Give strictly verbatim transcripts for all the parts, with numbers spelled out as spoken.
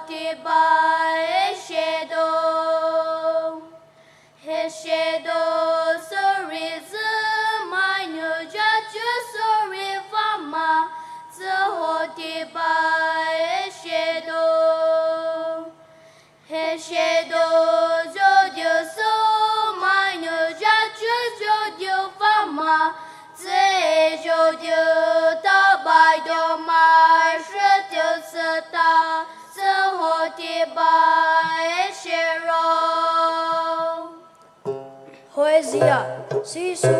Tiba e shedo. He shedo sori zü mai nu ja ju sori vama zü ho tiba e shedo. He shedo zodiu su mai nu ja ju zodiu vama zü e zodiu ta bai do mai shi tiu sü ta zü ho tiba e shero. Hoezia, sisu.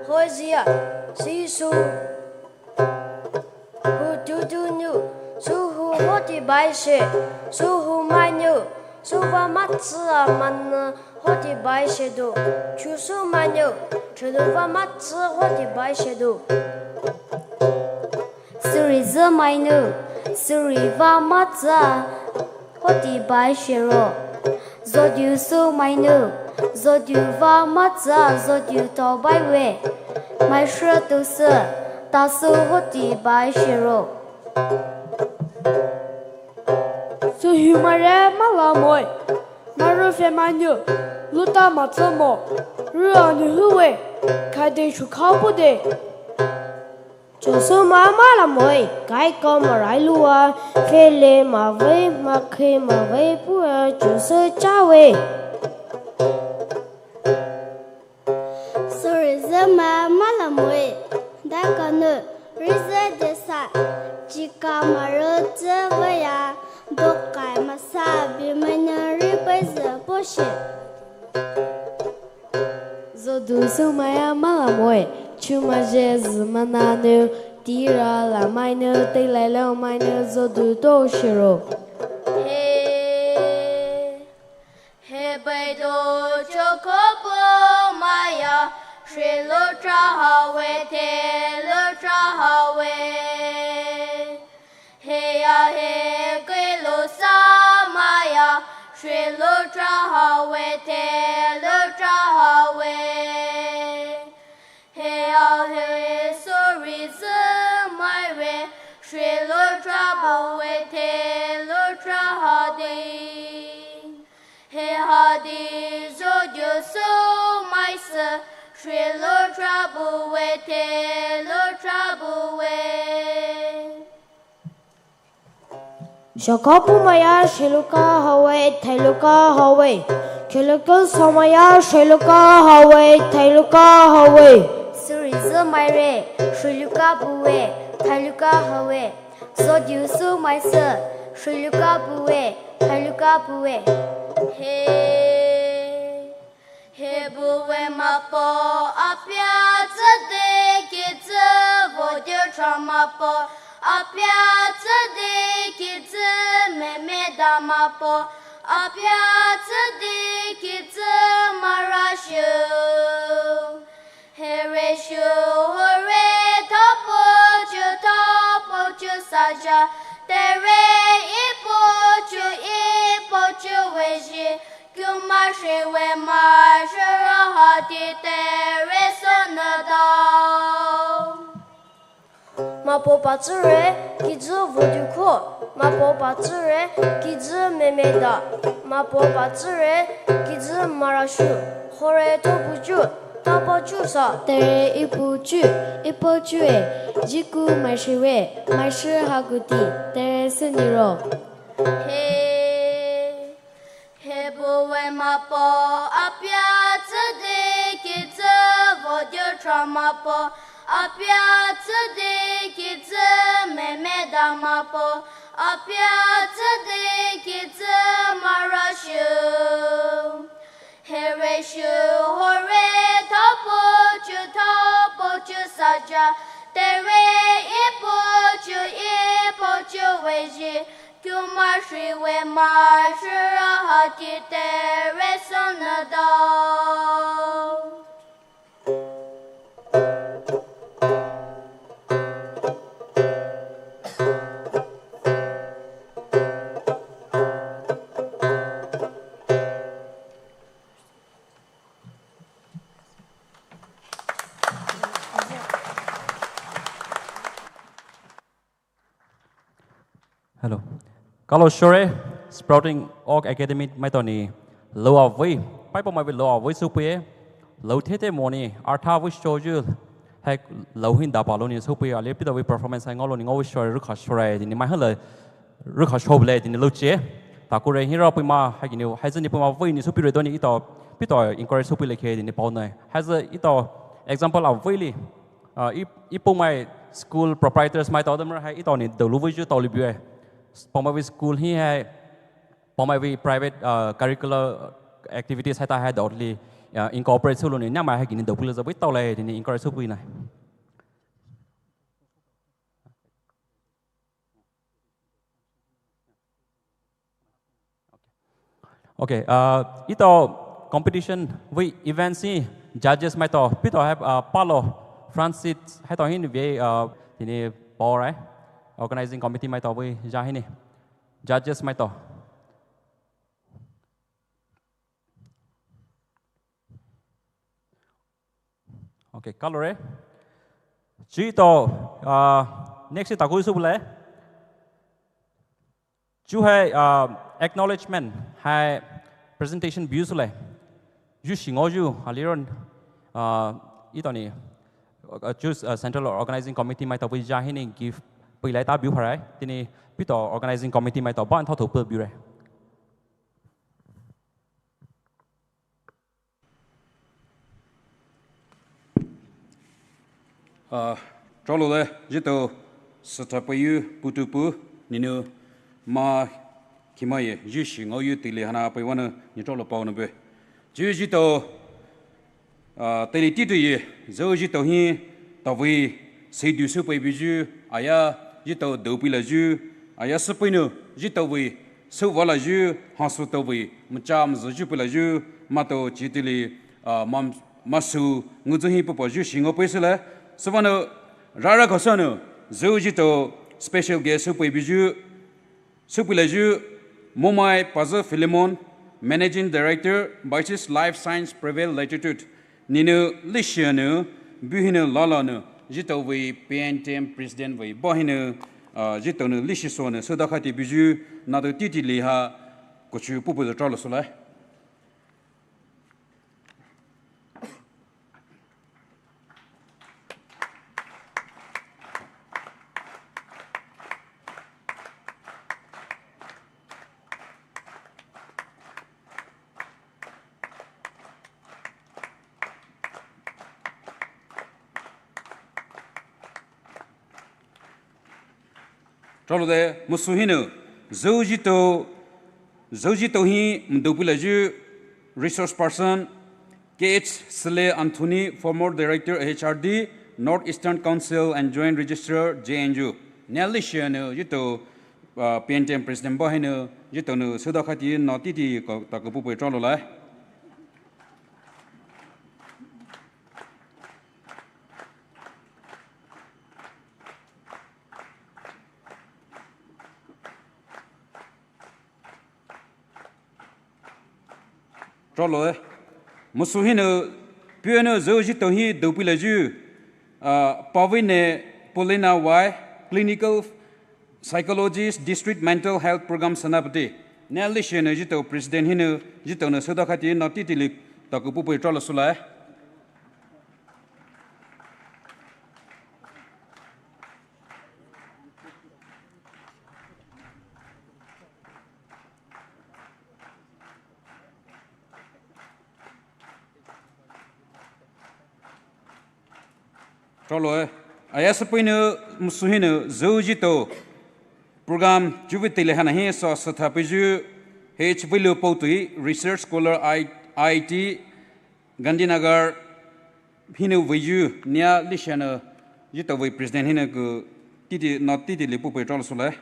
Hoezia, sisu. Hu tutu nu, su hu hoti bai she, su hu mai nu, su va matsi a man hoti bai shedo, chu su mai nu, chu lu va matsi hoti bai shedo. Suri zü mai nu, suri va matsi a hoti bai shero. Zodiu su mai nu, zodiu va matsi a zodiu to bai we. Mai shi tu sü, ta su hoti bai shero. Su hu mai re ma la moi. Maru fe mai nu, luta matsi mo. Ru a nu hu we, kai de shu kha pu de. Chusu ma ma la moi, kai ko ma rai lua, fele ma vei, ma khe ma vei pua, chusu cha we. Suri zü ma ma la moi, da ka nu, ri zü de sa, chi ka ma ru zü ve ya, do kai ma sa, bi mai nu ri pe zü po shi. Zodu sumaya malamoi, chuma je zumana nu, tira la mai nu, te lai lo mai nu, zodu to shiro. He, he bai do choko po maya, shri lo tra ha we, te lo tra ha we. He ya he ke lo sa maya, shri lo tra ha we, te lo tra ha we. He ya he suri zü mai re, shri lo tra bu we, te lo tra ha de. He ha de zodiu su mai sü, shri lo tra bu we, te lo tra bu we. Shakapu maya shiluka hawe, thailuka hawe. Kilukul samaya shiluka hawe, thailuka hawe. Suri zü mai re, shiluka buwe, thailuka hawe. Zodiu su mai sü, shiluka buwe, thailuka buwe. He. He bu we mapo, apia tsü de ki tsü, vo de tra mapo, apia tsü de ki tsü, me me da mapo, apia tsü de ki tsü, mara shu. He re shu, ho re, ta po chu, ta po chu sa ja, te re, i po chu, i po chu we ji, Kyu ma shi we ma shi ra ha ti te re so na da. Mapo pa tsü re, ki tsü vo du ko. Mapo pa tsü re, ki tsü me me da. Mapo pa tsü re, ki tsü mara shu. Ho re to pu chu, ta po chu sa. Te re i pu chu, i po chu e. Ji ku mai shi we, mai shi ha ku ti, te re su ni ro. He. He bu we mapo, apia tsü de ki tsü, vo de tra mapo, apia tsü de ki tsü, me me da mapo, apia tsü de ki tsü, mara shu. He re shu, ho re, ta po chu, ta po chu sa ja, te re, i po chu, i po chu we ji, Kyu ma shi we ma shi ra ha ti te re so na da. Kalo shore, Sprouting Oak Academy maitao ni, lou avei, paipa mai vei lou avei soupeie, lou thete moni, artha vei shoyu, hai lou hin dapa lou ni soupeie, ali pitao vei performance hai ngaolou ni ngaowe shore, rukha shore, tini mai hala, rukha shore le, tini lou che, takure hira puima, hai kini, hai zeni puima vei ni soupeire doni itao, pitao encourage soupeile khe, tini pao nai, hai ze itao, example avei li, uh, i, i puimai school proprietors maitao damra hai itao ni dou lou vei ju tao li bue. Pamai vei school hi hai, pamai vei private, uh, curricular activities hai ta hai dou li, uh, incorporate soulou ni, nyamai hai kini dou pula za vei tao le, tini encourage soupui nai. Okay, uh, itao competition vei event si judges maitao, pitao hai, uh, palo, Francis, haitao hin vei, uh, tini pao rai, organizing committee maitao vei ja hini, judges maitao. Okay, kalo re. Chi to, uh, next taku isu bule. Chu hai, uh, acknowledgement hai presentation biu sule. Ju shingo ju aliron, uh, itao ni, uh, chu, uh, central organizing committee maitao vei ja hini gift puilai ta biu harai. Tini pitao organizing committee maitao ban thao thou biu re. Ah, tralo le, jito, sata payu, putu pu, ninu, ma, kimaye, jishi, ngau yu tili hana, pai wana, ni tralo pau na be. Ju jito, ah, tili titu ye, zo jito hi, tavui, seidu su pai biju, aya, jito, dopila ju, aya, sepainu, jito vei, Sou vala ju, hansu tavui, mcha mzu ju pula ju, mato chitili, ah, mam, masu, nguzu hi pupa ju shingo pui sile. Suvano, rara khosano, zo jito, special guest sou pui biju, sou pula ju, Momai Pazo Philemon, Managing Director, Baisis Life Science Private Limited. Ninu lishinu, buhinu lalanu, jito vei P N T M President vei, bahinu, ah, jito nu lishisonu, sodakati biju, nado titi liha, kuchu pupu tralo sule. Tralo de, musu hinu, zo jito, zo jito hi, mdopila ju, resource person, K H Sele Anthony, former director H R D, North Eastern Council and Joint Registrar, J N U. Nelishinu, jito, ah, P N T M President bahinu, jito nu, sodakati, na titi, ka, taku pupu tralo lai. Tralo, eh. Musu hinu, piano zo jito hi dopila ju, ah, Pavine Polina Y, Clinical Psychologist, District Mental Health Program Senapati. Nelishinu jito President hinu, jito nu sodakati na titi li taku pupu tralo sule. Tralo, eh. Aya sepainu musu hinu zo jito. Program juvitile hana hi so satha piju H Velu Potui, Research Scholar I, I T, Gandhinagar, hinu viju, nia lishana, jito vei President hinu ku, titi, na titi li pupu tralo sule.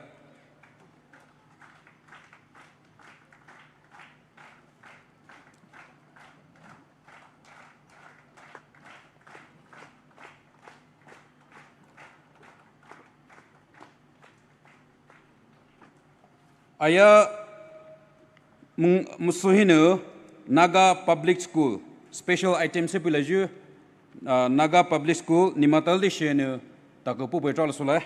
Aya mung-, musu hinu Naga Public School, special item se pila ju, ah, Naga Public School, nimatal di shenu, taku pupu tralo sule.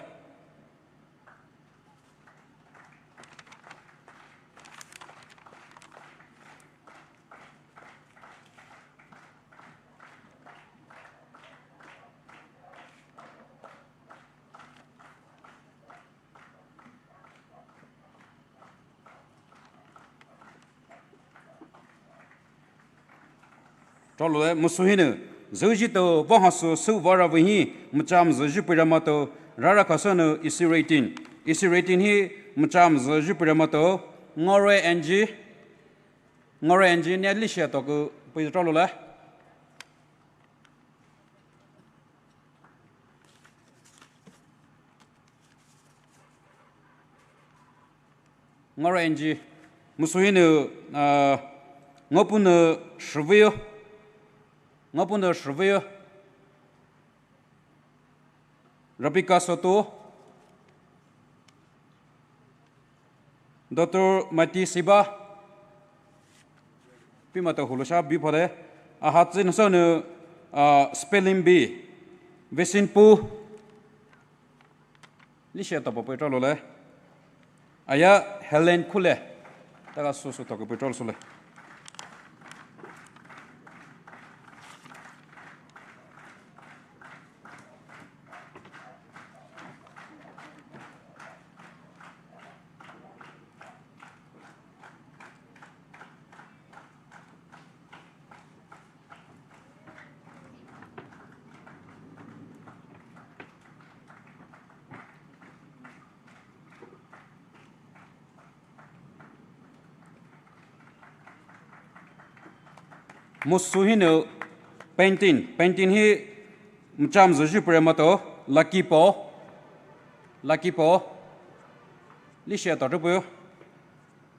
Ralo le, musu hinou, züjito, vahaso, su vara vahi, macham züjipira mato, rara kasano, isi rating. Isi rating hi, macham züjipira mato, ngore N G, ngore N G, ne lishia toku, pui ralo le. Ngore N G, musu hinou, ah, ngaopu nou shivio, ngaopu nou shivio, Rebecca Soto, Doctor Mati Siba, pima to hulusha bi phode, ah, hatsin sonou, ah, spelling bee, Vincent Pu, lishia topa pui ralo le. Aya Helen Khule. Taka susu toku pui ralo sule. Musu hinou painting, painting hi macham züjipira mato, Lucky Po, Lucky Po, lishia toku pui,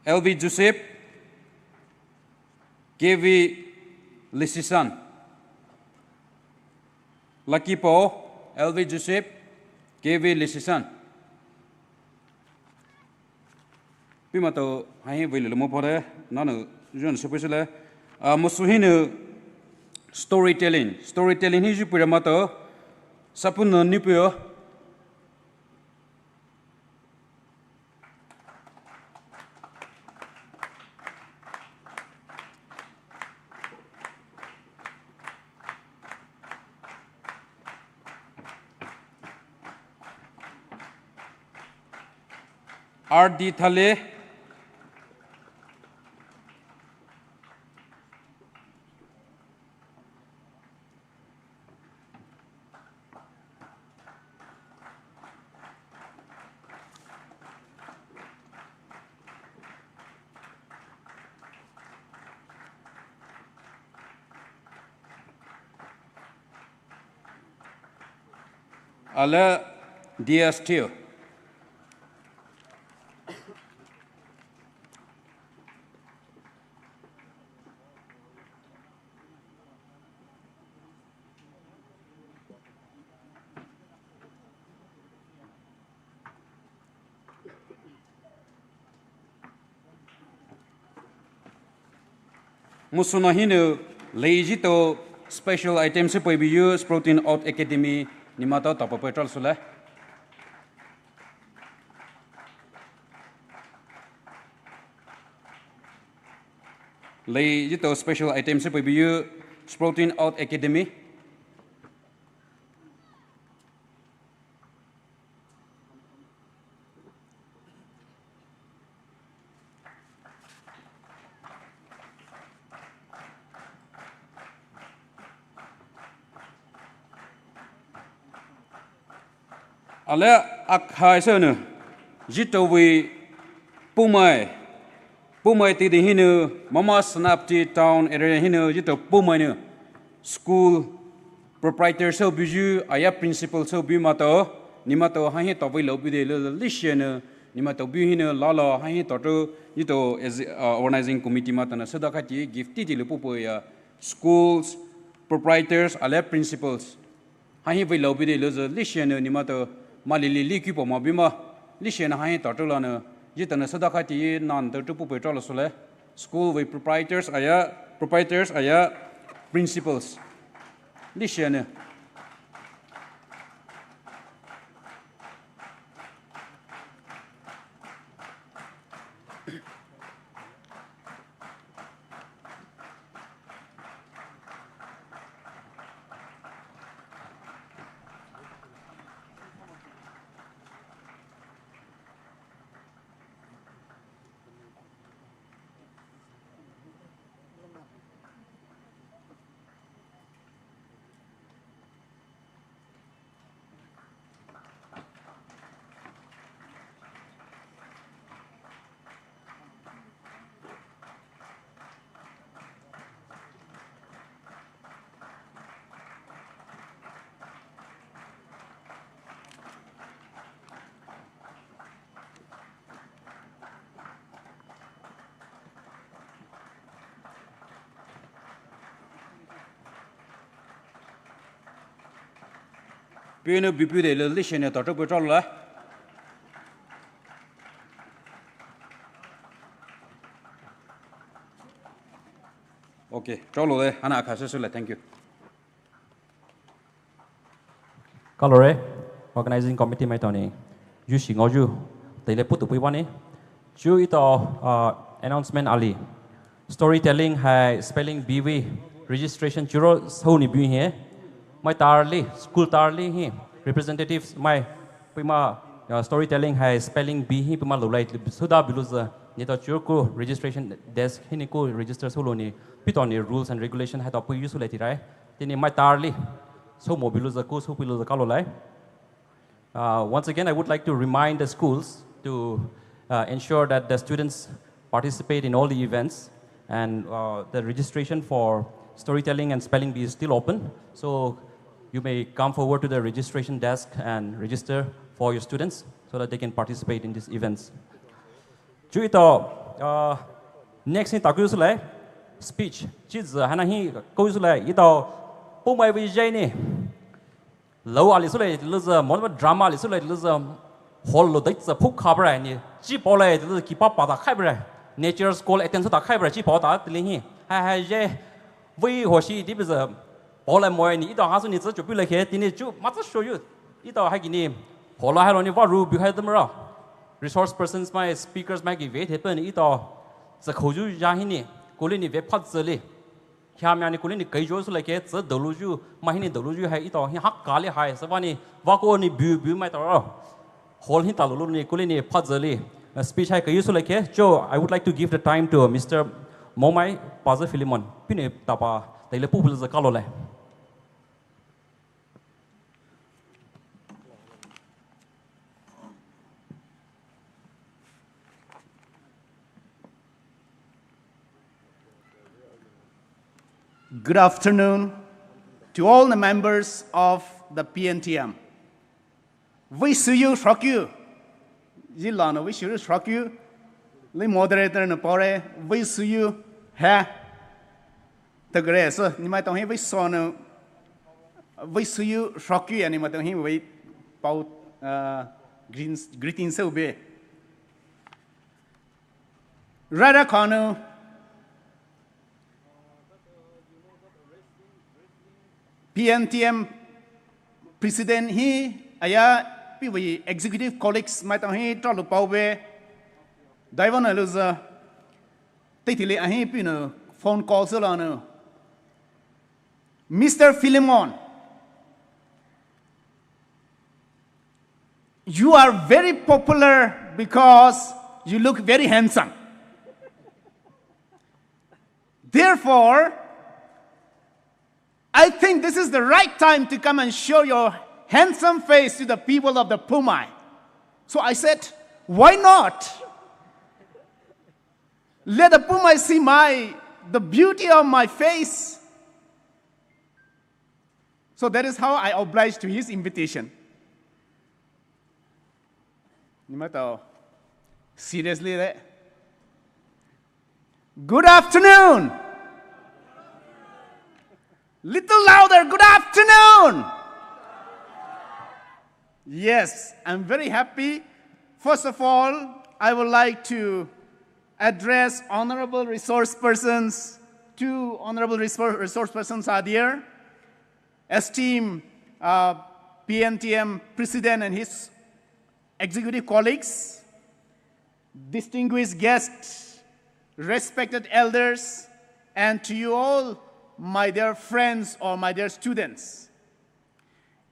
L V Joseph, K V Lisisan. Lucky Po, L V Joseph, K V Lisisan. Pima to hahi vei lele mo phode, nanu, juan supisule. Ah, musu hinou storytelling. Storytelling hi jupira mato, Sapun Nipio. R D Thale. Ale D S T. Musu nou hinou, leiji to special items hi pui biyu, Sprouting Out Academy, nima to topa pui ralo sule. Leiji to special items hi pui biyu, Sprouting Out Academy. Ale akhai sonou, jito vei Poumai, Poumai tidi hinou, Mama Senapati town area hinou, jito Poumai nou, school proprietor sou biyu, aya principal sou biyu mato, nima to hahi to vei lou biyu de lou lishia nou, nima to biyu hinou, lalo hahi to tu, jito as, uh, organizing committee mato nou, soda kati gift tidi lou pupu ya, schools, proprietors, ale principals. Hahi vei lou biyu de lou lishia nou nima to mali lili kipo ma bima. Lishia nou hahi to tu la nou. Jito nou soda kati nan to tu pupu ralo sule. School vei proprietors aya, proprietors aya, principals. Lishia nou. Puhnou bupu de le lishene ta tropui tralo le. Okay, tralo le, hana akha sesü le, thank you. Kalore, organizing committee maitao ni, yu shi ngaoyu, teile putu pui bani. Chu ito, uh, announcement ali. Storytelling hai spelling bee vei registration chiro sou ni bee hi. Mai tarli, school tarli hi, representatives mai, puhma, uh, storytelling hai spelling bee hi puhma lulai, suda biluza, nito chiro ku registration desk hi ni ku register solo ni, pito ni rules and regulation hai to pui yu sulai tirai. Tini mai tarli, sou mo biluza ku, sou biluza kalolai. Uh, once again, I would like to remind the schools to, uh, ensure that the students participate in all the events, and, uh, the registration for storytelling and spelling bee is still open. So you may come forward to the registration desk and register for your students so that they can participate in these events. Chu ito, uh, next ni taku sulai, speech. Chi zi hana hi ku sulai, ito, pumai vei jai ni. Lou ali sulai luza, mo drama ali sulai luza, hall lo dai za phuk khabra ni. Chi pole luza kipa pa ta khaibra. Nature's call attend su ta khaibra chi pa ta tili hi. Ha ha je. Vei hoshi di biza. Pole mo ni ito hasu ni za chu pule khe tini chu ma za show you. Ito ha gini. Hall ha lo ni va ru bi ha dum ra. Resource persons mai speakers mai ki ve the pe ni ito. Za khoju ja hi ni. Kuli ni ve phat zali. Hiamia ni kuli ni kaijo sulai khe, tsa daluju, mahi ni daluju hai ito, hi hak kali hai, sa vani, vako ni bu bu mai taro. Hall hi talulu ni kuli ni pha zali. Uh, speech hai kayu sulai khe, cho, I would like to give the time to Mister Momai Paza Philemon. Pine tapa, taile pupul za kalole. Good afternoon to all the members of the P N T M. Vei suyu shokyu. Ji lana vei suyu shokyu. Li moderator na pore vei suyu ha. Tagre so ni mai tong hi vei so na vei suyu shokyu ya ni mai tong hi vei pau, uh, greetings, greetings ube. Rara kanu P N T M President hi aya piwi executive colleagues mai tong hi trolu pau be. Daiwan aluza. Titili ahi pinu phone call sulanu. Mister Philemon, you are very popular because you look very handsome. Therefore, I think this is the right time to come and show your handsome face to the people of the Poumai. So I said, why not? Let the Poumai see my, the beauty of my face. So that is how I obliged to his invitation. Ni matao. Seriously, le. Good afternoon. Little louder. Good afternoon. Yes, I'm very happy. First of all, I would like to address honorable resource persons. Two honorable resource, resource persons are there. Esteemed, uh, P N T M President and his executive colleagues, distinguished guests, respected elders, and to you all, my dear friends or my dear students.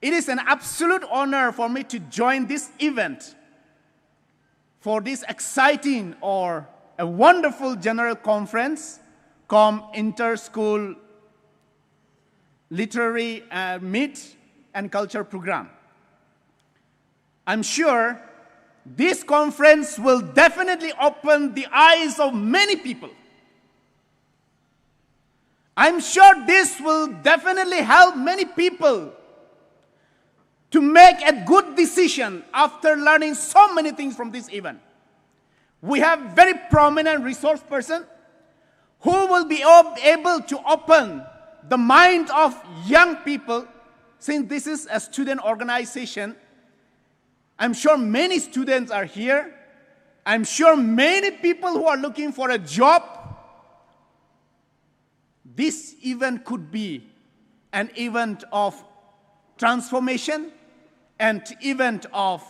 It is an absolute honor for me to join this event for this exciting or a wonderful general conference cum inter-school literary, uh, meet and culture program. I'm sure this conference will definitely open the eyes of many people. I'm sure this will definitely help many people to make a good decision after learning so many things from this event. We have very prominent resource person who will be ob-, able to open the mind of young people Since this is a student organization, I'm sure many students are here. I'm sure many people who are looking for a job. This event could be an event of transformation, an event of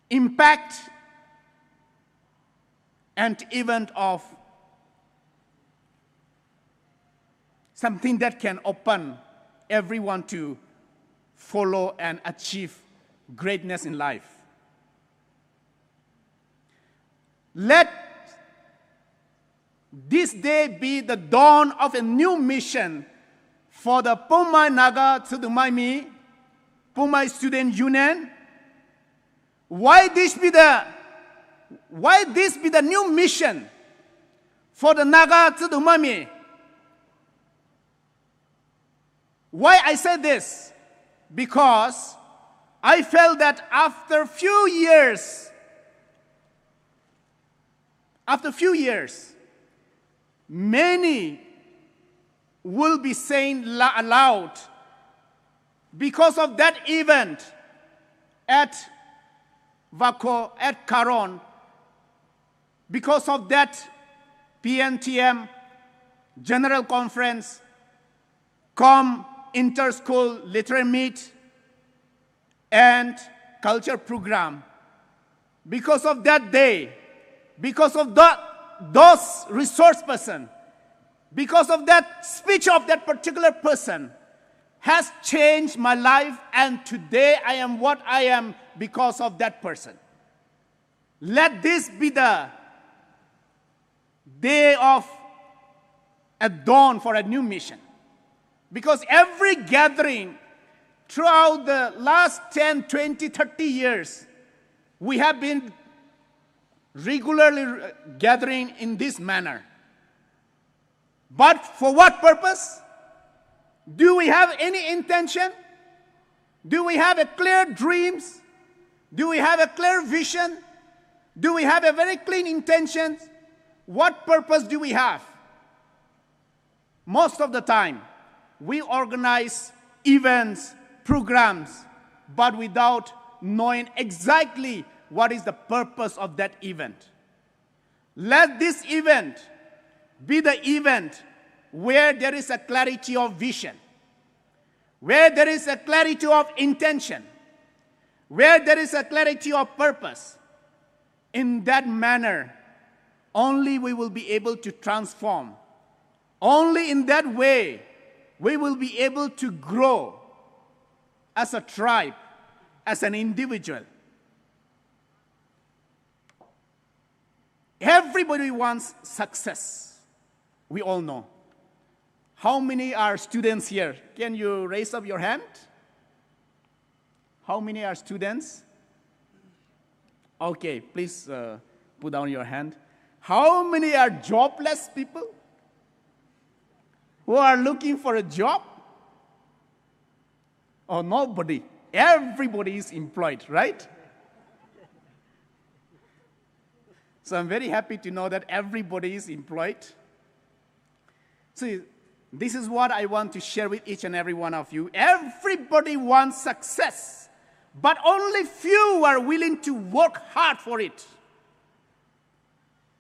impact, an event of something that can open everyone to follow and achieve greatness in life. Let this day be the dawn of a new mission for the Poumai Naga Tsüdoumai Mii, Poumai Student Union. Why this be the, why this be the new mission for the Naga Tsüdoumai Mii? Why I say this? Because I felt that after few years, after few years, many will be saying la-, aloud because of that event at Wako, at Karon, because of that P N T M General Conference, cum inter-school literary meet and culture program. Because of that day, because of that, those resource person, because of that speech of that particular person has changed my life, and today I am what I am because of that person. Let this be the day of a dawn for a new mission. Because every gathering throughout the last ten, twenty, thirty years, we have been regularly gathering in this manner. But for what purpose? Do we have any intention? Do we have a clear dreams? Do we have a clear vision? Do we have a very clean intentions? What purpose do we have? Most of the time, we organize events, programs, but without knowing exactly what is the purpose of that event. Let this event be the event where there is a clarity of vision, where there is a clarity of intention, where there is a clarity of purpose. In that manner, only we will be able to transform. Only in that way, we will be able to grow as a tribe, as an individual. Everybody wants success. We all know. How many are students here? Can you raise up your hand? How many are students? Okay, please, uh, put down your hand. How many are jobless people who are looking for a job? Oh, nobody. Everybody is employed, right? So I'm very happy to know that everybody is employed. See, this is what I want to share with each and every one of you. Everybody wants success, but only few are willing to work hard for it.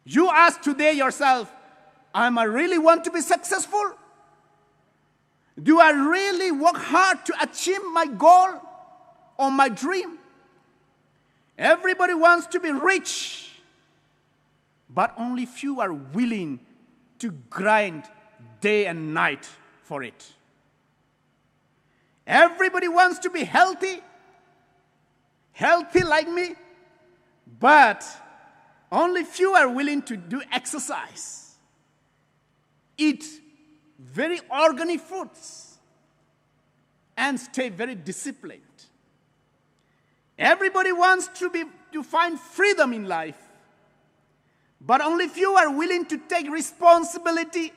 You ask today yourself, "Am I really want to be successful? Do I really work hard to achieve my goal or my dream?" Everybody wants to be rich, but only few are willing to grind day and night for it. Everybody wants to be healthy, healthy like me, but only few are willing to do exercise, eat very organic foods, and stay very disciplined. Everybody wants to be, to find freedom in life, but only few are willing to take responsibility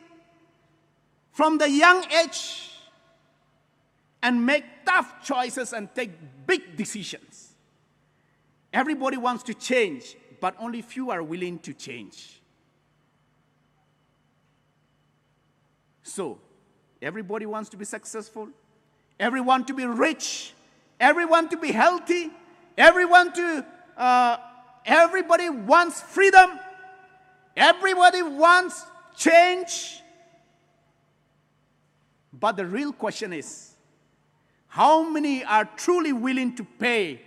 from the young age and make tough choices and take big decisions. Everybody wants to change, but only few are willing to change. So, everybody wants to be successful. everyone to be rich, everyone to be healthy, everyone to, uh, everybody wants freedom, everybody wants change. But the real question is, how many are truly willing to pay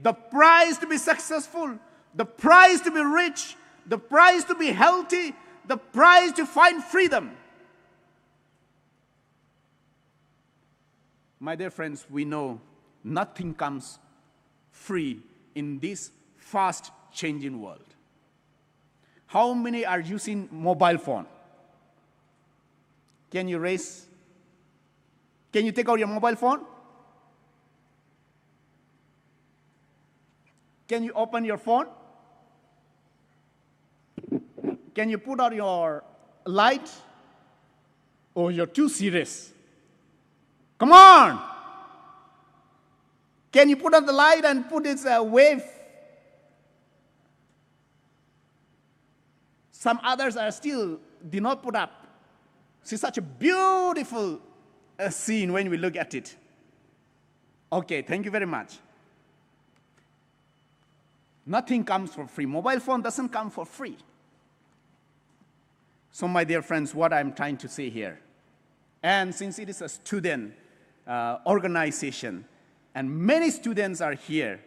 the price to be successful, the price to be rich, the price to be healthy, the price to find freedom? My dear friends, we know nothing comes free in this fast changing world. How many are using mobile phone? Can you raise? Can you take out your mobile phone? Can you open your phone? Can you put out your light? Oh, you're too serious. Come on. Can you put on the light and put it away? Some others are still did not put up. See such a beautiful, uh, scene when we look at it. Okay, thank you very much. Nothing comes for free. Mobile phone doesn't come for free. So, my dear friends, what I'm trying to say here, and since it is a student, uh, organization, and many students are here,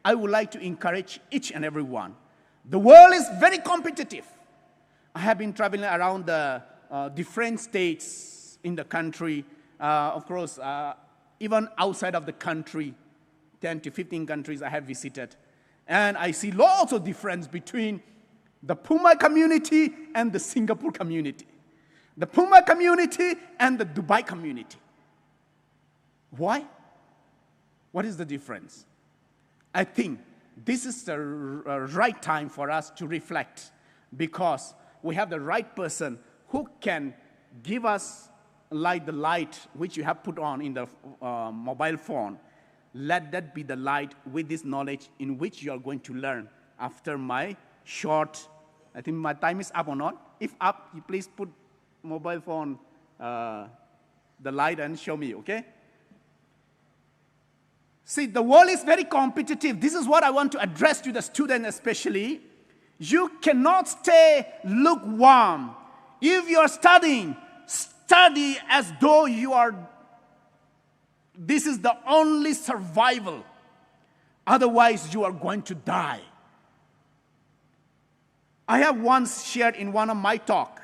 I would like to encourage each and every one. The world is very competitive. I have been traveling around the, uh, different states in the country, uh, of course, uh, even outside of the country, ten to fifteen countries I have visited. And I see lots of difference between the Poumai community and the Singapore community, the Poumai community and the Dubai community. Why? What is the difference? I think this is the r-, uh, right time for us to reflect, because we have the right person who can give us, like the light which you have put on in the, uh, mobile phone. Let that be the light with this knowledge in which you are going to learn after my short, I think my time is up or not. If up, you please put mobile phone, uh, the light and show me, okay? See, the world is very competitive. This is what I want to address to the student especially. You cannot stay lukewarm. If you are studying, study as though you are, this is the only survival. Otherwise, you are going to die. I have once shared in one of my talk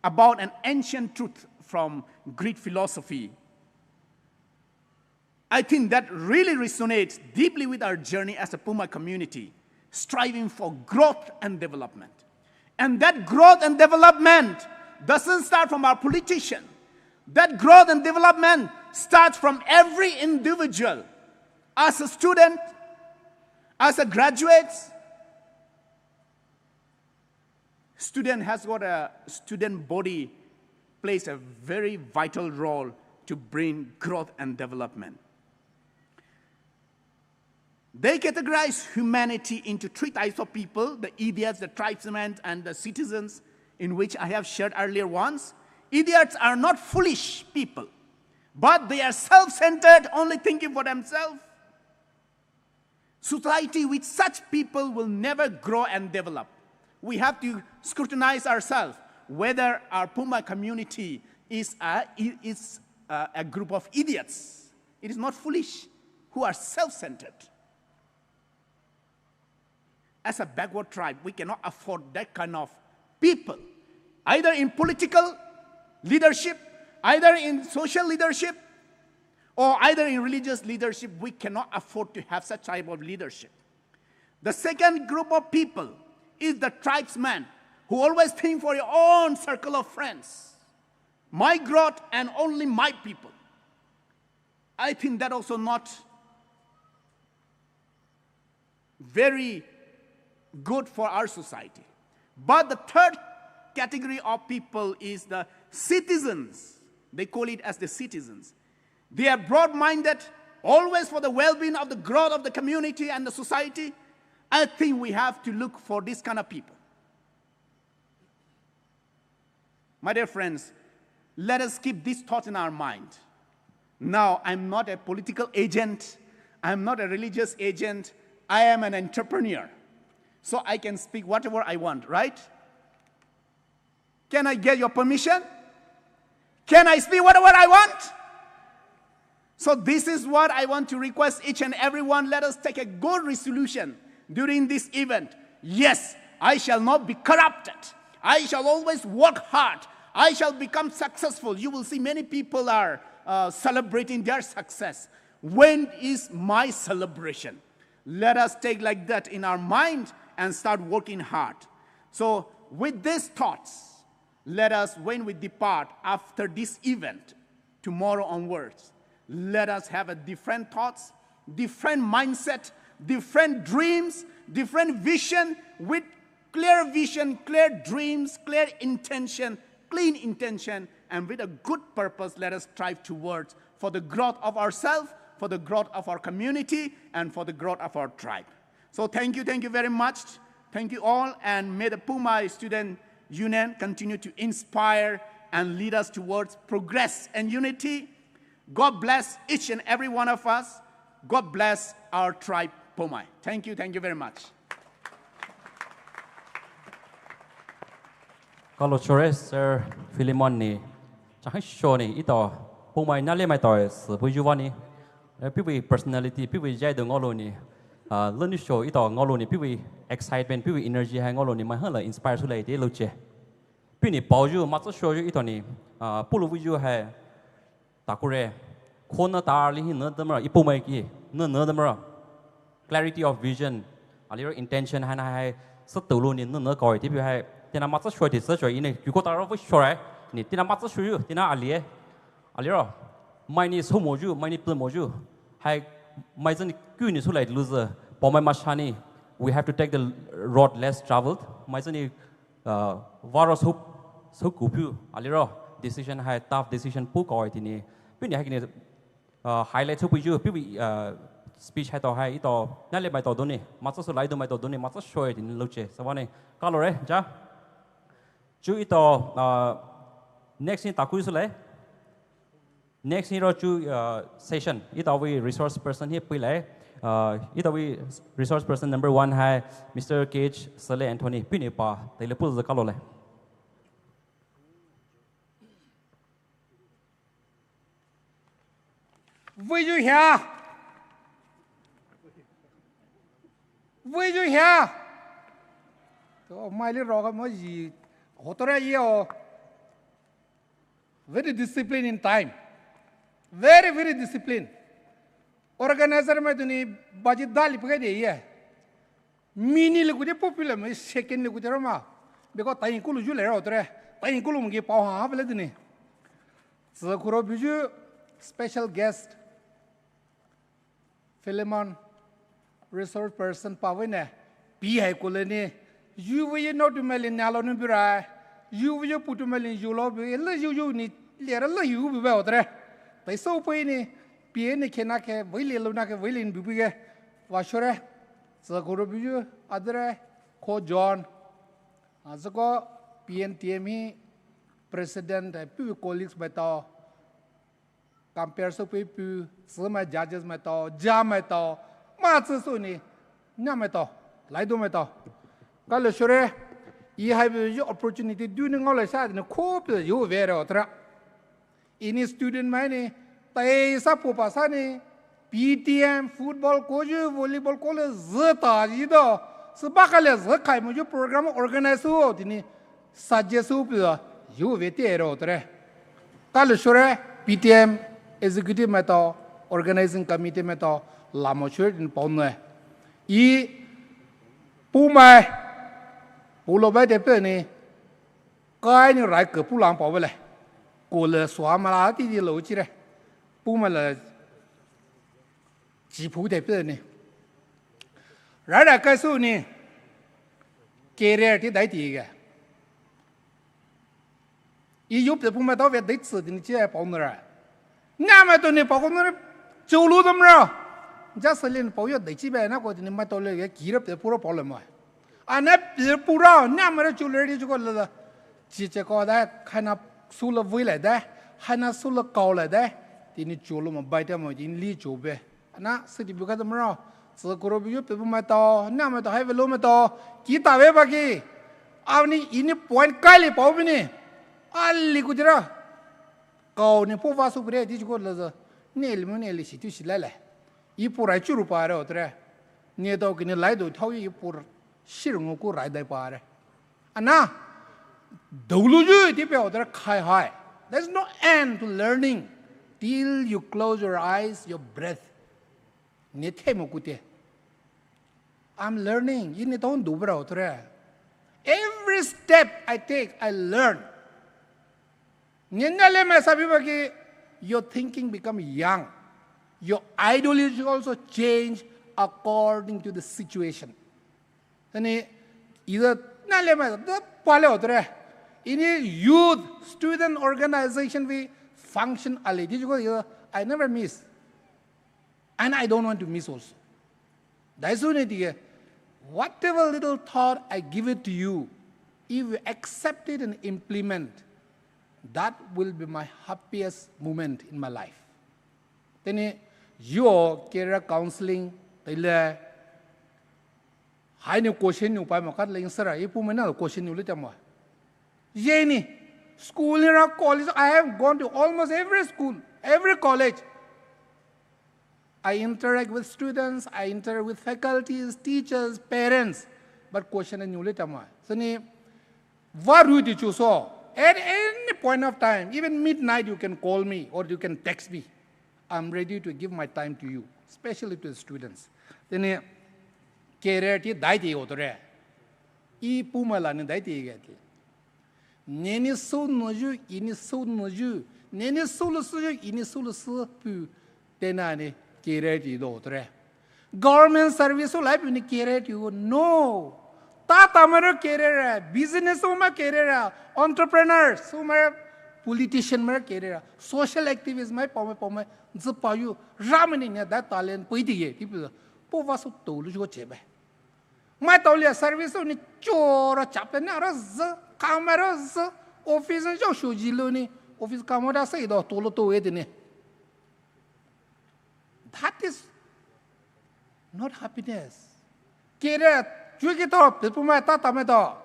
about an ancient truth from Greek philosophy. I think that really resonates deeply with our journey as a Poumai community, striving for growth and development. And that growth and development doesn't start from our politician. That growth and development starts from every individual. As a student, as a graduate, student has got a, student body plays a very vital role to bring growth and development. They categorize humanity into three types of people: the idiots, the tribesmen, and the citizens, in which I have shared earlier once. Idiots are not foolish people, but they are self-centered, only thinking for themselves. Society with such people will never grow and develop. We have to scrutinize ourselves whether our Poumai community is a, is a, a group of idiots. It is not foolish, who are self-centered. As a backward tribe, we cannot afford that kind of people, either in political leadership, either in social leadership, or either in religious leadership. We cannot afford to have such type of leadership. The second group of people is the tribesman, who always think for your own circle of friends, my growth and only my people. I think that also not very good for our society. But the third category of people is the citizens. They call it as the citizens. They are broad-minded, always for the well-being of the growth of the community and the society. I think we have to look for this kind of people. My dear friends, let us keep this thought in our mind. Now, I'm not a political agent. I'm not a religious agent. I am an entrepreneur. So I can speak whatever I want, right? Can I get your permission? Can I speak whatever I want? So this is what I want to request each and every one. Let us take a good resolution during this event. Yes, I shall not be corrupted. I shall always work hard. I shall become successful. You will see many people are uh, celebrating their success. When is my celebration? Let us take like that in our mind and start working hard. So with these thoughts, let us, when we depart after this event, tomorrow onwards, let us have a different thoughts, different mindset, different dreams, different vision, with clear vision, clear dreams, clear intention, clean intention, and with a good purpose, let us strive towards for the growth of ourselves, for the growth of our community, and for the growth of our tribe. So thank you, thank you very much. Thank you all, and may the Poumai Student Union continue to inspire and lead us towards progress and unity. God bless each and every one of us. God bless our tribe, Poumai. Thank you, thank you very much. Kalo chore Sir Philemon ni, chahai sho ni ito Poumai nale mai to se bu yuva ni. Piwi personality, piwi jai do ngolo ni. Lani sho ito ngolo ni, piwi excitement, piwi energy hai ngolo ni, mai hala inspire sule te lo che. Pini pao yu, matsa sho yu ito ni, pulu wu yu hai. Takure, khona tarli hi na damra, ipo mai ki, na na damra. Clarity of vision, aliro intention hai na hai, sa tulu ni na na koi, tipi hai, tina matsa shoi ti sa shoi ini, kyuko taro vo shoi, ni tina matsa shoi, tina ali e. Aliro, mai ni so moju, mai ni pil moju. Hai, mai zani kyu ni sulai luza, pao mai mashani, we have to take the road less traveled. Mai zani Varo sou sou kupiu aliro decision hai tough decision pu koi tini. Pini hai kini highlight sou puiju piwi speech hai to hai ito nale mai to doni matsa sou lai do mai to doni matsa shoi tini loche. Savane kalo re ja. Chu ito next ni taku sou lai. Next ni ro chu session ita wi resource person hi pui lai. Ita wi resource person number one hai Mister K H Sale Anthony pini pa taile pul zakalo lai. Wi ju hia. Wi ju hia. To mai li ro ga mo ji. Hotore ye o. Very disciplined in time. Very, very disciplined. Organizer mai tuni baji dali pake de ye. Mini le kude popular mai second le kude rama. Beko tai kulu ju le ro tre. Tai kulu mu ki pao ha pele tuni. Tsi kuro biju special guest. Philemon, resource person pa wene, pi hai kule ni, yu wu yu no tu melin nalo nu birai, yu wu yu pu tu melin yu lo bi, la yu yu ni, lera la yu bi ba otre. Tai so pu ni, pi ni ke na ke, wili lo na ke, wili bi bi ke, wa shore, sa kuro bi yu, adre, ko John, a zako P N T M hi, president, pi colleagues ba tao, Compare sou pui pu, tsi mai judges mai tao, ja mai tao, ma tsi sou ni, nya mai tao, lai do mai tao. Ka le shore, i hai be yo opportunity du ni ngao le sha ni ko pe yo ve re otra. Ini student mai ni, tai sa po pa sa ni, P T M, football ko ju, volleyball ko le zi ta ji do, si ba ka le zi kai mo ju program organize ho ti ni, suggest sou pe yo ve te re otra. Ka le shore P T M executive mai tao, organizing committee mai tao, lamo shore din pao nue. I pu mai, pu lo bai de pe ni, kai ni rai ke pu lang pao le. Ko le sua ma la ti di lo chi re. Pu mai le chi pu de pe ni. Rai rai kai sou ni, career ti dai ti ge. I yu pe pu mai tao ve dai tsi di ni chi ai pao nara. Nya mai to ni pao ko nara chou lu dam ra. Ja sa lin pao yo dai chi be na ko di ni mai tao le ge ki ra pe pu ra pao le mai. A na pe pu ra nya mai ra chou le ri chu ko le la. Chi che ko da hai na su le vui le da. Hai na su le kau le da. Tini cholo mo bai ta mo tini li cho be. Ana siti buka ta mro. Tsi kuro bi yo pe bu mai tao, na mai tao, hai velo mai tao. Ki ta ve ba ki. Avani ini point kai li pao bi ni. Ali ku tira. Kau ni po va su pre ti ko la za. Ne li mo ne li si tu si la la. I po rai churu pa re otre. Ne tao ki ni lai do thao i po shir ngo ku rai dai pa re. Ana, daulu ju ti pe otre kai hai. There's no end to learning till you close your eyes, your breath. Ne te mo ku te. I'm learning. Ini tao du bra otre. Every step I take, I learn. Ni na le mai sa bi ba ki, your thinking become young. Your ideology also change according to the situation. Ani, ida na le mai da pa le otre. Ini youth student organization vei function ale di ko ida, I never miss. And I don't want to miss also. Dai su ne ti ke, whatever little thought I give it to you, if you accept it and implement, that will be my happiest moment in my life. Teni, yo career counseling, tele, hai ni question ni upai mo kat le insara, ipu mena question ni ulita mo. Ye ni, school ni ra college, I have gone to almost every school, every college. I interact with students, I interact with faculties, teachers, parents. But question ni ulita mo. Sini, varu di chuso. At any point of time, even midnight, you can call me or you can text me. I'm ready to give my time to you, especially to the students. Teni, career ti dai ti otore. Ipu mala ni dai ti ge ti. Neni su no ju, ini su no ju. Neni su lu su ju, ini su lu su pu. Tena ni career ti do otore. Government service su lai pu ni career ti go. No. Tata mara career, business woman career, entrepreneur, su mara politician mara career, social activist mai pome pome, zipa yu, ramani ni da talent pui ti ye, ti pu. Po va su to lu ju che be. Mai tao lia service ni chora chape na ra za, kamera za, office jo shu ji lo ni, office kamera sa ido to lo to e de ni. That is not happiness. Kere, ju ki to, pe pu mai ta ta mai to.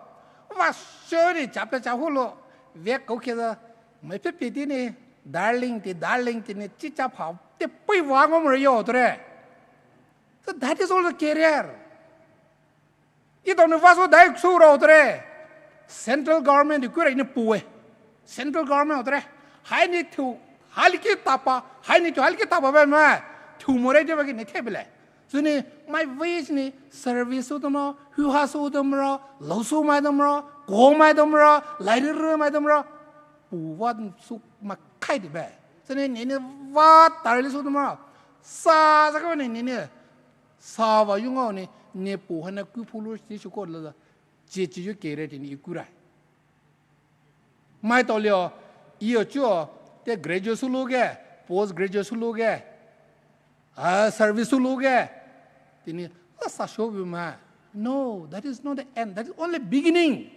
Va shu ni chape cha hu lo, ve ko ke da, mai pe pe di ni, darling ti, darling ti ni, chi cha pha, te pui va ngo mo yo to re. So that is all the career. Ito ni vaso dai su ro otre. Central government di kura ini pue. Central government otre. Hai ni thu, hali ki tapa, hai ni thu, hali ki tapa ba ma. Thu more de ba ki ni thebele. Suni, mai wage ni service su tomo, hu ha su tomo, lo su mai tomo, ko mai tomo, lai ri ri mai tomo. Pu wa su ma kai di ba. Suni, ni ni va tarli su tomo. Sa sa ka ni ni. Sa va yu ngao ni, ne po hana ku phu lu ti shu ko la, che chi yu kere ti ni ku rai. Mai to lio, i yo chuo, te graduate su lu ge, post graduate su lu ge, ah, service su lu ge. Ti ni, a sa sho bu ma. No, that is not the end. That is only beginning.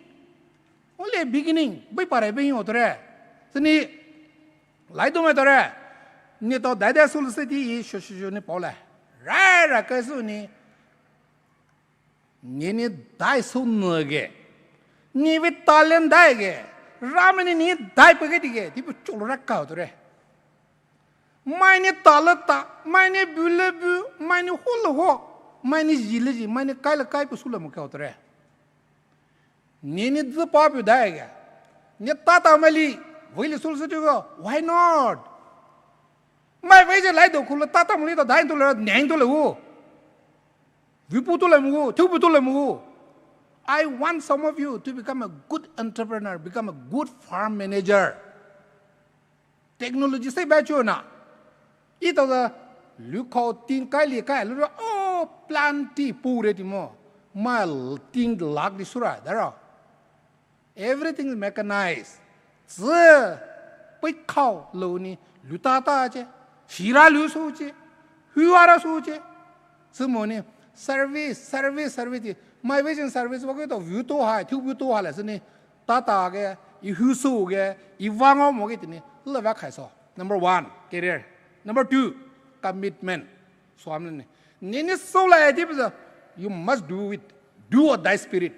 Only beginning. Bai pare bai yo to re. Ti ni, lai to mai to re. Ni to dai dai su lu se ti i sho sho sho ni pao le. Rai rai ka su ni. Ni ni dai su nu ge. Ni vi talent dai ge. Ramani ni dai pe ge ti ge. Ti bu cholo ra ka to re. Mai ni ta le ta. Mai ni bu le bu. Mai ni ho le ho. Mai ni ji le ji. Mai ni kai le kai pe su le mo ka to re. Ni ni zi pa bu dai ge. Ni ta ta mai li. Vei li su lu se ti go. Why not? Mai vei je lai do ku le ta ta mai li ta dai to le neng to le wu. Vipu tu le mu, thiupu tu le mu. I want some of you to become a good entrepreneur, become a good farm manager. Technology sai ba chu na. Ito da lu khao tin kai li kai lu, oh, plant ti pu re ti mo. Ma tin lak di sura da ra. Everything is mechanized. Zi, pui khao lo ni, lu ta ta che, shira lu su che, huara su che. Zi mo ni, service, service, service ti. My vision service wa ke to view to hai, thiu view to hai la zi ni, ta ta ge, i hu su ge, i wang o mo ge ti ni, le wa khai so. Number one, career. Number two, commitment. Swami ne. Nenou soulai dipusa, you must do it. Do or die spirit.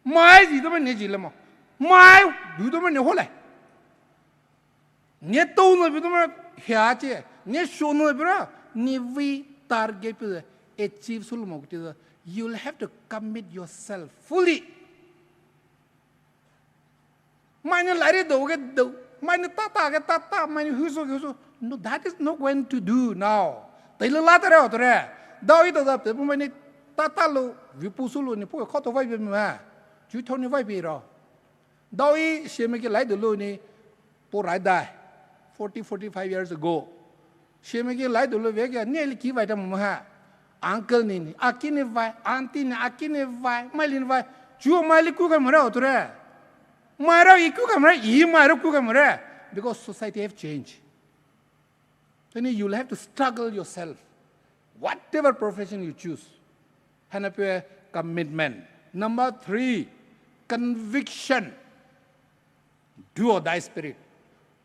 Mai zhi domo ne zhilai mo. Mai du domo ne holai. Ne tou nou bi domo hia che. Ne sho nou bira. Ne vei target pusa achieve soulou mo kuti. You'll have to commit yourself fully. Mai ne lari dou ke dou, mai ne tata ke tata, mai ne huso ke huso. No, that is not going to do now. Tailou la tare otore. Dao ito da pe mai ne tata lou, vipu sulu ne po ke koto vai pe ma. Ju thou ne vai pe ro. Dao i sheme ke lai dolo ne po rai dai. Forty, forty-five years ago. Sheme ke lai dolo ve ke ne li ki vai ta mo ha. Uncle ni ni, aki ni vai, auntie ni, aki ni vai, mai li ni vai. Ju mai li ku ka mara otore. Mai ra i ku ka mara, i mai ra ku ka mara. Because society have changed. Then you'll have to struggle yourself. Whatever profession you choose. Hana pe commitment. Number three, conviction. Do or die spirit.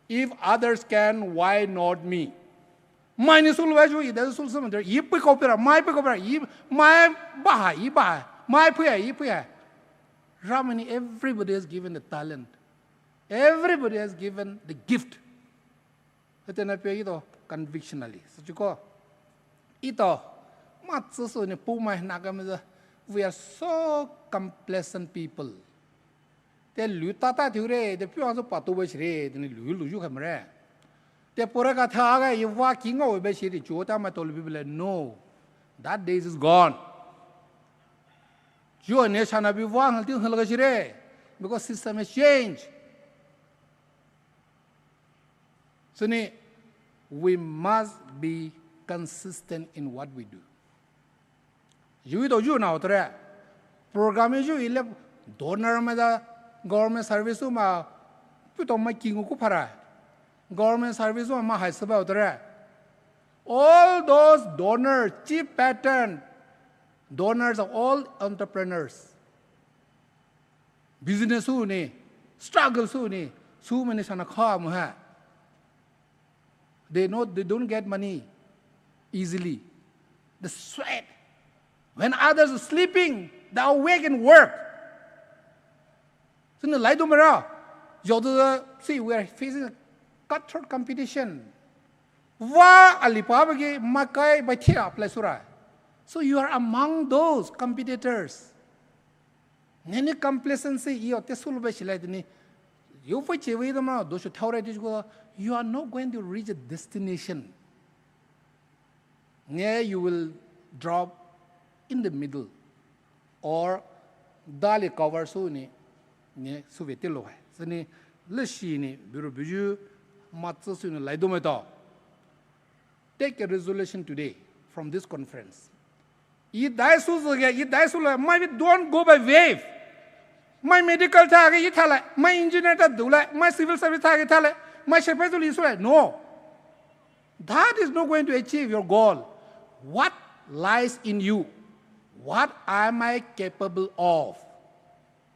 If others can, why not me? Mai ne sulu waju, i da sulu sama der. I pui kopira, mai pui kopira, i mai baha, i baha, mai puya, i puya. Ramani, everybody has given the talent. Everybody has given the gift. Hete na pe ito convictionally. Suchuko. Ito. Matsu su ne pu mai na ka me. We are so complacent people. Te lu tata thiu re, te piu ang so patu be shire, te ne lu lu ju khamre. Te pora ka tha ga ye wa ki ngo be shire, chu ta ma to lu bi le, no. That days is gone. Ju ne shana bi wa hal ti hal ga shire. Because system has changed. So ne, we must be consistent in what we do. Ju ito ju na otore. Program ju ile donor ma da government service ma puto ma kingu ku phara. Government service ma hai saba otore. All those donors, cheap pattern donors are all entrepreneurs. Business su ne, struggle su ne, su mene sana kha mo ha. They know they don't get money easily. They sweat. When others are sleeping, they awake and work. So ne lai do mara. Yo do, see, we are facing a cutthroat competition. Wa ali pa ba ge makai ba thia apply sura. So you are among those competitors. Nene complacency iyo te sulu be shilai tini. You fa che we dama do shu thaure ti ko, you are not going to reach a destination. Ne you will drop in the middle or dali cover su ni ne su ve te lo hai. Sini le shi ni buru buju matsu su ni lai do me to. Take a resolution today from this conference. I dai su zige, i dai su le, mai don't go by wave. Mai medical tha ge i tha le, mai engineer ta du le, mai civil service tha ge tha le, mai shepherd du le su le. No. That is not going to achieve your goal. What lies in you? What am I capable of?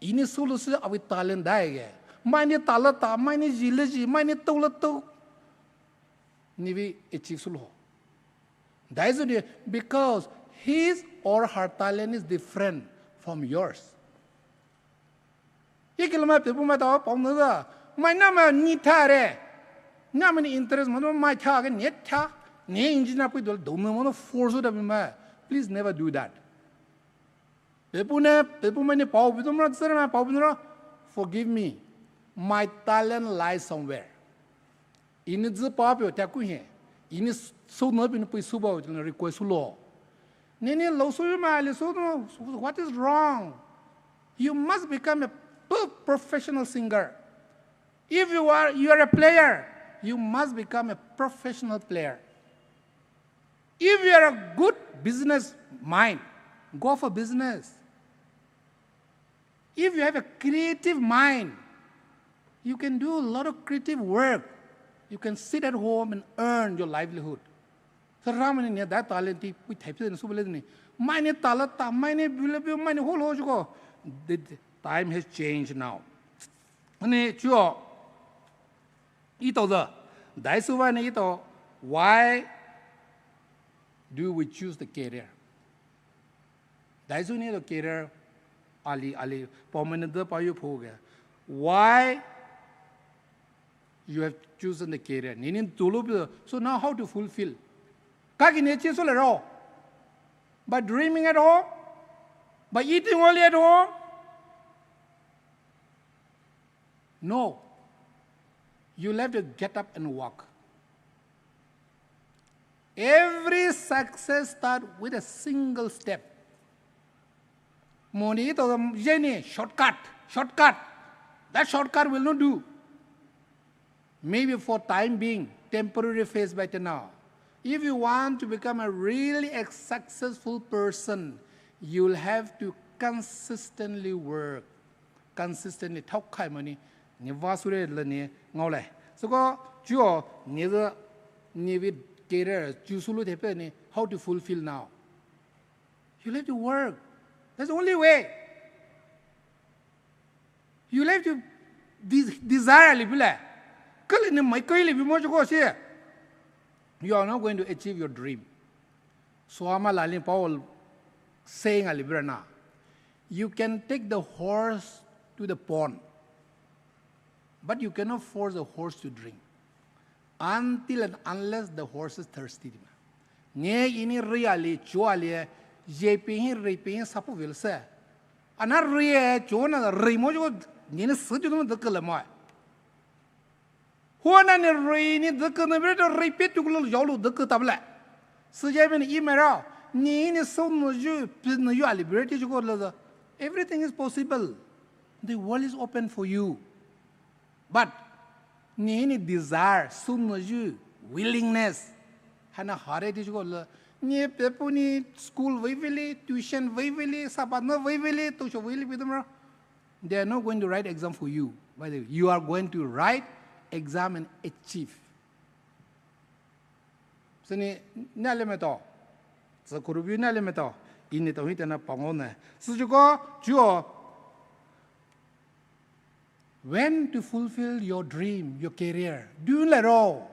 Ini sulu si awi talent dai ge. Mai ni talent ta, mai ni ji le ji, mai ni tou le tou. Ni bi achieve sulu ho. That is it, because his or her talent is different from yours. Ye kilo mai pepu mai ta pom na da. Mai na ma ni tha re. Na ma ni interest ma no mai tha ge ni tha. Ni engineer pui do do ma no force da ma. Please never do that. Pepu ne, pepu mai ni pao, pepu mai ni pao, forgive me. My talent lies somewhere. Ini zi pa pio tia ku he. Ini su no pin pui su ba request lo. Nini lo su ma le su no, what is wrong? You must become a p- professional singer. If you are you are a player, you must become a professional player. If you are a good business mind, go for business. If you have a creative mind, you can do a lot of creative work. You can sit at home and earn your livelihood. So Ramani ne that talent ti pui thai phi su bele ni. Mai ne talent ta, mai ne bule bu, mai ne hol ho juko. The time has changed now. Ani chuo. Ito da. Dai su ba ne ito. Why do we choose the career? Daisü ni the career ali ali permanent de pa yu phoge. Why you have chosen the career? Nini tulu bi. So now how to fulfill? Kaki ne chi so le ro. By dreaming at home? By eating only at home? No. You'll have to get up and walk. Every success starts with a single step. Moni to the journey, shortcut, shortcut. That shortcut will not do. Maybe for time being, temporary phase by now. If you want to become a really a successful person, you'll have to consistently work. Consistently, thao khai moni, ni va sure le ni ngao le. So ko, chuo, ni the, ni with career, chu sulu tepe ni, how to fulfill now? You'll have to work. That's the only way. You'll have to de- desire li bile. Kali ni mai kai li bi mo chuko si. You are not going to achieve your dream. So ama la lin Paul saying ali bira na. You can take the horse to the pond, but you cannot force the horse to drink until and unless the horse is thirsty. Ni ini ri ali, chuo ali, je pi hi ri pi hi sapu vil se. Ana ri e, chuo na ri mo chuo, ni ni si chuo de ke le mo. Huana ni ri ni de ke ne bira to ri pe tu lo jao lo de ke tabla. Si je ben i me ra, ni ni so no ju, pi no ju ali bira ti chuo le. Everything is possible. The world is open for you. But ni ni desire, so no ju, willingness, hana hare ti chuo le. Ni pepu ni school vei vei li, tuition vei vei li, sabat no vei vei li, to sho vei li bidum ra. They are not going to write exam for you. By the way, you are going to write exam and achieve. Sini nale meto. Sa kurubi nale meto. Ini to hita na pango na. Sujuko, chuo. When to fulfill your dream, your career. Do you know?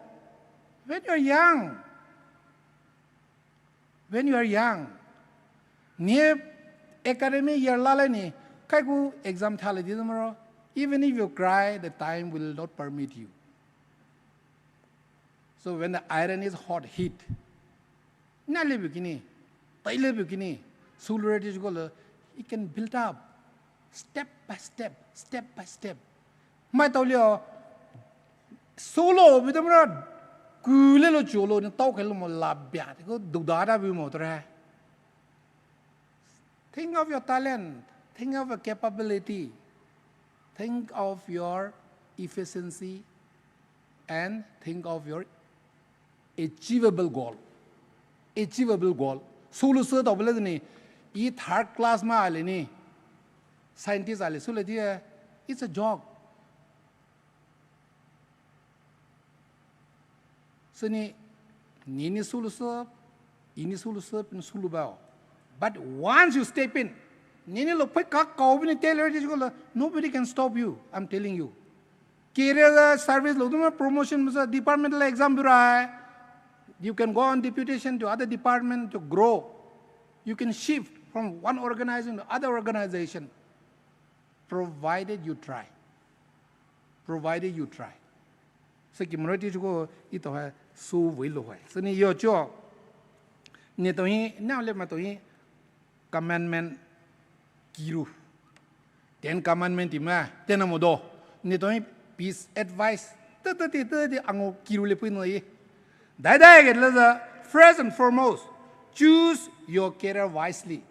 When you are young. When you are young, ni academic year la le ni, kai ku exam tha le di maro. Even if you cry, the time will not permit you. So when the iron is hot heat, na le bikini, tai le bikini, sulure di ko le, it can build up step by step, step by step. Mai tau lio, solo bidamra, kule lo chulo ni tau kelo mo labia, ko dudada bi mo tre. Think of your talent, think of your capability, think of your efficiency, and think of your achievable goal. Achievable goal. Sulu se tau bele ni, i third class ma ale ni, scientist ale sule dia, it's a joke. Sini, nini sulu se, ini sulu se, pin sulu bao. But once you step in, nini lo pui kak kau bini tailor di ko la, nobody can stop you. I'm telling you. Career service lo tuma promotion musa departmental exam bura hai. You can go on deputation to other department to grow. You can shift from one organization to other organization, provided you try. Provided you try. Seki mura ti chuko ito hai su vei lo hai. Sini yo cho. Ni to hi, na le ma to hi commandment kiru. Ten commandment ti ma, ten amo do. Ni to hi peace advice. Te te ti te ti ango kiru le pui no yi. Dai dai ke le the first and foremost, choose your career wisely.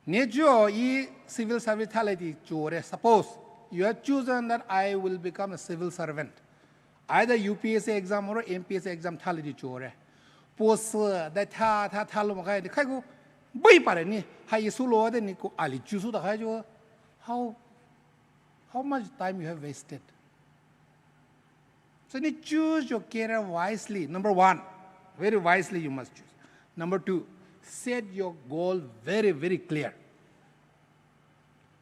Ni chuo i civil service thale ti chuo re. Suppose you have chosen that I will become a civil servant. Either U P S C exam or M P S C exam thale ti chuo re. Post da tha tha tha lo ma kai de kai ko bai pare ni. Hai su lo de ni ko ali chu su da kai chuo. How, how much time you have wasted? So you need choose your career wisely. Number one, very wisely you must choose. Number two, set your goal very, very clear.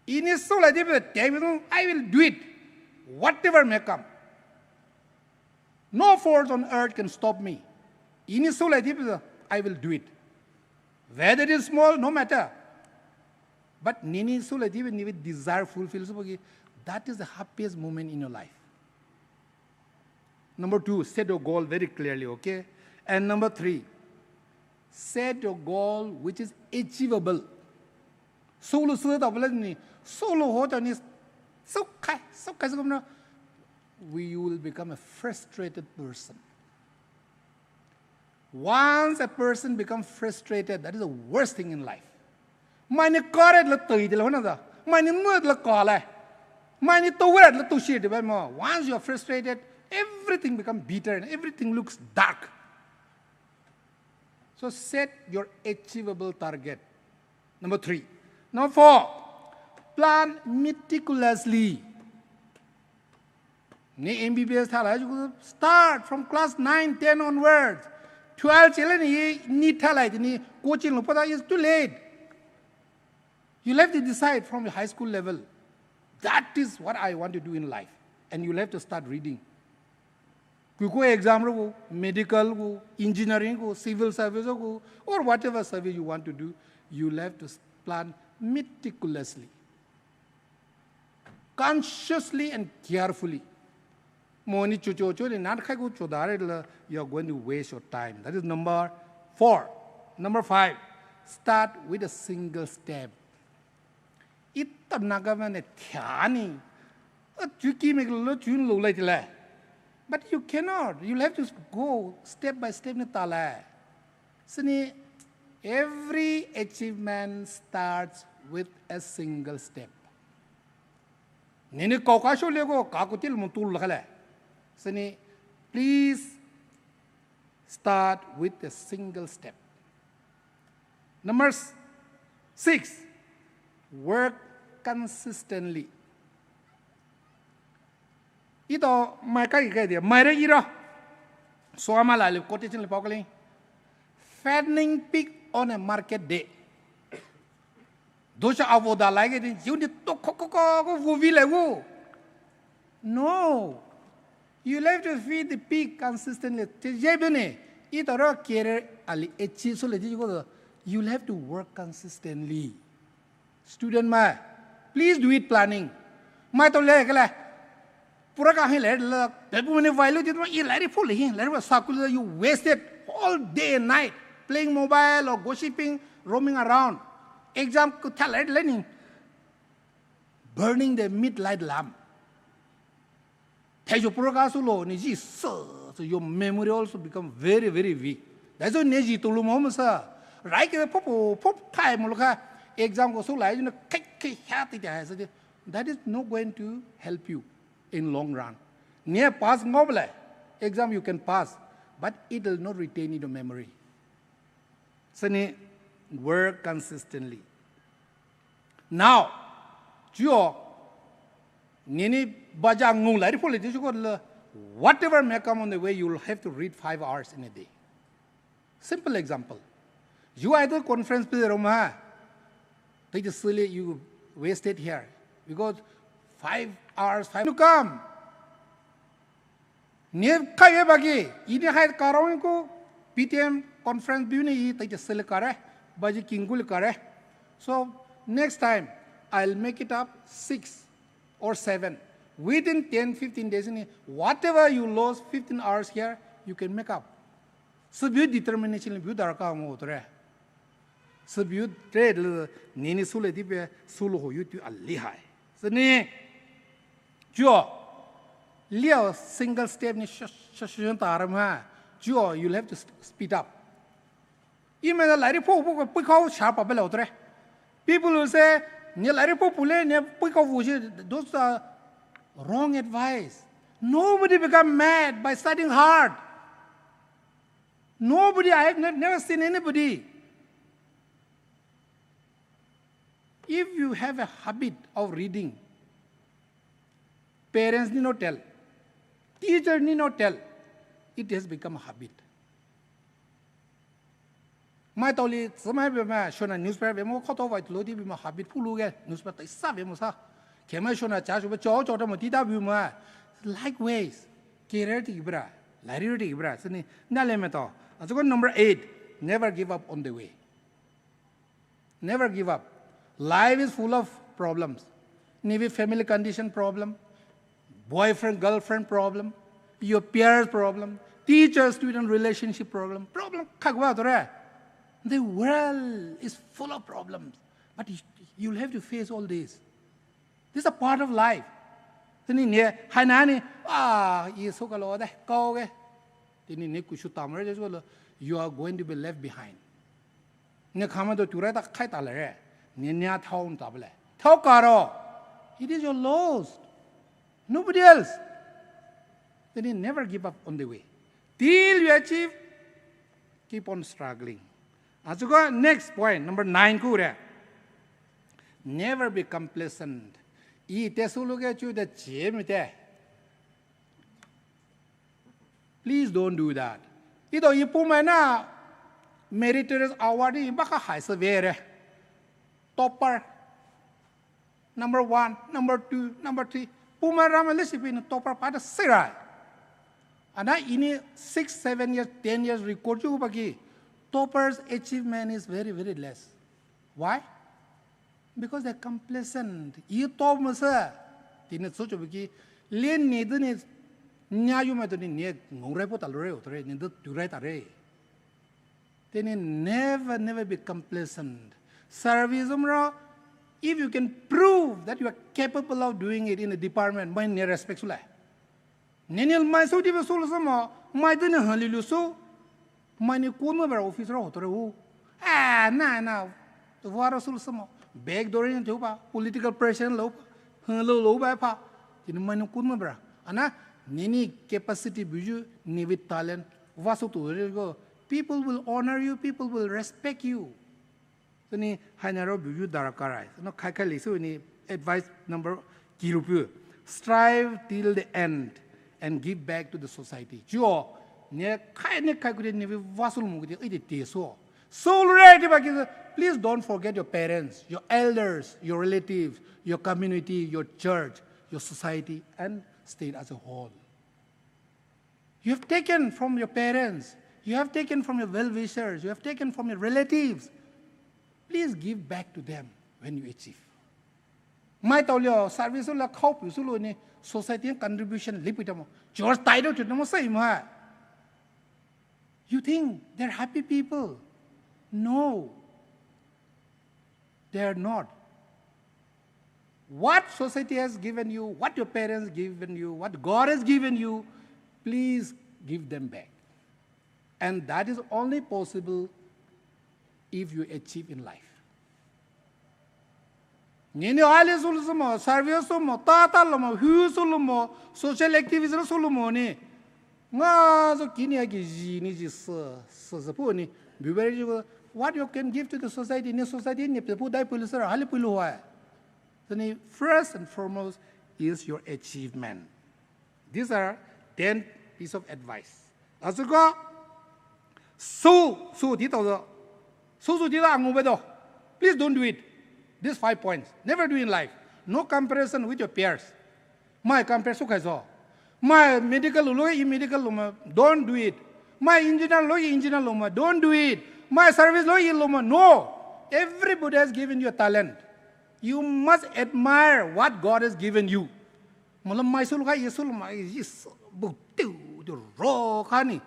Ini so la de, I will do it, whatever may come. No force on earth can stop me. Ini soulai dibi, I will do it. Whether it is small, no matter. But nenou soulai dibi, nenou desire fulfill soubuki. That is the happiest moment in your life. Number two, set your goal very clearly, okay? And number three, set your goal which is achievable. Soulou sü ta bala ni, soulou ho ta ni, soukai, soukai soukai na, we, you will become a frustrated person. Once a person becomes frustrated, that is the worst thing in life. Maini kare la toi de la hona da. Maini mu la kale. Maini to wera la to shi de ba mo. Once you are frustrated, everything becomes bitter and everything looks dark. So set your achievable target. Number three. Number four, plan meticulously. Ni M B B S thalai, you start from class nine, ten onwards. Twelve chele ni, ni thalai ni coaching lo pada is too late. You'll have to decide from your high school level. That is what I want to do in life. And you'll have to start reading. Kui ko exam ro ko, medical ko, engineering ko, civil service ko, or whatever service you want to do, you'll have to plan meticulously, consciously and carefully. Mo ni chuchu chu ni nan khai ko chodare la, you are going to waste your time. That is number four. Number five, start with a single step. Ita Naga man e thiani. A chuki mek lo chun lo lai tila. But you cannot. You'll have to go step by step ni tala. Sini, every achievement starts with a single step. Nenou kau ka sho le ko ka ko til mo tul la khala. Sini, please start with a single step. Number s-, six, work consistently. Ito mai kai kai dia, mai re ira. So ama la le quotation le paokling. Fattening pig on a market day. Dosha avoda lai ke din, jiu ni to ko ko ko ko vuvi le vu. No. You have to feed the pig consistently. Te je bene, ito ro career ali achieve soulai di ko. You have to work consistently. Student mai, please do it planning. Mai to le kala. Pura ka hi le la. Pepu mene value di to i lari full hi. Lari sakul you wasted all day and night playing mobile or gossiping, roaming around. Exam ko thala le ni. Burning the midnight lamp. Thai jo pura ka su lo ni ji so, so your memory also become very, very weak. That's why ne ji tulu mo sa. Rai ke pop pop thai mo ka exam ko su lai na kai kai ha ti ha sa. That is not going to help you in long run. Ne pass ngob le exam you can pass, but it will not retain in your memory. Sini work consistently. Now, chuo, nenou baja ngung lari pole di chuko le, whatever may come on the way, you will have to read five hours in a day. Simple example. You either conference pe ro ma, tai te sele you wasted here because five hours, five to come. Ne kai e bagi, ini hai karong ko P T M conference biu ni i tai te sele kare, baji kingkul kare. So next time, I'll make it up six or seven. Within ten, fifteen days ni, whatever you lost fifteen hours here, you can make up. Sübiu determination biu darkar mo tore. Sübiu trade le nenou sule di pe sulu ho yu tu ali hai. Sini, chuo, liao single step ni sh-, sh-, sh-, sh-, taram ha. Chuo, you'll have to s-, speed up. Ime na lari po po po kau sharp up le tore. People will say, ne lari po pule ne po kau vuji. Those are wrong advice. Nobody become mad by studying hard. Nobody, I have ne-, never seen anybody. If you have a habit of reading, parents need not tell, teacher need not tell, it has become a habit. Mai toli, semai be ma, shona newspaper be mo, koto vai tlo di be ma habit pulu ge, newspaper tai sa be mo sa. Kemai shona cha shu be cho cho ta mo ti da be ma. Likewise, career ti bra. Lairiri bra, sini, nale meto. Azuko number eight, never give up on the way. Never give up. Life is full of problems. Maybe family condition problem, boyfriend, girlfriend problem, your peers problem, teacher, student relationship problem, problem. Khagwa tore. The world is full of problems. But you, you'll have to face all this. This is a part of life. Tini ne, haina ni, ah, ye so kalo de, kau ge. Tini ne kushu tamre je so lo, you are going to be left behind. Ne khama to turai ta khai ta le re. Ne ne thao ta bele. Thao karo. It is your loss. Nobody else. Tini never give up on the way. Till you achieve, keep on struggling. Azuko next point, number nine ku re. Never be complacent. I te sulu ke chu de che mi te. Please don't do that. Ito i pumai na meritorious award i baka hai se vere. Topper. Number one, number two, number three. Pumai rama le sipi na topper pada sirai. Ana ini six, seven years, ten years record ju baki. Toppers' achievement is very, very less. Why? Because they're complacent. I top masa. Tini so chobi ki len ni dini nya yu ma dini ni ngore po talore otre ni do turai tare. Tini never, never be complacent. Service umro, if you can prove that you are capable of doing it in a department, mai ni respect sula. Nini mai so di be so lo sama, mai dini halilu so, mai ni kun ma bra office ra hoto re u. Ah, na, na, vara so lo sama. Back door ni pa, political pressure lo pa, halo lo ba pa. Tini mai ni kun ma bra. Ana, nini capacity buju, ni with talent, vaso tu re go. People will honor you, people will respect you. Tini haina ro buyu darakarai. No khai khai lisu ni advice number kirupu. Strive till the end and give back to the society. Chuo, ne khai ne khai kuri ne vasul mu kuri ide te so. Soul right ba ki, please don't forget your parents, your elders, your relatives, your community, your church, your society and state as a whole. You have taken from your parents, you have taken from your well-wishers, you have taken from your relatives. Please give back to them when you achieve. Mai tao lio service la khao pu su lo ni society contribution li pu tamo. George Taito tu tamo sai ma. You think they're happy people? No. They are not. What society has given you, what your parents given you, what God has given you, please give them back. And that is only possible if you achieve in life. Nini ali sulu sumo, service sumo, tata lumo, hu sulumo, social activist sulumo ni. Nga so kini aki ji ni ji se, se, se pu ni. Biberi ji, what you can give to the society, ni society ni pe pu dai pulu sara, hali pulu huai. So ni first and foremost is your achievement. These are ten piece of advice. Asuko, su, su di tao, su, su di tao angu bedo. Please don't do it. These five points. Never do in life. No comparison with your peers. Mai compare su kaiso. Mai medical lo, i medical lo ma, don't do it. Mai engineer lo, i engineer lo ma, don't do it. Mai service lo, i lo ma, no. Everybody has given you a talent. You must admire what God has given you. Mula mai sulu kai, i sulu ma, i bu tiu, tiu ro kani.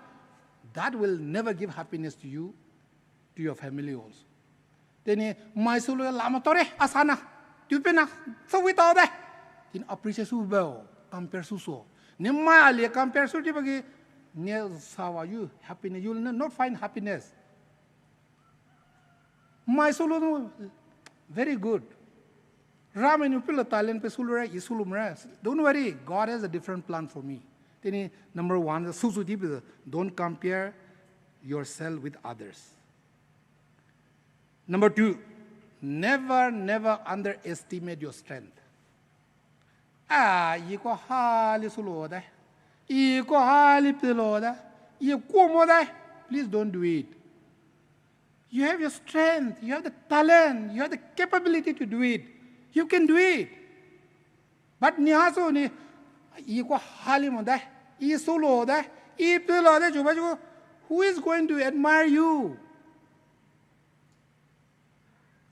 That will never give happiness to you, to your family also. Teni mai sulu lama tore asana, tupena, so without that. Tin appreciate su beo, compare su so. Ni mai ali compare su di bagi, ni sawa you happiness, you will not find happiness. Mai sulu, very good. Ramai ni pila talent pe sulu re, i sulu mre. Don't worry, God has a different plan for me. Teni number one, susu di pe, don't compare yourself with others. Number two, never, never underestimate your strength. Ah, i ko hali sulu da. I ko hali pilo da. I ko mo da. Please don't do it. You have your strength, you have the talent, you have the capability to do it. You can do it. But ni haso ni, i ko hali mo da, i sulu da, If the Lord is over you, who is going to admire you?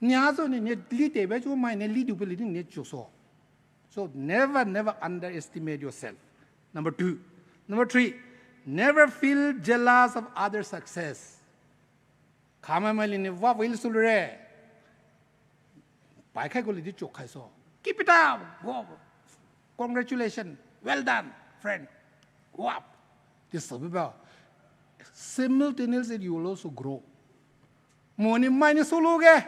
Nia zo ni ne li te ba ju mai ne li du pe li ni ne ju so. So never, never underestimate yourself. Number two. Number three, never feel jealous of other success. Khamai mai li ni wa will sul re. Pai khai ko li di chok khai so. Keep it up. Go. Congratulations. Well done, friend. Go up. This is about simultaneously you will also grow. Mo ni mai ni sulu ge.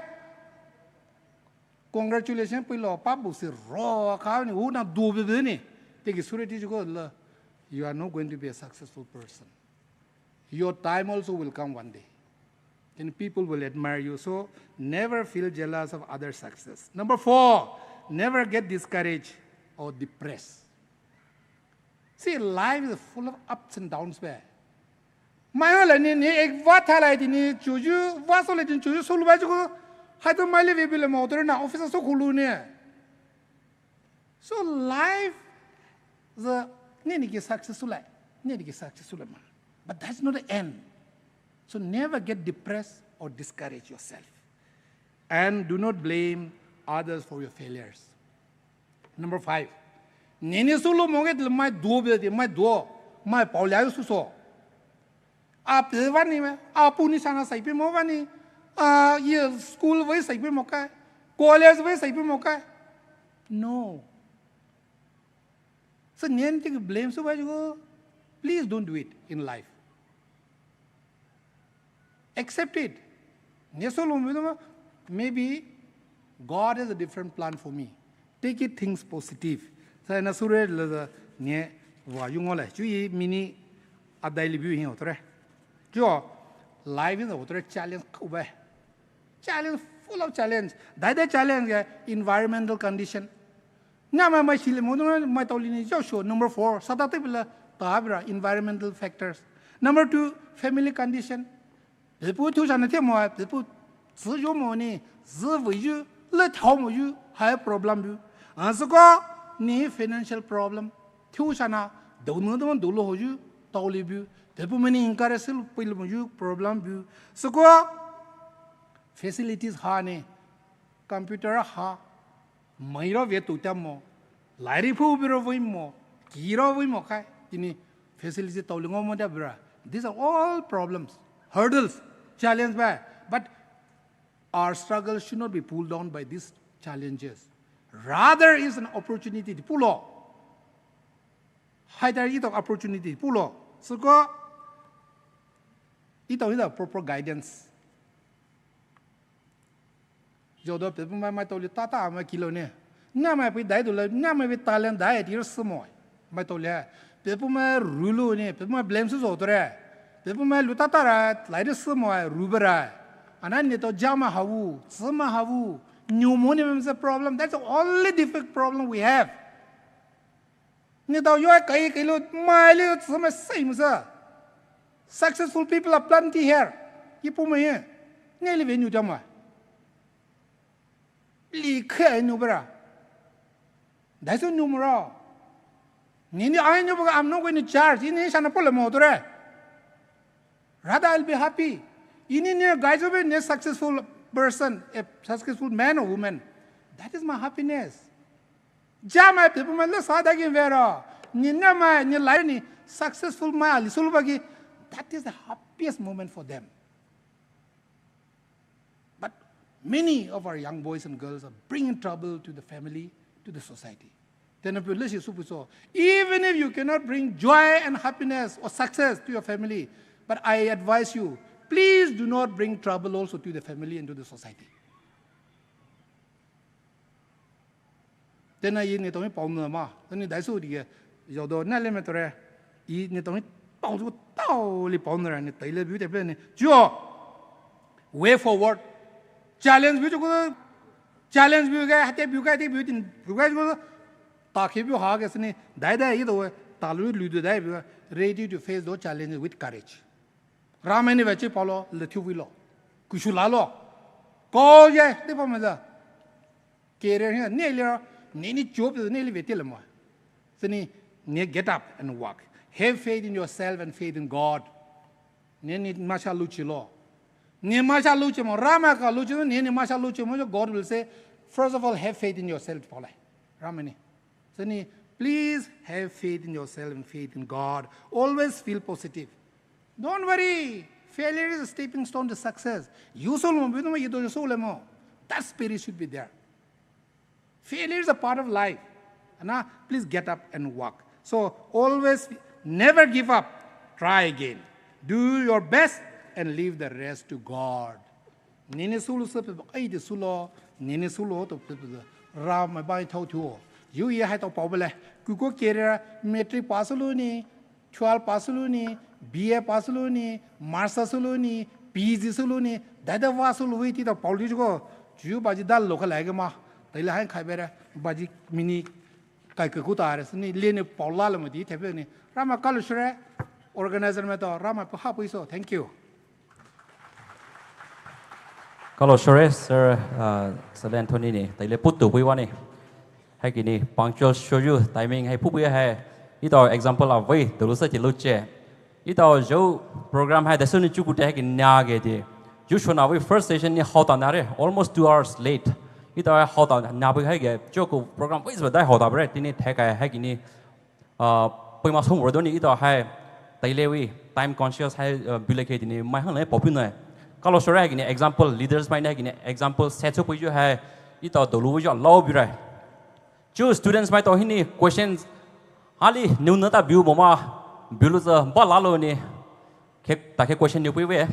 Congratulations pui lo pa bu si ro ka ni u na du bi bi ni. Te ki sure ti ju ko la. You are not going to be a successful person. Your time also will come one day. Then people will admire you. So never feel jealous of other success. Number four, never get discouraged or depressed. See, life is full of ups and downs. Be mai la ni ni ek va tha lai ti ni chu ju va so le tin chu ju so lu ba ju ko. Hai to mai le ve bi le mo to na office so khulu ni. So life, the ne ni ki successful lai, ne ni ki successful lai ma. But that's not the end. So never get depressed or discourage yourself. And do not blame others for your failures. Number five. Ne ni sulu mo ge mai duo be de mai duo mai pao lia su so. A pe vani me, a pu ni sana sai pe mo vani, a ye school vei sai pe mo kai, college vei sai pe mo kai. No. So nien ti blame su ba ju, please don't do it in life. Accept it. Ne so lo me ma, maybe God has a different plan for me. Take it things positive. Sa na sure la ne wa yu ngo le. Ju yi mini adai li bi hin otore. Ju life is otore challenge ku ba. Challenge, full of challenge. Dai dai challenge ge environmental condition. Nya mai mai sile mo mai tau li ni jiao sho. Number four, sata te bila ta bra environmental factors. Number two, family condition. Pepu thiu shana the mo, pepu zi yo mo ni, zi vei yu, le thao mo yu, hai problem bu. An siko ni financial problem. Thiu shana, dou nu dou dou lo ho yu, tau li bu. Pepu mani encourage sil pui lo mo yu, problem bu. Siko facilities ha ni, computer ha, mai ro ve tu ta mo, lai ri phu bi ro vei mo, ki ro vei mo kai, tini facility tau li ngo mo da bra. These are all problems, hurdles, challenge ba. But our struggle should not be pulled down by these challenges. Rather, it's an opportunity. Pulo. Hai da ito opportunity. Pulo. Siko, ito ito proper guidance. Jodo pepu mai mai tau li tata mai kilo ne. Nya mai pui dai du la, nya mai pui talent dai ti ro sumo. Mai tau li. Pepu mai rulu ne, pepu mai blame su zo to re. Pepu mai lu tata ra, lai ri sumo, ru ba ra. Ana ni to jama hawu, suma hawu. New money is a problem. That's the only difficult problem we have. Ni tau yo kai kai lo mai le tsu mai sai mu sa. Successful people are plenty here. Ipu mai ye. Ni li ve nyu jama. Li khe nyu bra. Dai su nyu mu ra. Ni ni ai nyu ba I'm not going to charge. Ini sana pole mo to re. Rather, I'll be happy. Ini ne guys will be a successful person, a successful man or woman. That is my happiness. Jama pepu mai le sa da gin vera. Ni na mai ni lai ni successful mai ali sul bagi. That is the happiest moment for them. But many of our young boys and girls are bringing trouble to the family, to the society. Then a publish is so. Even if you cannot bring joy and happiness or success to your family, but I advise you, please do not bring trouble also to the family and to the society. Tena i ni tong i pao na ma, teni dai su di ge, yo do na le me to re, i ni tong i pao zu tao li pao na re ni tai le bu te pe ni. Juo, way forward. Challenge bu ju ko, challenge bu ge, ha te bu ge, te bu tin bu ge ko, ta ke bu ha ge sini, dai dai i do we, ta lu lu du dai bu, ready to face those challenges with courage. Ramai ni ve chi pao lo, le thiu vi lo, ku shu la lo, ko ye, te pa me da. Career hi ne li ra, ne ni job ne li ve te le mo. Sini ne get up and walk. Have faith in yourself and faith in God. Ne ne masha luchilo. Ne masha luchimo, Ramai ka luchimo, ne ne masha luchimo, God will say, first of all, have faith in yourself, paolai. Ramai ne. So ne, please have faith in yourself and faith in God. Always feel positive. Don't worry. Failure is a stepping stone to success. Yusolmo, bino yudo yusolemo. That spirit should be there. Failure is a part of life. Ana, please get up and walk. So always, never give up. Try again. Do your best and leave the rest to God. Nene sulu se pe ai de sulo, nene sulo to pe pe Ramai bai thau thuo. Yu ye hai to pao bele. Kuko career matric pass lu ni, twelve pass lu ni, B A pass lu ni, master sulu ni, P G sulu ni, dada wa sulu wi ti to pao li ko. Ju baji dal lo ka lai ke ma. Tai le hai khai bere, baji mini kai ke ku ta re, sini le ne pao la le mo di te pe ni. Ramai kalo shire, organizer me to, Ramai pa ha pui so. Thank you. Kalo shire, Sir, uh, Sir Anthony ni, tai le putu pui wa ni. Hai kini punctual shoyu timing hai phupu hai. Ito example a wei dolu sa ti luche. Ito jo program hai dasu ni chuku te hai kini nya ge ti. Ju shona wei first session ni hao ta na re, almost two hours late. Ito hai hao ta na pui hai ge, joku program wei zba dai hao ta bre, tini thai kai hai kini, uh, pui ma sum wor do ni ito hai, tai le wei, time conscious hai, uh, bile ke tini, mai hang le popu na. Kalo shore hai kini example, leaders mai hai kini example, set so pui ju hai, ito dolu jo lao birai. Ju students mai to hini questions, ali niu na ta biu boma, biu lu za ba la lo ni, ke, ta ke question niu pui we.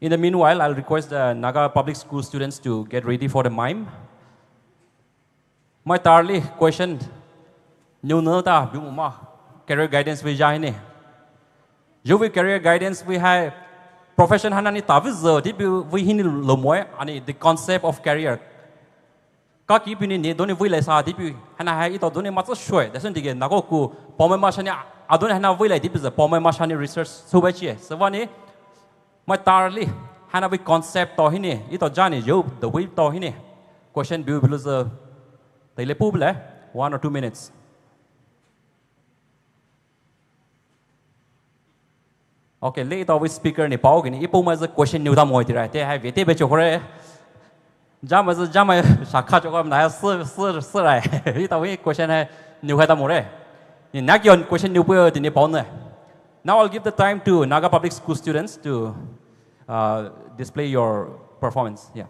In the meanwhile, I'll request the Naga Public School students to get ready for the mime. Mai tarli question niu na ta biu ma career guidance wei ja hini. Ju wei career guidance wei hai profession hana ni ta wei zo di biu wei hini lo moi ani the concept of career. Ka ki pini ni doni wei lai sa di biu hana hai ito doni ma tsa shwe. Dasun dige nako ku pome ma shani adoni hana wei lai di biu za pome ma shani research so wei chie. So wani mai tarli hana wei concept to hini, ito jani jo the wei to hini. Question biu biu lu za tai le pu bile, one or two minutes. Okay, le ito wei speaker ni pao kini, ipo mai za question niu ta moi ti rai, te hai wei te be chokore. Jama za jama shakha chokore na si si si rai. Ito wei question hai niu hai ta more. Ni na ki on question niu pui ti ni pao ne. Now I'll give the time to Naga Public School students to, uh, display your performance. Yeah.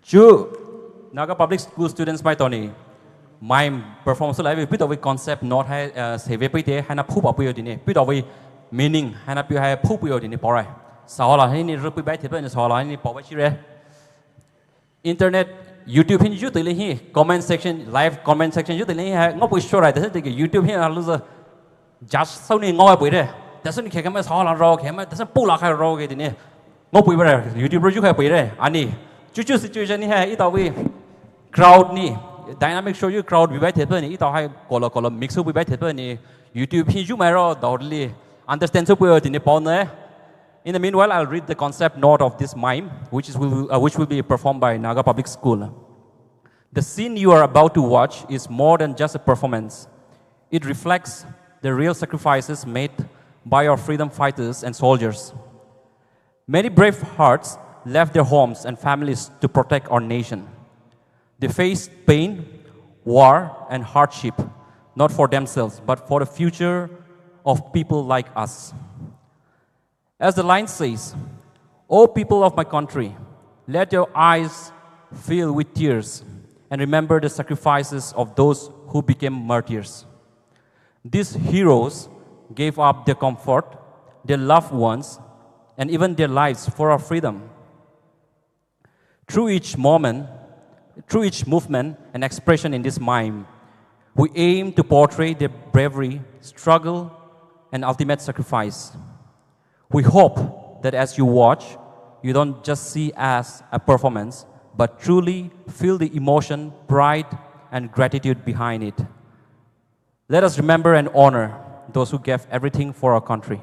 Ju Naga Public School students mai to ni mime performance lai pito wei concept note hai, uh, save pite hai na phuba puyo dine, pito wei meaning hai na pi hai phu puyo dine paorai. Sahola hai ni rupi bai thepe ni sahola hai ni pao bai chire. Internet, YouTube hin ju tele hi comment section, live comment section ju tele hi hai ngo pui shorai te te YouTube hin alu za judge sau ni ngo pui re. Te sun khe khe mai sahola ro khe mai te sun pula khai ro ke dine. Ngo pui bre, YouTube ro ju khai pui re. Ani, chuchu situation ni hai, ito wei crowd ni, dynamic show ju crowd bi bai thepe ni, ito hai kolo kolo mix up bi bai thepe ni, YouTube hi ju mai ro, doubtly understand so pui ti ni pao ne. In the meanwhile, I'll read the concept note of this mime, which is will, uh, which will be performed by Naga Public School. The scene you are about to watch is more than just a performance. It reflects the real sacrifices made by our freedom fighters and soldiers. Many brave hearts left their homes and families to protect our nation. They faced pain, war, and hardship, not for themselves, but for the future of people like us. As the line says, "O people of my country, let your eyes fill with tears and remember the sacrifices of those who became martyrs." These heroes gave up their comfort, their loved ones, and even their lives for our freedom. Through each moment, through each movement and expression in this mime, we aim to portray their bravery, struggle, and ultimate sacrifice. We hope that as you watch, you don't just see as a performance, but truly feel the emotion, pride, and gratitude behind it. Let us remember and honor those who gave everything for our country.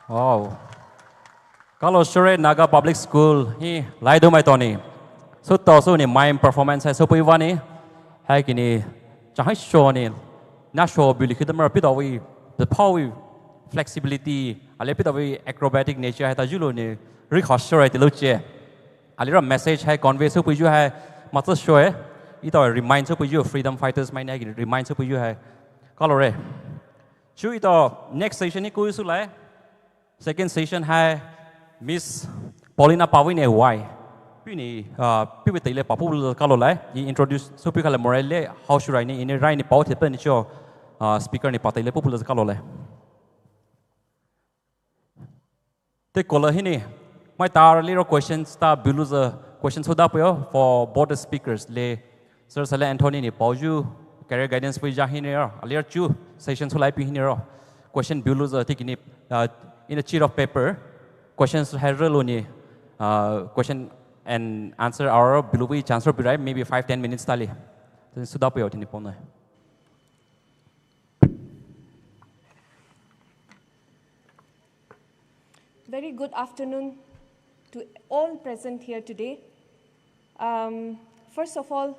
Wow. Kalo sure Naga Public School hi laidu mai toni. Sütao sü ni mime performance hai süpei vani. Hai kini chahai show ni. Na show bili khidamar pitawi the power flexibility. Ale pitawi acrobatic nature hai ta julu ni. Ri khasure ti luche. Alira message hai convey süpei ju hai. Matsa show hai. Ito remind süpei ju freedom fighters mai ni remind süpei ju hai. Kalo re. Chu ito next session ni kui sulai. Second session hai Miss Paulina Pawine wai. Pini, uh, piwe teile papu kalo lai. I introduce so pi kala morele how should I ni ini rai ni pau thepe ni cho, uh, speaker ni pa teile papu kalo lai. Te kola hini. Mai tar liro questions ta buluza questions hoda puyo for both the speakers le Sir Sale Anthony ni pauju career guidance pui ja hini ro. Alir chu session sulai pi hini ro. Question buluza tikini, uh, in a sheet of paper. Questions hai relo ni, uh, question and answer hour bulu chance ro birai maybe five ten minutes tali. Then suda puyo tini pona. Very good afternoon to all present here today. Um, first of all,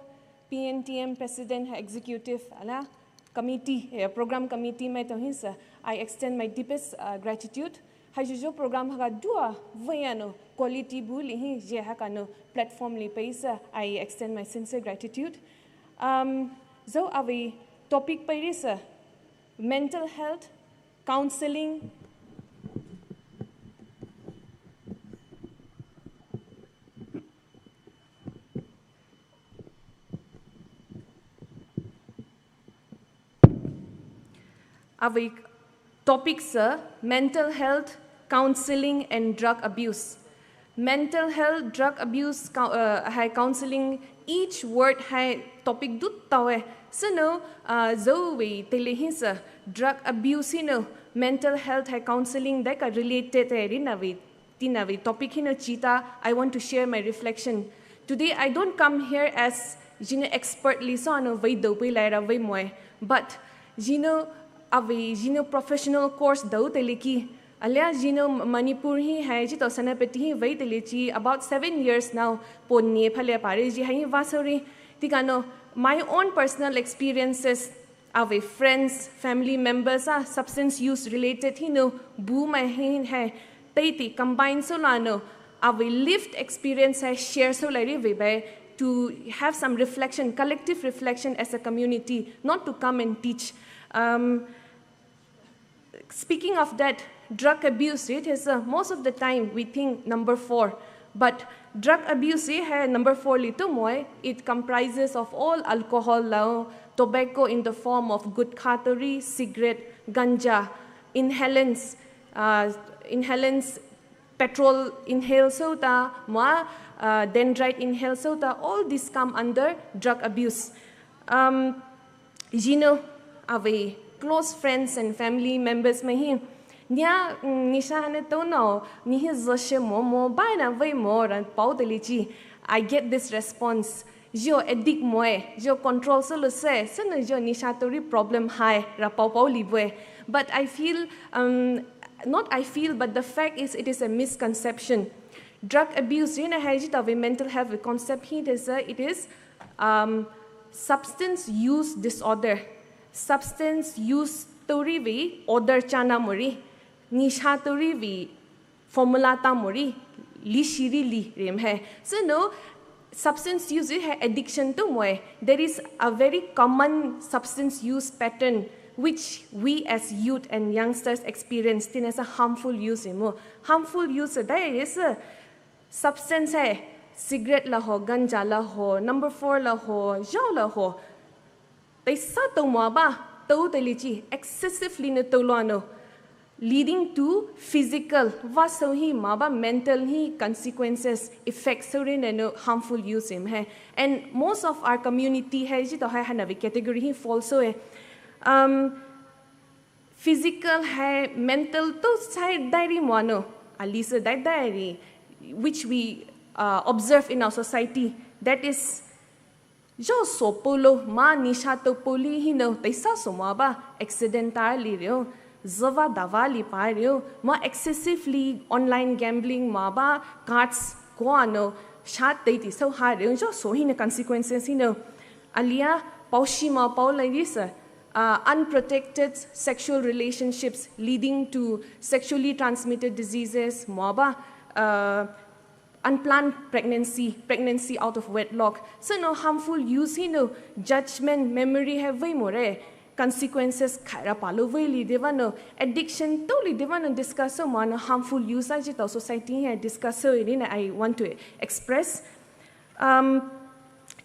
P N T M President, Executive, ala Committee, eh, Program Committee mai tohisa, I extend my deepest, uh, gratitude. Haijuju program haga dua vayano quality bu lihi je hakano platform li paisa, I extend my sincere gratitude. Um, zo avi topic pairisa, mental health, counseling. Avi topic sa mental health, counseling and drug abuse. Mental health, drug abuse, cou- uh, hai counseling, each word hai topic dut tawe. Sino, uh, zo we telehinsa drug abuse hino mental health hai counseling dai ka related hai rinavi. Tinavi topic hino chita, I want to share my reflection. Today I don't come here as jino expert li so ano vai dau pui lai ra vai moe, but jino avi jino professional course dau teleki. Alia jino Manipur hi hai jito Senapati hi vai telechi about seven years now. Pon ni phale pare ji hai vasori. Tikano my own personal experiences, avi friends, family members a substance use related hino bu mai hin hai. Teiti combine so lano avi lived experience hai share so lai ri ve bai to have some reflection, collective reflection as a community, not to come and teach. Um, Speaking of that, drug abuse, it is, uh, most of the time we think number four. But drug abuse, eh, hai number four li tu moe, it comprises of all alcohol lao, tobacco in the form of gutkha turi, cigarette, ganja, inhalants, uh, inhalants, petrol inhale so ta, ma, uh, dendrite inhale so ta, all these come under drug abuse. Um, Jino, avi close friends and family members mai hi. Nia, mm, nisha hane to no, ni hi zoshe mo mo, bai na vai mo ran pau telichi. I get this response. Jo addict moe, jo control so lo se, so no jo nisha tori problem hai, ra pau pau li bue. But I feel, um, not I feel, but the fact is it is a misconception. Drug abuse, you know, hai ji ta vi mental health concept hi, it is, uh, it is um, substance use disorder. Substance use tori vi order chana mori. Nisha tori vi formula ta mori. Li shiri li rem hai. So no, substance use hai addiction tu moe. There is a very common substance use pattern which we as youth and youngsters experience. Tin as a harmful use mo. Harmful use, that is, uh, substance hai, cigarette la ho, ganja la ho, number four la ho, jao la ho. Tai sa tau mua ba, tau tai li chi, excessively ne tau lua no, leading to physical, va sau hi ma ba mental hi consequences, effects sau re ne no harmful use im hai. And most of our community hai, ji to hai hana vi category hi fall so hai. Um, Physical hai mental to sai diary mono, alisa dai diary, which we, uh, observe in our society. That is, jo so polo ma nisha to poli hino, taisa so ma ba accidentally reo. Züva dava li pa reu, ma excessively online gambling ma ba cards ko ano sha tei ti so ha reu, jo so hinou consequences hinou. Alia pao shi ma pao lai di sü, uh, unprotected sexual relationships leading to sexually transmitted diseases ma ba, uh, unplanned pregnancy, pregnancy out of wedlock. Sünou harmful use hinou judgment, memory hai vei more, consequences khaira palo vei li deva nou, addiction tou li deva nou discuss so ma nou harmful use a jitao society hai discuss so ini na I want to express. Um,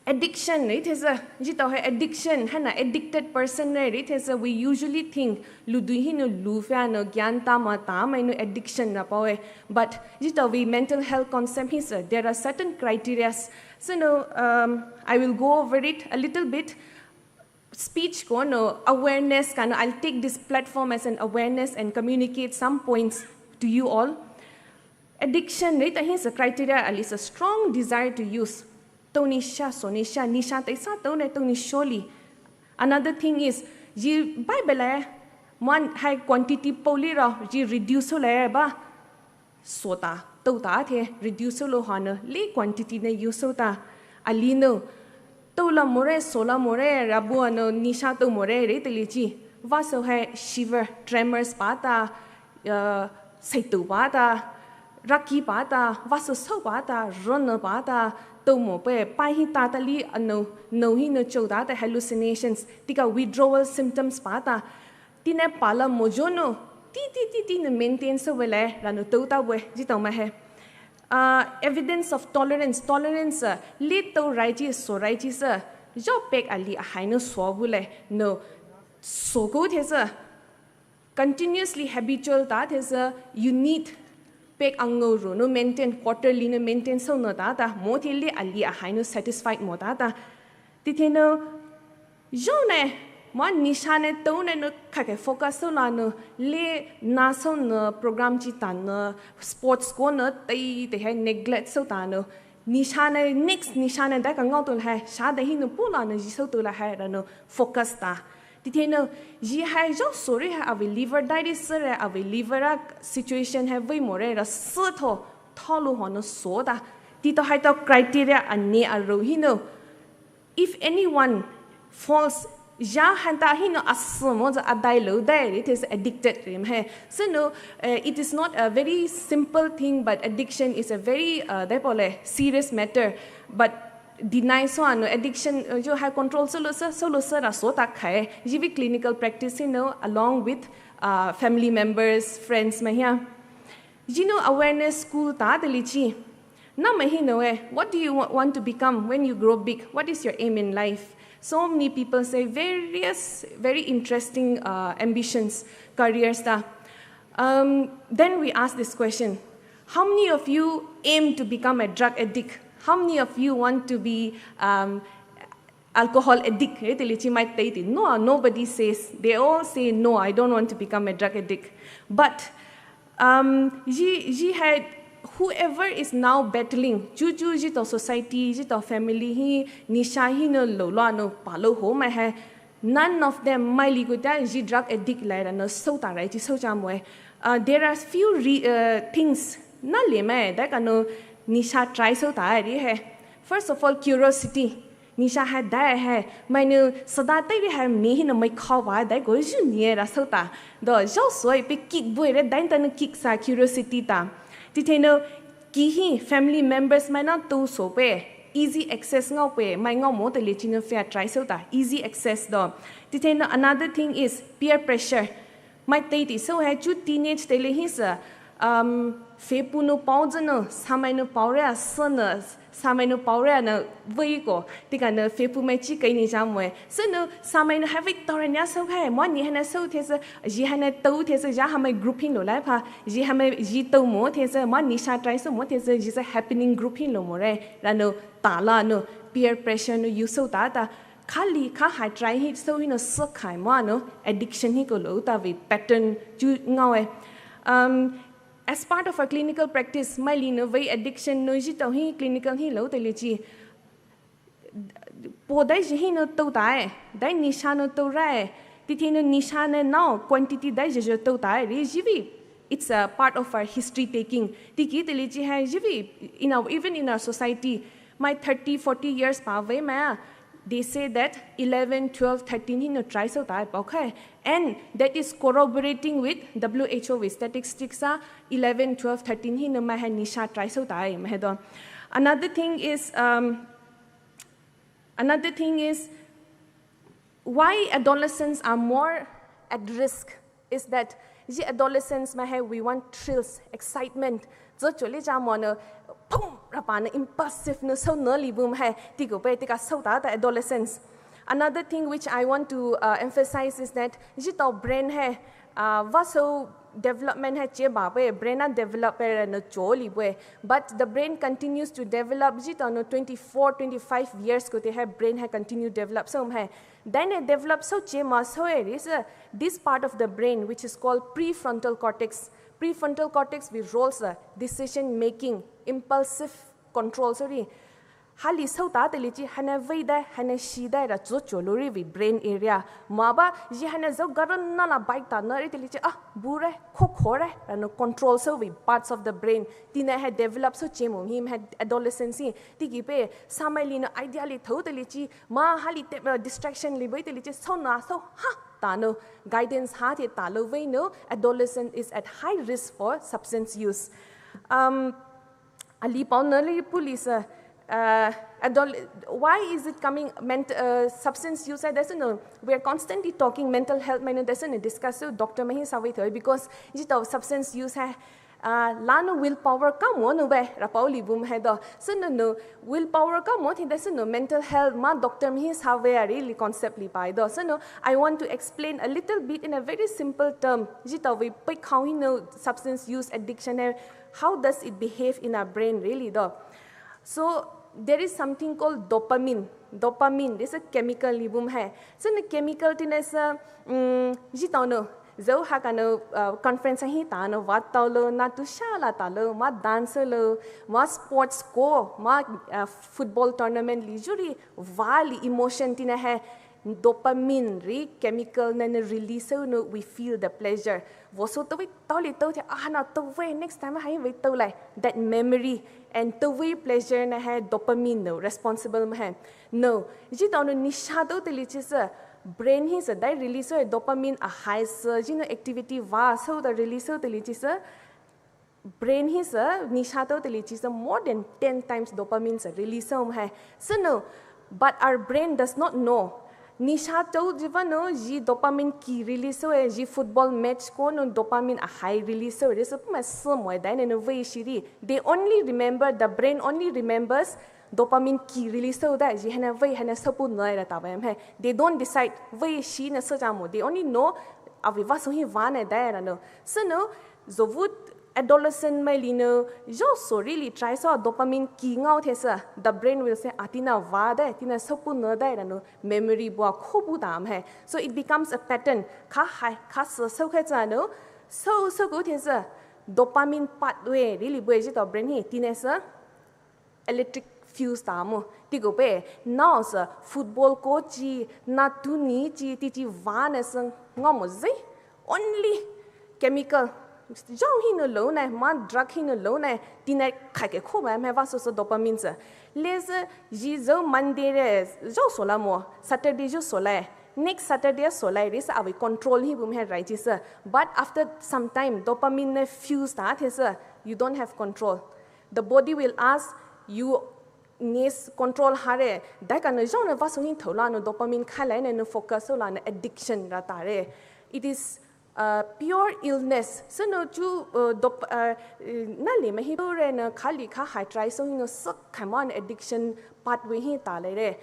addiction rei thesa, jitao hai addiction, haina addicted person rei thesa, we usually think, ludui hinou lu fia nou, gyan ta ma ta mai nou addiction ra pao e. But jitao vei mental health concept hi sü, there are certain criteria. So nou, um, I will go over it a little bit. Speech ko nou awareness ka nou, I'll take this platform as an awareness and communicate some points to you all. Addiction rei ta hi sü criteria ali sü strong desire to use. Tou nisha, so nisha, nisha tei sa tou ne tou ni sholi. Another thing is, ji Bible e, man hai quantity pao li ra, ji reduce ho le ba. So ta, tou ta the, reduce ho lo ha nou, le quantity ne use ho ta. Ali nou, tou la more, so la more, ra bu ano nisha tou more rei teli ji. Va so hai shiver, tremors pa ta, uh, saitu pa ta, raki pa ta, va so so pa ta, run pa ta, tou mo pe, pa hi ta ta li, ano, nou hinou chou ta ta hallucinations, tika withdrawal symptoms pa ta, ti ne pa la mo jo nou, ti, ti, ti, ti nou maintain so we le, ra nou tou ta we, jitao ma hai. Uh, evidence of tolerance, tolerance, uh, le tou rai ji, so rai ji sü, jo pek ali a hai nou so bu le, nou, so ko thesa, continuously habitual ta thesa, you need pek angou ro nou maintain, quarterly nou maintain so nou ta ta, mo the le ali a hai nou satisfied mo ta ta. Ti the nou, jo ne, ma nisha ne tou ne nou kake focus so la nou, le na so nou program ji ta nou, sports ko nou, tei tei hai neglect so ta nou, nisha ne, next nisha ne, dai ka ngao tou la hai, sha dai hinou pu la nou, ji so tou la hai, ra nou focus ta. Ti the nou, ji hai jo so rei hai ave liver dai di sü rei ave liver a situation hai vei mo rei ra sü tho, tho lu ho nou so ta. Ti tao hai tao criteria a ne a ro hinou. If anyone falls, ja han ta hinou a sü mo za a dai lo dai rei, it is addicted rei ma hai. So nou, uh, it is not a very simple thing, but addiction is a very, uh, dai pao le serious matter. But deny so ano addiction, uh, jo hai control so lo sü, so lo sü ra so ta khai. Ji vei clinical practice hinou along with, uh, family members, friends ma hia. Ji nou awareness school ta teli ji. Na ma hinou e, what do you wa-, want to become when you grow big? What is your aim in life? So many people say various, very interesting, uh, ambitions, careers ta. Um, then we ask this question, how many of you aim to become a drug addict? How many of you want to be, um, alcohol addict? Eh, teli ji mai tei ti. No, nobody says. They all say, "No, I don't want to become a drug addict." But, um, ji, ji hai, whoever is now battling, ju ju jitao society, jitao family hi, nisha hinou lo lo nou pa lo ho mai hai, none of them mai li ko ta ji drug addict lai ra nou so ta rai ji so ja mo e. Uh, there are few re-, uh, things na le mai, dai ka nou nisha try so ta rei hai. First of all, curiosity. Nisha hai dai hai, mai nou sada tei rei hai mi hinou mai khao ba, dai ko ju ni ra so ta. Do, jo so e pe kick bu rei, dai ta nou kick sa curiosity ta. Ti the nou, ki hi family members mai na tou so pe, easy access ngao pe, mai ngao mo teli ji nou fia try so ta, easy access do. Ti the nou, another thing is peer pressure. Mai tei ti so hai ju teenage teli hi sü, um, fepu nou pao zü nou, samai nou pao rei a sü nou, samai nou pao rei a nou vei ko, tika nou fepu mai ji kai ni ja mo e. Sü nou, samai nou hai vei tao rei nia so hai, ma ni hai na so thesa, ji hai na tou thesa, ja ha mai group hinou lai pa, ji ha mai ji tou mo thesa, ma nisha try so mo thesa, ji sa happening group hinou mo rei, ra nou, ta la nou, peer pressure nou use so ta ta, Kali, ka hai try hi so hinou sü khai ma nou, addiction hi ko lo ta vei pattern ju ngao e. Um, as part of our clinical practice, mai li nou vei addiction nou jitao hi clinical hi lo teli ji. Po dai ji hinou tou ta e, dai nisha nou tou ra e. Tithinu nisha ne now quantity dai jeje tou tai ri jivi. It's a part of our history taking. Tiki tili chi hai jivi in our, even in our society. My thirty, forty years pa vei ma, they say that eleven, twelve, thirteen hinu try sou tai pao khai. And that is corroborating with W H O with statistics a eleven, twelve, thirteen hinu ma hai nisha try sou tai ma hai do. Another thing is, um, another thing is, why adolescents are more at risk is that ji adolescents ma hai we want thrills, excitement. Zo chole ja mo no, pum, rapa no impulsive no, so no li boom hai, tiko pe, tika so ta, ta adolescents. Another thing which I want to, uh, emphasize is that ji to brain hai, uh, va so development hai che ba pe, brain a develop pe no cho li pe. But the brain continues to develop, ji to no twenty-four, twenty-five years ko te hai brain hai continue develop so hai. Then a develop so che ma so e ri se, this part of the brain which is called prefrontal cortex. Prefrontal cortex we roles a decision making, impulsive control, sorry. Hali so ta tili chi, hana vei dai, hana shi dai ra zo cho lo ri we brain area. Ma ba, ji hana zo garon na la bike ta na ri tili chi, ah, bu re, kho kho re, ra no control so we parts of the brain. Tina hai develop so che mo, him hai adolescence hi. Tiki pe, samai li no idea li thou tili chi, ma hali te, uh, distraction li boi tili chi, so na, so ha, ta no, guidance ha te ta lo vei no, adolescent is at high risk for substance use. Um, Ali pao na li police, uh, adol-, why is it coming ment-, uh, substance use hai, that's no. We are constantly talking mental health, maine that's no discuss so doctor mahi sa wei thoi because ji to substance use hai, uh, la no willpower ka mo no be, ra pao li boom hai do. So no, no, willpower ka mo thi that's no mental health ma doctor mahi sa wei a ri li concept li pai do. So no, I want to explain a little bit in a very simple term. Ji to we pe khao hi no substance use addiction hai, how does it behave in our brain really though? So there is something called dopamine. Dopamine, this is a chemical li boom hai. So no chemical tina se, um, ji to no, zo ha ka no, uh, conference hi ta no, wa to lo, na tu sha la ta lo, ma dance lo, ma sports ko, ma, uh, football tournament li juri, wa li emotion tina hai, dopamine ri chemical na no release no, we feel the pleasure. Vo so to we to li to the, ah, na to we next time hai we to lai. That memory and to we pleasure na hai dopamine no responsible ma hai. No, ji to no nisha to tili chi se, brain hi se dai release so dopamine a high se, ji no activity wa so the release so tili chi se, brain hi se, nisha to tili chi se more than ten times dopamine se release so hai. So no, but our brain does not know. Nisha to ji va no, ji dopamine ki release so e, ji football match ko no dopamine a high release so e, so puma se mo e, dai no vei shi ri. They only remember, the brain only remembers dopamine ki release so da, ji hana vei hana sapu no e ra ta ba hai. They don't decide, vei shi na se ja mo. They only know, a vei wa so hi wa na dai ra no. So no, zo vu adolescent mai li no, jo so really try so dopamine ki ngao the se, the brain will say, ah, tina wa dai, tina sapu no dai ra no, memory bua kho bu dam hai. So it becomes a pattern. Kha hai, kha se, so khai cha no, so, so ku the se, dopamine pathway really bue ji to brain hi, tina se, electric fuse ta mo. Tiko pe, na se football ko chi, na tu ni chi, ti chi wa na se, nga mo zi. Only chemical. Jao hi no lo na, ma drug hi no lo na, tina khai ke kho ma, ma wa so so dopamine se. Le se, ji zo Monday re, jao so la mo, Saturday jo so la. Next Saturday so la, re se a we control hi bu ma rai chi se. But after some time, dopamine ne fuse ta the se, you don't have control. The body will ask you, nis control ha re, dai ka no jao no wa so hin thou la no dopamine khai la ne no focus so la no addiction ra ta re. It is, uh, pure illness. So no chu, uh, dop-, uh, na le ma hi re no kha li kha hai try so hin no sak khai ma no addiction pathway hi ta le re.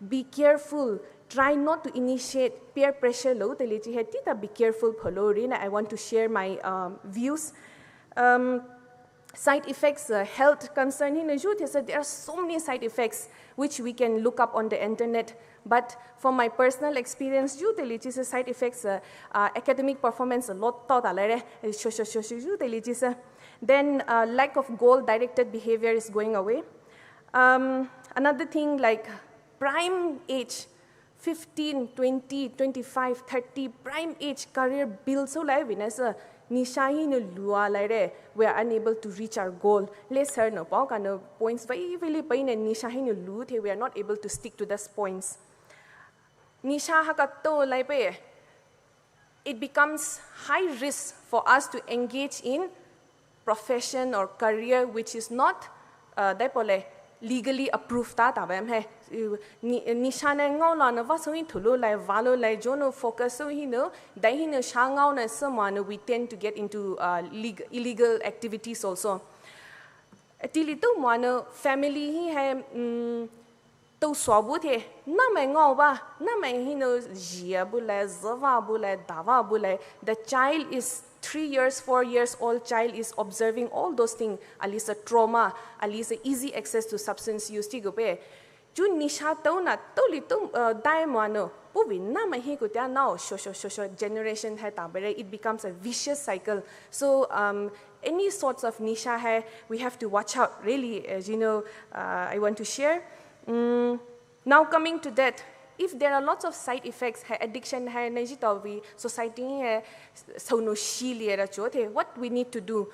Be careful. Try not to initiate peer pressure lo tili chi hai ti ta be careful pho lo re na. I want to share my, um, views. Um, side effects, uh, health concern hi no ju the se, there are so many side effects which we can look up on the internet. But from my personal experience, ju tili chi se side effects, uh, uh, academic performance a lot to ta le re, eh, sho, sho, sho, sho, ju tili chi se. Then, uh, lack of goal-directed behavior is going away. Um, another thing, like, prime age, fifteen, twenty, twenty-five, thirty prime age career build soulai vei nasa nisha hinou lua laire, we are unable to reach our goal. Lesser nou pao kana points vei vei li paine nisha hinou lu the, we are not able to stick to those points. Nisha haka to lai pe, it becomes high risk for us to engage in profession or career which is not uh, dai pole legally approved ta ta bam he. Ni- nisha ne ngao la na va so hin thulu lai valo lai jono focus so hin no dai hin no sha ngao na sama no we tend to get into uh, leg- illegal activities also. Tili tu mano family hi he mm, to swabu the, namai ngao ba, namai hino jia bu le, zava bu le, dava bu le. The child is three years, four years old child is observing all those things. Alisa trauma, alisa easy access to substance use ti gupe. Chu nisha to na to li to uh, dai mano. Puvi namai hi kutia now, sho sho sho sho generation hai tabere. It becomes a vicious cycle. So um, any sorts of nisha hai, we have to watch out. Really, as you know, uh, I want to share. Mm, now coming to that, if there are lots of side effects, hai addiction hai na ji tau vi society hai sono shi liera cho the, what we need to do?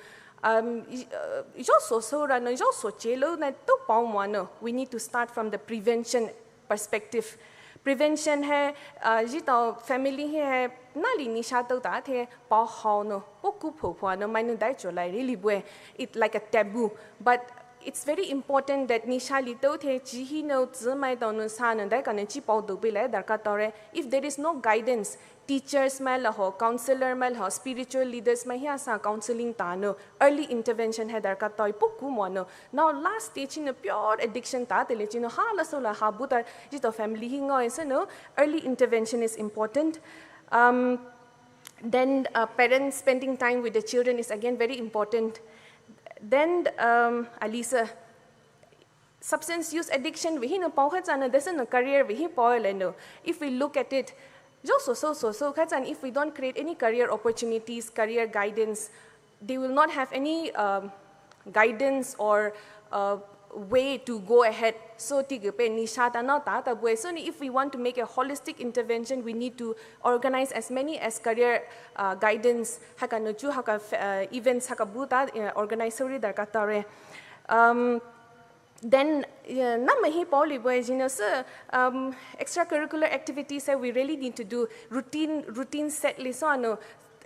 Um, i- uh, jo so so ra na jo so chelo na to pau mano. We need to start from the prevention perspective. Prevention hai uh, ji tau family hai hai nali nisha to ta the pau hao no, po ku pho pho no mai no dai cho lai really bue. It like a taboo, but it's very important that nisha li to the chi hi no zi mai tau no sa no dai ka no chi pau do bi lai darkar tau re. If there is no guidance, teachers mai la ho, counselor mai la ho, spiritual leaders mai hi asa counseling ta no, early intervention hai darkar tau po ku mo no. Now last stage in a pure addiction ta te le chi no ha la so la ha bu ta ji to family hi ngao so no, early intervention is important. Um, then uh, parents spending time with the children is again very important. Then um, Alisa, substance use addiction vei hi no pau kha chana desa no career vei hi pau le no. If we look at it, jo so so so so kha chan, if we don't create any career opportunities, career guidance, they will not have any um, guidance or uh, way to go ahead. So ti ge pe nisha ta na ta ta bue. So ni if we want to make a holistic intervention, we need to organize as many as career uh, guidance haka no chu haka uh, events haka bu ta uh, organize sori darkar tare. Um, then uh, na mahi pauli bue jino se um, extracurricular activities that we really need to do, routine routine set li so ano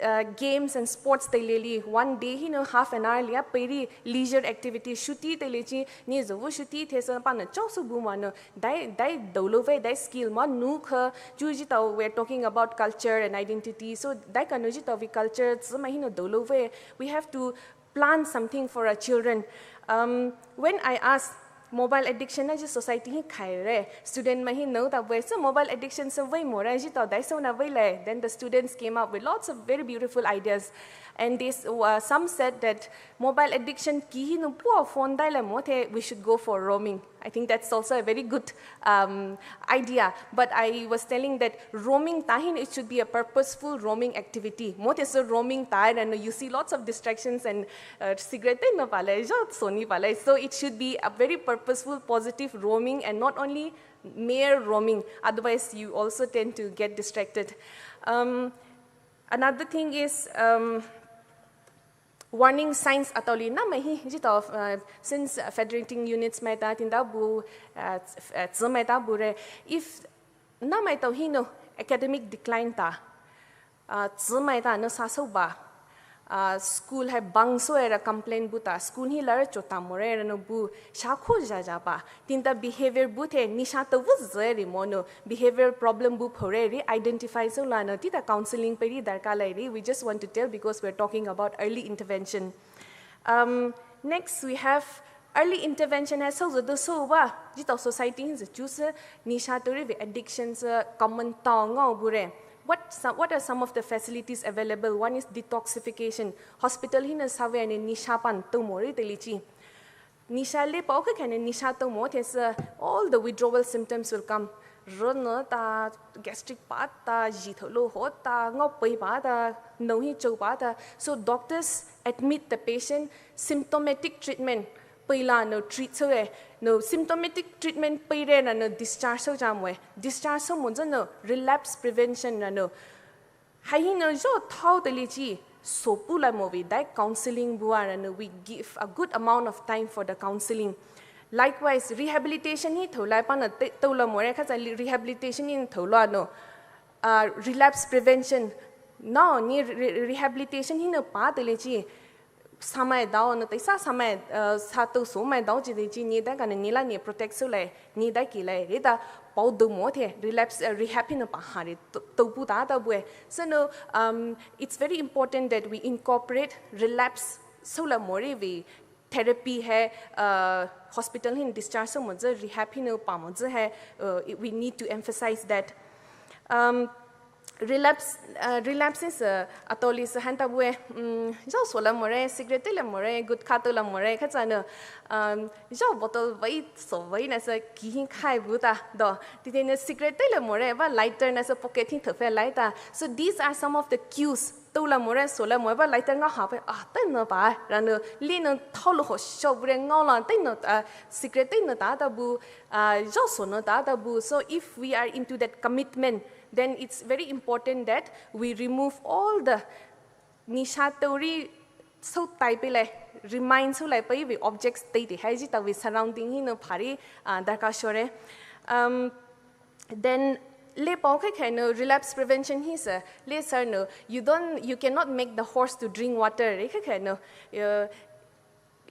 uh, games and sports te leli one day hi no half an hour lia peri leisure activity shuti te lechi ni zo vu shuti the sa pa no chau su bu ma no dai dai dolo ve dai skill ma nu kha chu ji tau. We're talking about culture and identity, so dai ka no ji tau vi culture zi ma hi no dolo ve. We have to plan something for our children. Um, when I asked mobile addiction na ji society hi khai re, student ma hi no ta bue so mobile addiction sa vai mo ra ji tau dai so na vai le. Then the students came up with lots of very beautiful ideas, and this uh, some said that mobile addiction ki hi no pua phone dai le mo the, we should go for roaming. I think that's also a very good um, idea. But I was telling that roaming tahin, it should be a purposeful roaming activity. Mo te so roaming tahin, and you see lots of distractions and uh, cigarette no pale, jo soni pale. So it should be a very purposeful, positive roaming and not only mere roaming. Otherwise, you also tend to get distracted. Um, another thing is um, warning signs atauli na mai hi ji tau uh, since uh, federating units mai ta tinda bu uh, uh, zi mai ta bu re. If na mai tau hi no academic decline ta uh, zi mai ta no sa so ba uh, school hai bang so era complain bu ta school hi lar cho ta mo re no bu sha kho ja ja ba. Tinta behavior bu the nisha to vu zeri mo no behavior problem bu phore ri identify so la no tita counseling peri darkar lai ri. We just want to tell because we're talking about early intervention. Um, next, we have early intervention hai so zo do so ba ji tau society hin zo chu se nisha to ri vi addiction se common tau ngau bu re. What, some, what are some of the facilities available? One is detoxification. Hospital hin sa ve ne nisha pan to mo ri te li chi. Nisha le pau kha kane nisha to mo the se all the withdrawal symptoms will come. Rono ta gastric pa ta ji tho lo ho ta ngau pei pa ta no hi chou pa ta. So doctors admit the patient symptomatic treatment. Peila nou treat soure, nou symptomatic treatment peire na nou discharge sou jamoe. Discharge sou moza nou relapse prevention na nou. Hai hinou zho thao tali chi, sopu la mo vei dai counseling bua na nou, we give a good amount of time for the counseling. Likewise, rehabilitation hi thou lai pa na te-, thou la more, khatsa li-, rehabilitation hi thou la nou. Uh, relapse prevention. No, ni re-, re-, rehabilitation hinou pa tali chi. Samai dao nou, taisa samai, uh, sa thou so mai dao chi de chi ni dai kana ni la ni protect sou lai, ni dai ki lai, rita pao dou mo the, relapse, uh, rehab hinou pa ha re, to-, thou pu ta ta bue. So nou, um, it's very important that we incorporate relapse sou la more vei therapy hai, uh, hospital hinou discharge sou moza rehab hinou pa moza hai, uh, we need to emphasize that. Um, relapse, uh, relapse is, uh, atoli sa hanta bue, um, zho so la more, cigarette la more, gutkha thou la more, khatsa nou, um, zho bottle vai so vai na sa ki hin khai bu ta, do. Tite nou cigarette la more, ba lighter na sa pocket hin thou phe lai ta. So these are some of the cues. Thou la more, so la more, ba lighter ngao ha pe, ah, tai nou pa, ra nou, li nou thao lou ho sho bure ngao la, tai nou, uh, cigarette tai nou ta ta bu, uh, zho so nou ta ta bu. So if we are into that commitment, then it's very important that we remove all the nisha thouri sou tai pe lai, remind sou lai pe vei objects tei tei hai zita vei surrounding hinou phari, uh, darkar shore. Um, then le pao khai khai nou relapse prevention hi sa, le sir nou, you don't, you cannot make the horse to drink water, re khai khai nou, uh,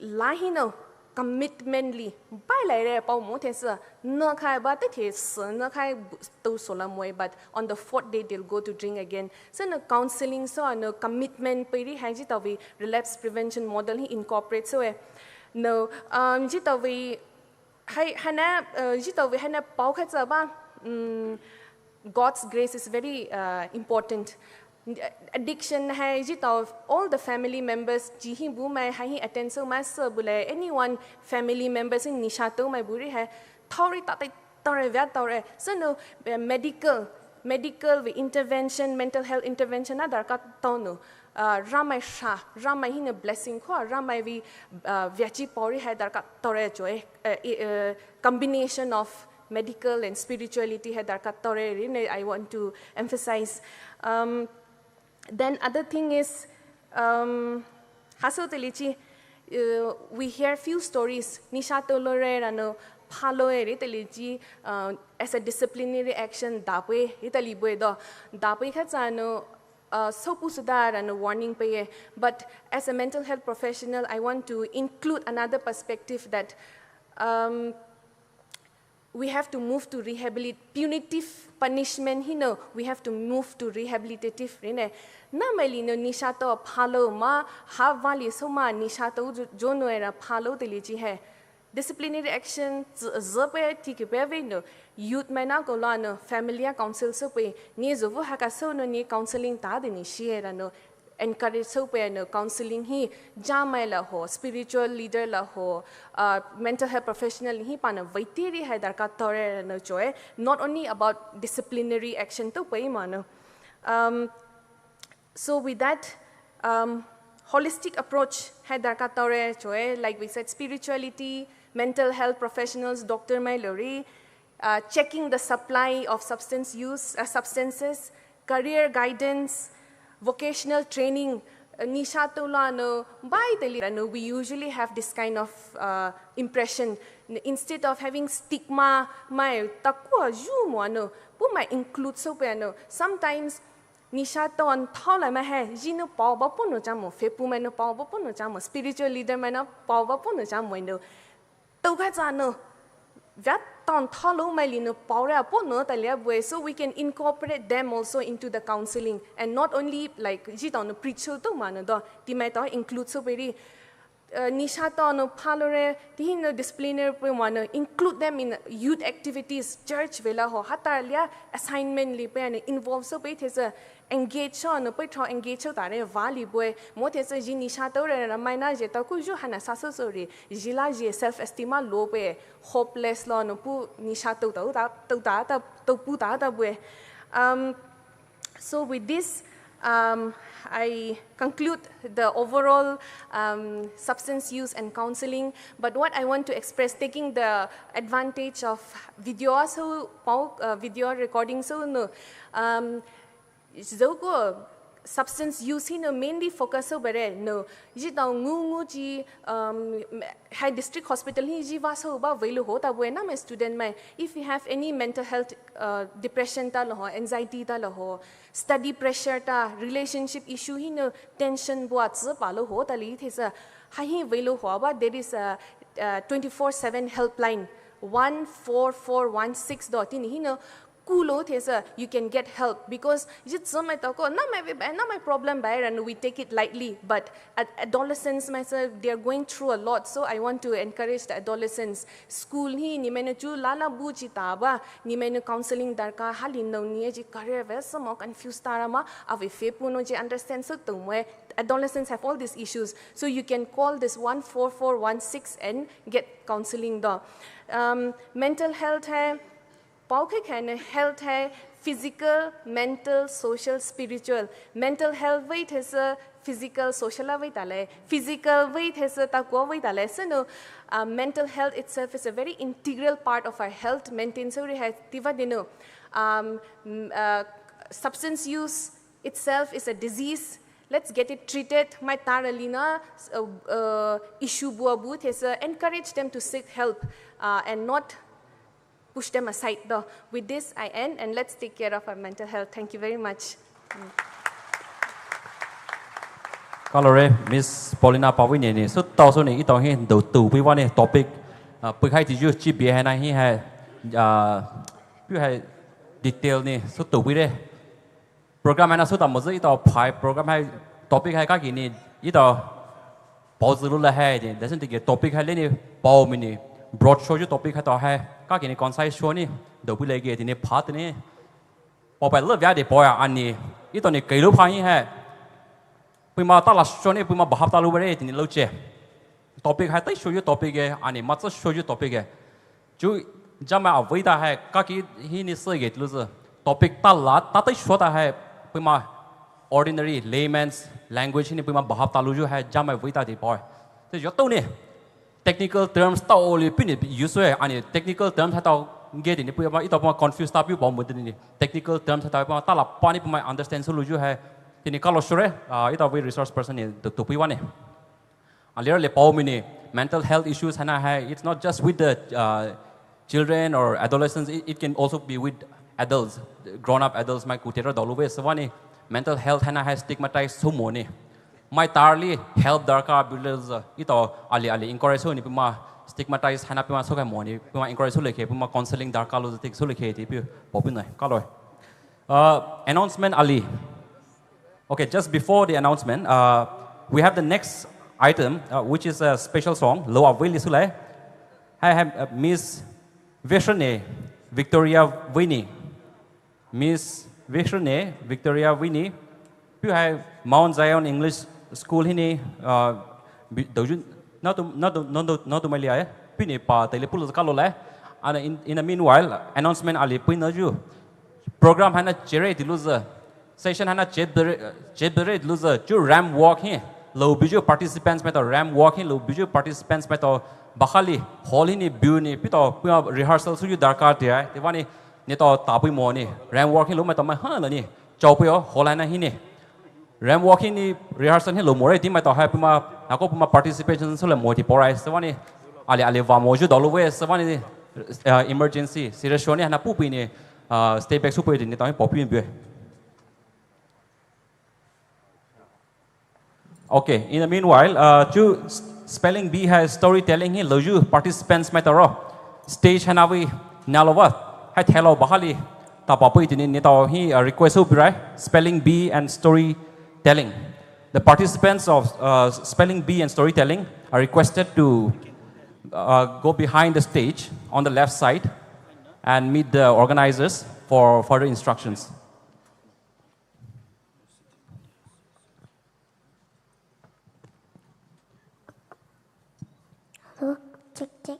la hinou commitment li, bai lai re pao mo the sa, nou khai ba te the sa, nou khai bu-, thou so la moe, but on the fourth day they'll go to drink again. So nou counseling sou nou commitment peiri hai zita vei relapse prevention model hi incorporate soue. Nou, um, zita vei hai, haina, uh, zita vei haina pao khatsa ba, um, God's grace is very, uh, important. Addiction hai zita all the family members chi hi bu mai hai hi attend sou mai sa bu le anyone family members in nisha thou mai buri hai thao ri ta tai thao re via thao re. So nou, uh, medical, medical vei intervention, mental health intervention na darkar thou nou. Uh, Ramai sha, Ramai hinou blessing kho, Ramai vei, uh, via chi pao ri hai darkar thou re choe, uh, i-, uh, combination of medical and spirituality hai darkar thou re, ri ne, I want to emphasize. Um, then other thing is, um, hasou tali chi, uh, we hear few stories, nisha thou lore ra nou, phalo e re tali chi, uh, as a disciplinary action da pue, re tali bue do, da pue khatsa nou, uh, sopu suda ra nou warning peye. But as a mental health professional, I want to include another perspective that, um, we have to move to rehabilit-, punitive punishment hinou, we have to move to rehabilitative, re ne. Namai li nou nisha thou phalo ma, ha vali sou ma nisha thou zho-, zho nou era phalo tali chi hai. Disciplinary action, z-, zhe pe tiki pe vei nou, youth mai na ko la nou, family a counsel sou pe, ni zho vu haka sou nou ni counseling ta de ni shi era nou, encourage sou pe nou, counseling hi, jamai la ho, spiritual leader la ho, uh, mental health professional hi pa nou, vei tiri hai darkar thou re nou choe, not only about disciplinary action thou pe ma nou. Um, So with that, um, holistic approach hai darkar thou re choe, like we said, spirituality, mental health professionals, doctor mai lori, uh, checking the supply of substance use, uh, substances, career guidance, vocational training, uh, nisha thou la nou, bai tali ra nou, we usually have this kind of, uh, impression. Instead of having stigma, mai takua ju mo nou, pu mai include sou pe nou. Sometimes nisha thou an thao lai mai hai, ji nou pao ba po nou cha mo, fepu mai nou pao ba po nou cha mo, spiritual leader mai nou pao ba po nou cha mo nou. Thou khatsa nou, via thou an thao lou mai li nou pao re po nou tali a bue, so we can incorporate them also into the counseling, and not only like ji thou nou preach sou thou ma nou do, ti mai thou include sou pe ri. Uh, nisha thou nou phalo re, ti hinou disciplinary pe ma nou, include them in youth activities, church vei la ho, hata lia assignment li pe nou involve sou pe the sa engage sou nou pe thou engage sou ta re vali bue, mo the sa ji nisha thou re na mai na je thou ku ju hana sa sou sou ri, ji la je self esteem a low pe, hopeless lo nou pu nisha thou thou ta, thou ta, ta, thou pu ta, ta bue. Um, So with this, um, I conclude the overall um, substance use and counseling. But what I want to express, taking the advantage of video, so pau uh, video recording, so no, um, zoko substance use hinou mainly focus so bare no. Ji tao ngu ngu ji um, hai district hospital hi ji va so ba vei lo ho ta bue na mai student mai. If you have any mental health uh, depression ta lo ho, anxiety ta lo ho, study pressure ta, relationship issue hinou tension bua tsi pa lo ho ta li thesa. Hai hi vei lo ho ba there is a uh, twenty-four seven helpline one four four one six do tini hinou ku lo thesa you can get help because ji tsi mai tao ko na mai vei ba na mai problem ba and we take it lightly, but ad- adolescents mai sa they are going through a lot, so I want to encourage the adolescents. School hi ni mai na chu lala bu ji ta ba ni mai na counseling darkar hali no ni ji career ve sa mo confuse ta ra ma ave fe pu no ji understand so to mo. Adolescents have all these issues, so you can call this one four four one six and get counseling do. Um, mental health hai pau khe khe ne health hai physical, mental, social, spiritual. Mental health vei thesa physical, social vei ta le. Physical vei thesa ta ko vei ta le. So no, uh, mental health itself is a very integral part of our health. Maintain so ri hai tiva dinu. Um, mm, uh, substance use itself is a disease. Let's get it treated. Mai ta ra li na uh, uh, issue bua bu thesa encourage them to seek help uh, and not push them aside though. With this, I end and let's take care of our mental health. Thank you very much. Kalore, Miss Paulina Pawini ni, su tao su ni, ito hi do tu pui wani topic, uh, pui hai tiju chi bie hai na hi hai, uh, pui hai detail ni, su tu pui re. Program hai na su ta mo zi ito phai program hai topic hai kaki ni ito pau zi lu la hai ni. That's the topic hai le ni pau mi ni broad show ju topic hai to hai kaki ni concise show ni do pui le ge ni phat ni pau pai le via de pau ya ani ito ni kai lu pha ni hai. Pui ma ta la show ni pui ma bahap ta lu re ni lo che. Topic hai tai show ju topic ge ani ma zi show ju topic ge. Chu jamai avei ta hai kaki hi ni se ge lu zi topic ta la ta tai shuo ta hai pui ma ordinary layman's language hi ni pui ma bahap ta lu ju hai jamai vei ta di poi. Te jo to ni technical terms ta o li pi ni use hai ani technical terms hai ta ge di ni pui ma ito pui ma confuse ta pi pau mo di ni technical terms hai ta pui ma ta la pa ni pui ma understand su lu ju hai. Ti ni kalo shure ito vei resource person ni to pui wani. Alir le pau mi ni mental health issues hai na hai, it's not just with the uh, children or adolescents, it, it can also be with adults, grown up adults mai ku tera dolu ve se wani mental health hai na hai stigmatize so mo ni. Mai tar li help darkar bills ito ali ali encourage so ni pima stigmatize hai na pima so kai mo ni pima encourage so le ke pima counseling darkar lo tik so le ke ti pi pau pi nai. Kalo. Uh, announcement ali. Okay, just before the announcement, uh, we have the next item, uh, which is a special song, Lo Avei Lisulai. Hi, hi, uh, Miss Vishrene Victoria Winnie. Miss Vishrene Victoria Winnie. Pi hi Mount Zion English School hi ni, uh, bi- doju, na tu, na tu, na tu, na tu mai lia, eh. Pi ni pa tele pulu kalo lai. And in, in the meanwhile, announcement ali pui na ju. Program hai na chere dilu ze. Session hai na chere, chere dilu ze. Ju ramp walk hi. Lo biju participants mai to ramp walk hi lo biju participants mai to bahali hall hi ni biu ni pi to pui rehearsal su ju darkar ti ai. Ti wani ni to ta pui mo ni. Ramp walk hi lo mai to mai ha lo ni. Chau pui o hall hai na hi ni. Ramp walk hi ni rehearsal hi lo mo re ti mai to hai pui ma nako pui ma participation su le mo ti porai. Se wani ali ali va mo ju dolu ve se wani uh, emergency serious show ni hai na pu pui ni uh, stay back su pui ni to hi pop pui bi. Okay, in the meanwhile, uh, ju s- spelling bee hai storytelling hi lo ju participants mai to ro. Stage hai na vi na lo va. Hai thelo bahali. Ta pa pui ti ni ni to hi uh, request u birai. Spelling bee and storytelling. The participants of uh, spelling bee and storytelling are requested to uh, go behind the stage on the left side and meet the organizers for further instructions. Hello, check, check.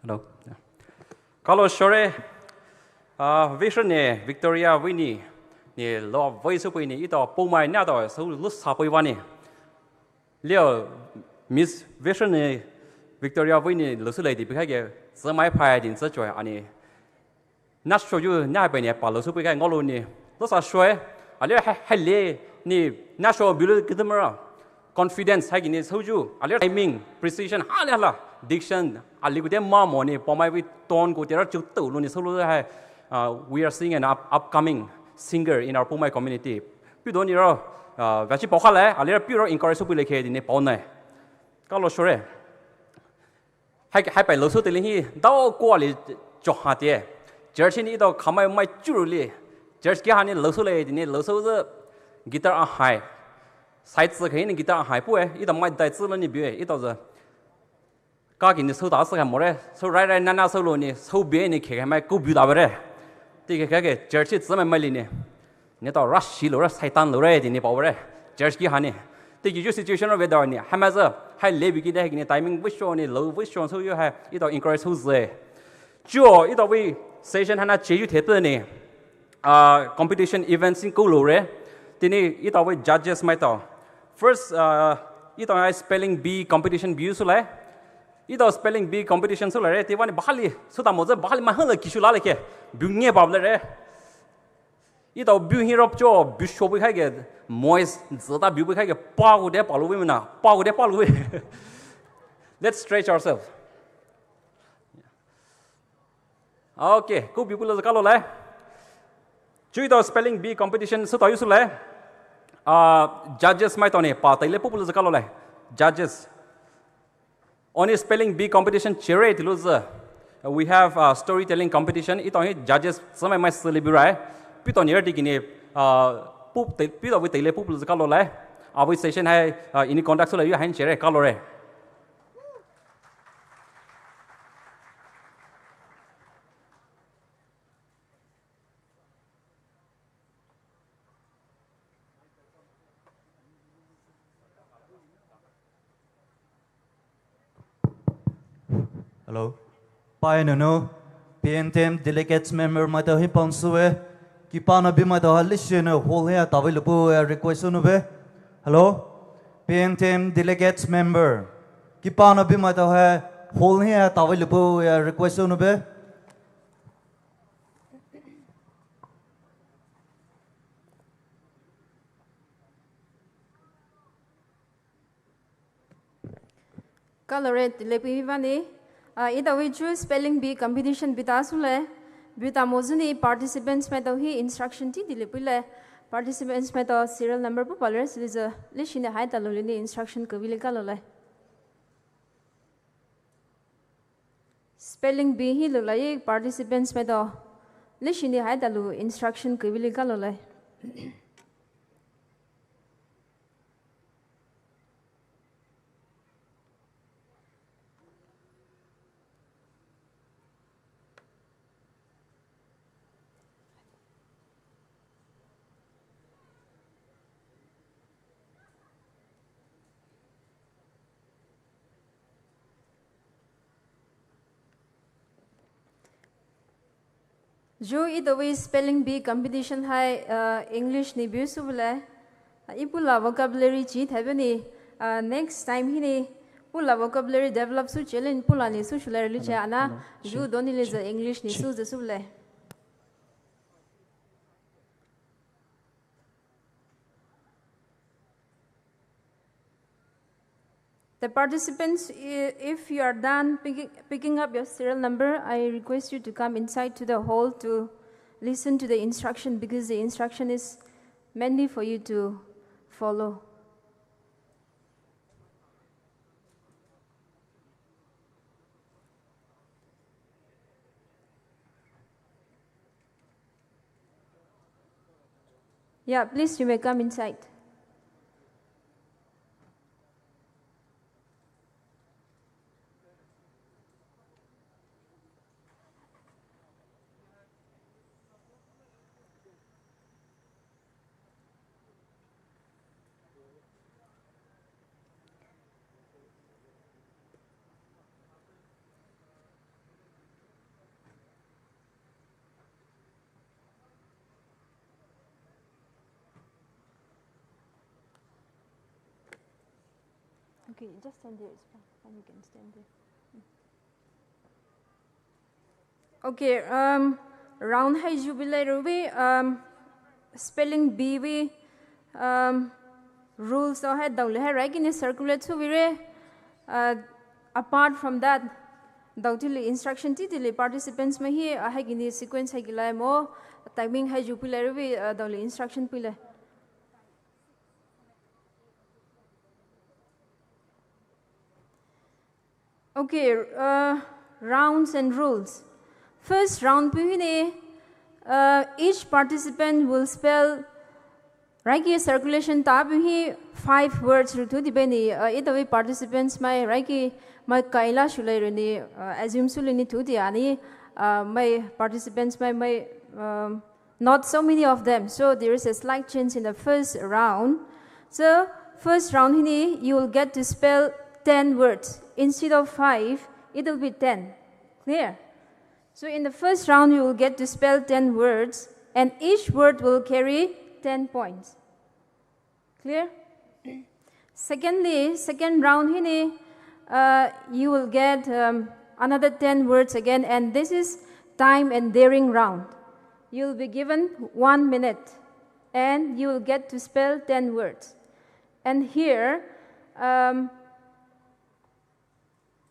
Hello. Kalo shore, ah, Vision ne Victoria Vini ne lo voi supui ne ito Poumai na to su lu sapui vani. Leo Miss Vision ne Victoria Vini lo su lei di bikai ge zhe mai pai din zhe choi ani. Na shoyu na bai ne pa lo supui kai ngolo ni. Lo sa shoe. Ale hai hai le ni na sho bilu kidemara. Confidence hai gini soju. Ale timing, precision, hala hala. Diction, ali gude ma mo ni, Poumai wi tone ko tera chu tu lu ni solo hai. Uh, we are seeing an up, upcoming singer in our Poumai community. Pi do ni ro, uh, vachi pokha le, ale pi ro encourage supui le ke di ni pau nai. Kalo shore. Hai hai pai lo su tele hi dao ko ali cho ha te. Church ni ito khamai mai churu li. Church ki hani lo su le ni lo su ze guitar a hai. Side se khe ni guitar a hai pu e. Ito mai dai se lo ni bi e. Ito ze. Ka ki ni su ta se ka more. Su rai rai na na su lo ni. Su bi ni khe mai ku bi da bere. Ti khe khe church se mai mai li ni. Ni to rush lo re, Satan lo re, di ni pau re. Church ki hani. Te ki ju situation ro ve da ni. Hamaza, hai le bi ki de ki ni timing wisho ni lo wisho so yo hai. Ito encourage hu ze. Chuo, ito wi session hana che yu te te ni. Ah, competition events in ko lo re. Tini ito wi judges mai to. First, ah, ito ai spelling bee competition bi su lai. Ito spelling bee competition su lai re. Ti wani bahali, su ta mo ze bahali ma hala ki shu la le ke. Bu nge pau le re. Ito biu hi rop cho, biu sho bui khai ke, moist, zeta biu bui khai ke, pa gu de pa lu bui na, pa gu de pa lu bui. Let's stretch ourselves. Okay, ku biu bui lo zaka lo lai. Chu ito spelling bee competition su to yu su lai. Ah, judges mai to ni, pa tai le pu pu lo zaka lo lai. Judges. Oni spelling bee competition chere tilu ze. We have, uh, storytelling competition. Ito hi judges samai mai sili birai. Pito ni rati kini, uh, pup te, pito wi tele pup lu kalo lai. Awi session hai, uh, ini conduct sula yu hai chere kalo re. Hello. Pai no no. P N T M delegates member mai to hi pang su e. Kipa na bi mai to ha listen e hall he ta wi lu pu e request no be. Hello. P N T M delegates member. Kipa na bi mai to ha hall he ta wi lu pu e request no be. Kalore tilepi vani, ah, ita wi chu spelling bee competition bita sule, bita mozuni participants mai to hi instruction ti tilepi le, participants mai to serial number pu palre siliza, lishine hai ta lulini instruction kavili kalole. Spelling bee hi lulai participants mai to, lishine hai ta lu instruction kavili kalole. Ju ita wi spelling bee competition hai, uh, English ni biu su bule. Uh, i pula vocabulary chi thai bani, uh, next time hini pula vocabulary develop su chelen pula ni su shule rili che ana, ju doni le za English ni su za su bule. The participants, i-, if you are done picking, picking up your serial number, I request you to come inside to the hall to listen to the instruction, because the instruction is mainly for you to follow. Yeah, please, you may come inside. Okay, just stand there. It's fine. And you can stand there. Okay, um, round hai jubilei ruby, um, spelling bee bi, um, rules to hai daole hai raiki ni circulate chu vire. Uh, apart from that, daotili instruction titili participants mai hi, uh, haiki ni sequence haiki lai mo, timing hai jubilei ruby, uh, daole instruction pile. Okay, uh, rounds and rules. First round pi hini, uh, each participant will spell, raiki circulation ta pi hi five words ru tu di beni, uh, itawi participants mai raiki mai kaila shulai runi, uh, assume suli ni tu di ani, uh, mai participants mai mai, um, not so many of them. So there is a slight change in the first round. So first round hini, you will get to spell ten words. Instead of five, it will be ten. Clear? So in the first round, you will get to spell ten words, and each word will carry ten points. Clear? Secondly, second round hini, uh, you will get, um, another ten words again, and this is time and daring round. You'll be given one minute, and you will get to spell ten words. And here, um,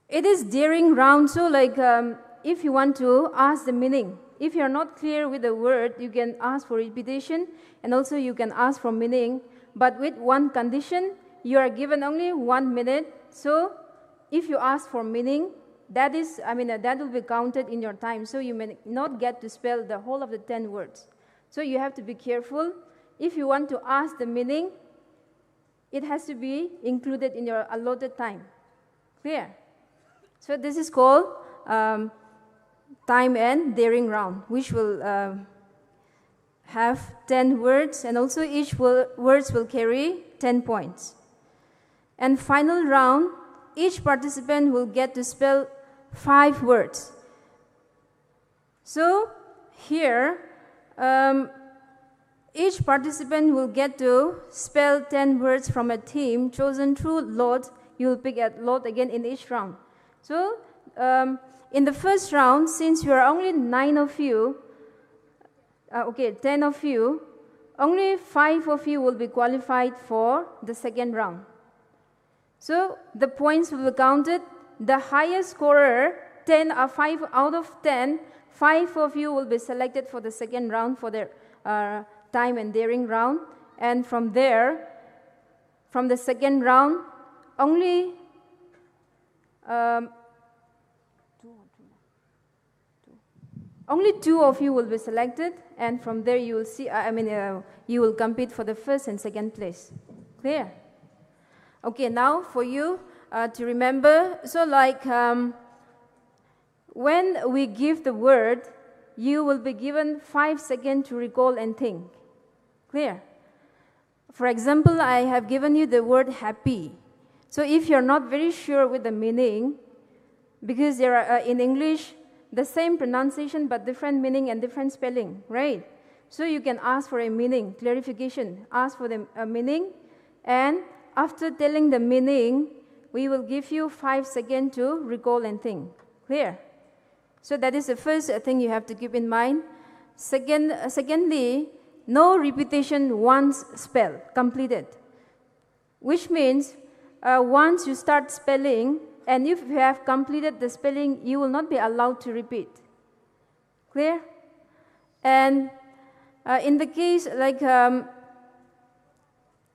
it is daring round, so, like, um, if you want to ask the meaning, if you're not clear with the word, you can ask for repetition, and also you can ask for meaning. But with one condition, you are given only one minute. So if you ask for meaning, that is, I mean, uh, that will be counted in your time. So you may not get to spell the whole of the ten words. So you have to be careful. If you want to ask the meaning, it has to be included in your allotted time. Clear? So this is called, um, time and daring round, which will, um, have ten words, and also each wo-, words will carry ten points. And final round, each participant will get to spell five words. So here, um, each participant will get to spell ten words from a theme chosen through lot. You'll pick a lot again in each round. So, um, in the first round, since you are only nine of you, uh, okay, ten of you, only five of you will be qualified for the second round. So the points will be counted. The highest scorer, ten, uh, five out of ten, five of you will be selected for the second round for the, uh, time and daring round. And from there, from the second round, only, um, only two of you will be selected, and from there you will see, I mean, uh, you will compete for the first and second place. Clear? Okay, now for you, uh, to remember, so, like, um, when we give the word, you will be given five seconds to recall and think. Clear? For example, I have given you the word happy. So if you're not very sure with the meaning, because there are, uh, in English, the same pronunciation but different meaning and different spelling, right? So you can ask for a meaning, clarification, ask for the, uh, meaning, and after telling the meaning, we will give you five seconds to recall and think. Clear? So that is the first, uh, thing you have to keep in mind. Second, uh, secondly, no repetition once spell completed, which means, uh, once you start spelling, and if you have completed the spelling, you will not be allowed to repeat. Clear? And, uh, in the case, like, um,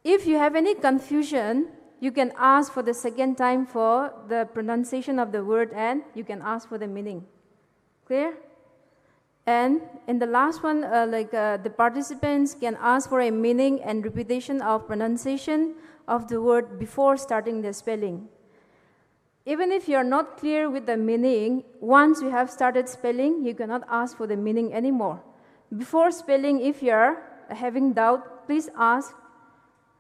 if you have any confusion, you can ask for the second time for the pronunciation of the word, and you can ask for the meaning. Clear? And in the last one, uh, like, uh, the participants can ask for a meaning and repetition of pronunciation of the word before starting the spelling. Even if you're not clear with the meaning, once you have started spelling, you cannot ask for the meaning anymore. Before spelling, if you're having doubt, please ask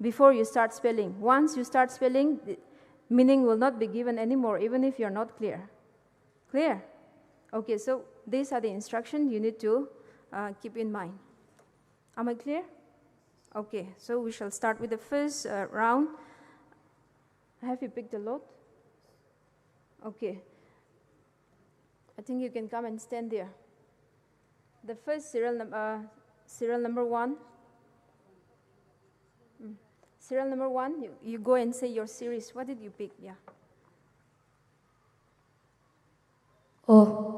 before you start spelling. Once you start spelling, the meaning will not be given anymore, even if you're not clear. Clear? Okay, so these are the instructions you need to, uh, keep in mind. Am I clear? Okay, so we shall start with the first, uh, round. Have you picked a lot? Okay. I think you can come and stand there. The first serial num- uh, serial number one. Mm. Serial number one, you, you go and say your series. What did you pick? Yeah. O.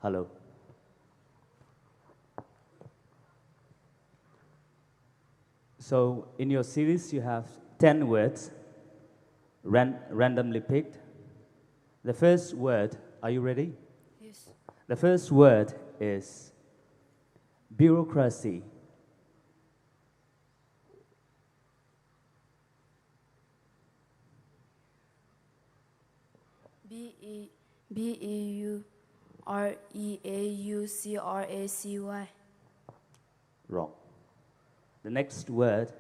Hello. So in your series, you have ten words, ran- randomly picked. The first word, are you ready? Yes. The first word is bureaucracy. B E B E U R E A U C R A C Y. Wrong. The next word.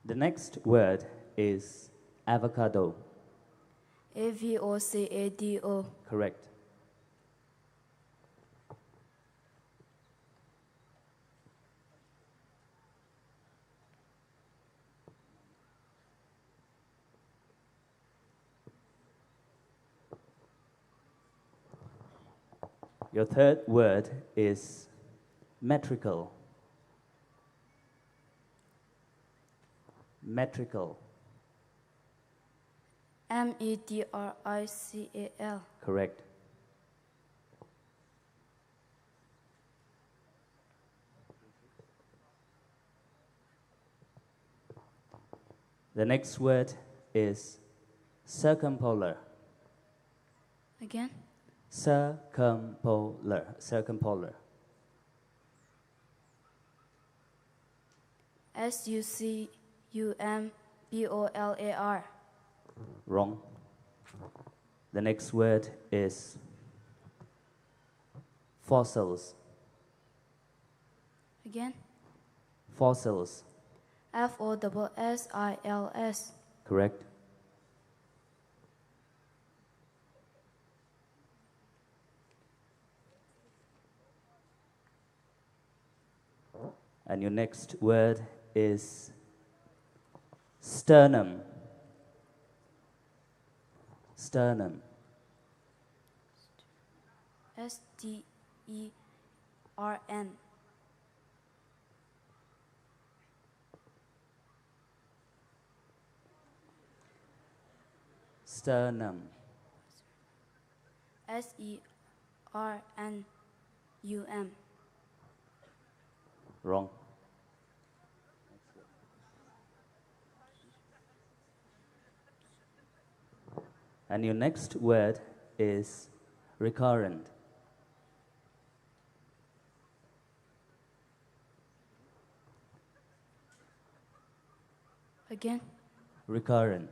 The next word is avocado. A V O C A D O. Correct. Your third word is metrical. Metrical. M E T R I C A L. Correct. The next word is circumpolar. Again? Circumpolar. Circumpolar. S U C U M P O L A R. Wrong. The next word is fossils. Again? Fossils. F O double S I L S. Correct. And your next word is sternum. Sternum. S T E R N. Sternum. S E R N U M. Wrong. And your next word is recurrent. Again? Recurrent.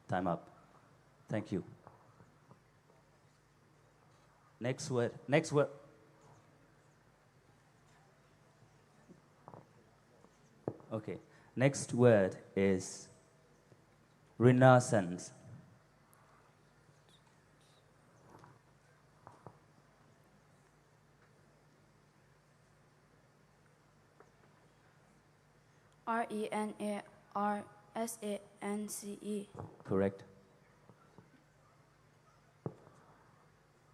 Time up. Thank you. Next word. Next word. Okay. Next word is renaissance. R E N A R S A N C E. Correct.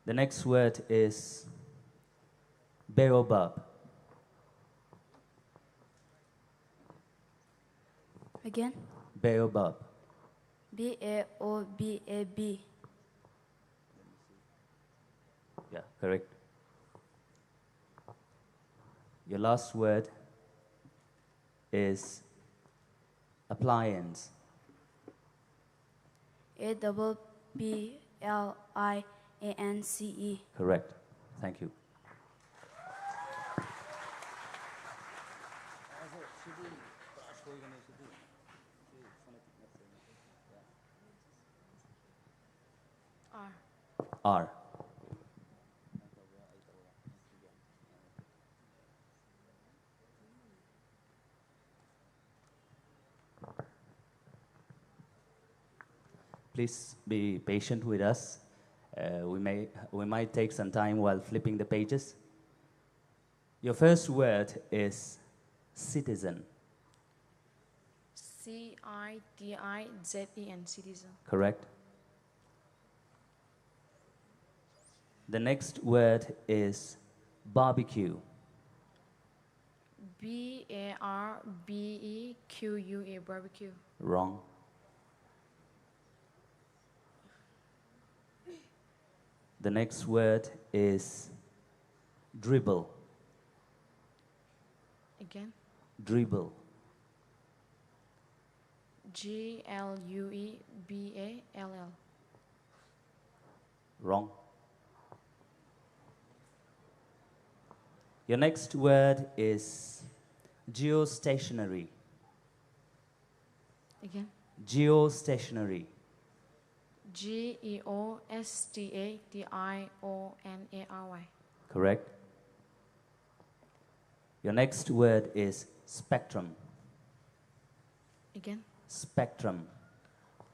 The next word is baobab. Again? Baobab. B A O B A B. Yeah, correct. Your last word is appliance. A double P L I A N C E. Correct. Thank you. R. R. Please be patient with us. Uh, we may, we might take some time while flipping the pages. Your first word is citizen. C I T I Z E N, citizen. Correct. The next word is barbecue. B A R B E Q U E, barbecue. Wrong. The next word is dribble. Again? Dribble. G L U E B A L L. Wrong. Your next word is geostationary. Again? Geostationary. G E O S T A T I O N A R Y. Correct. Your next word is spectrum. Again? Spectrum.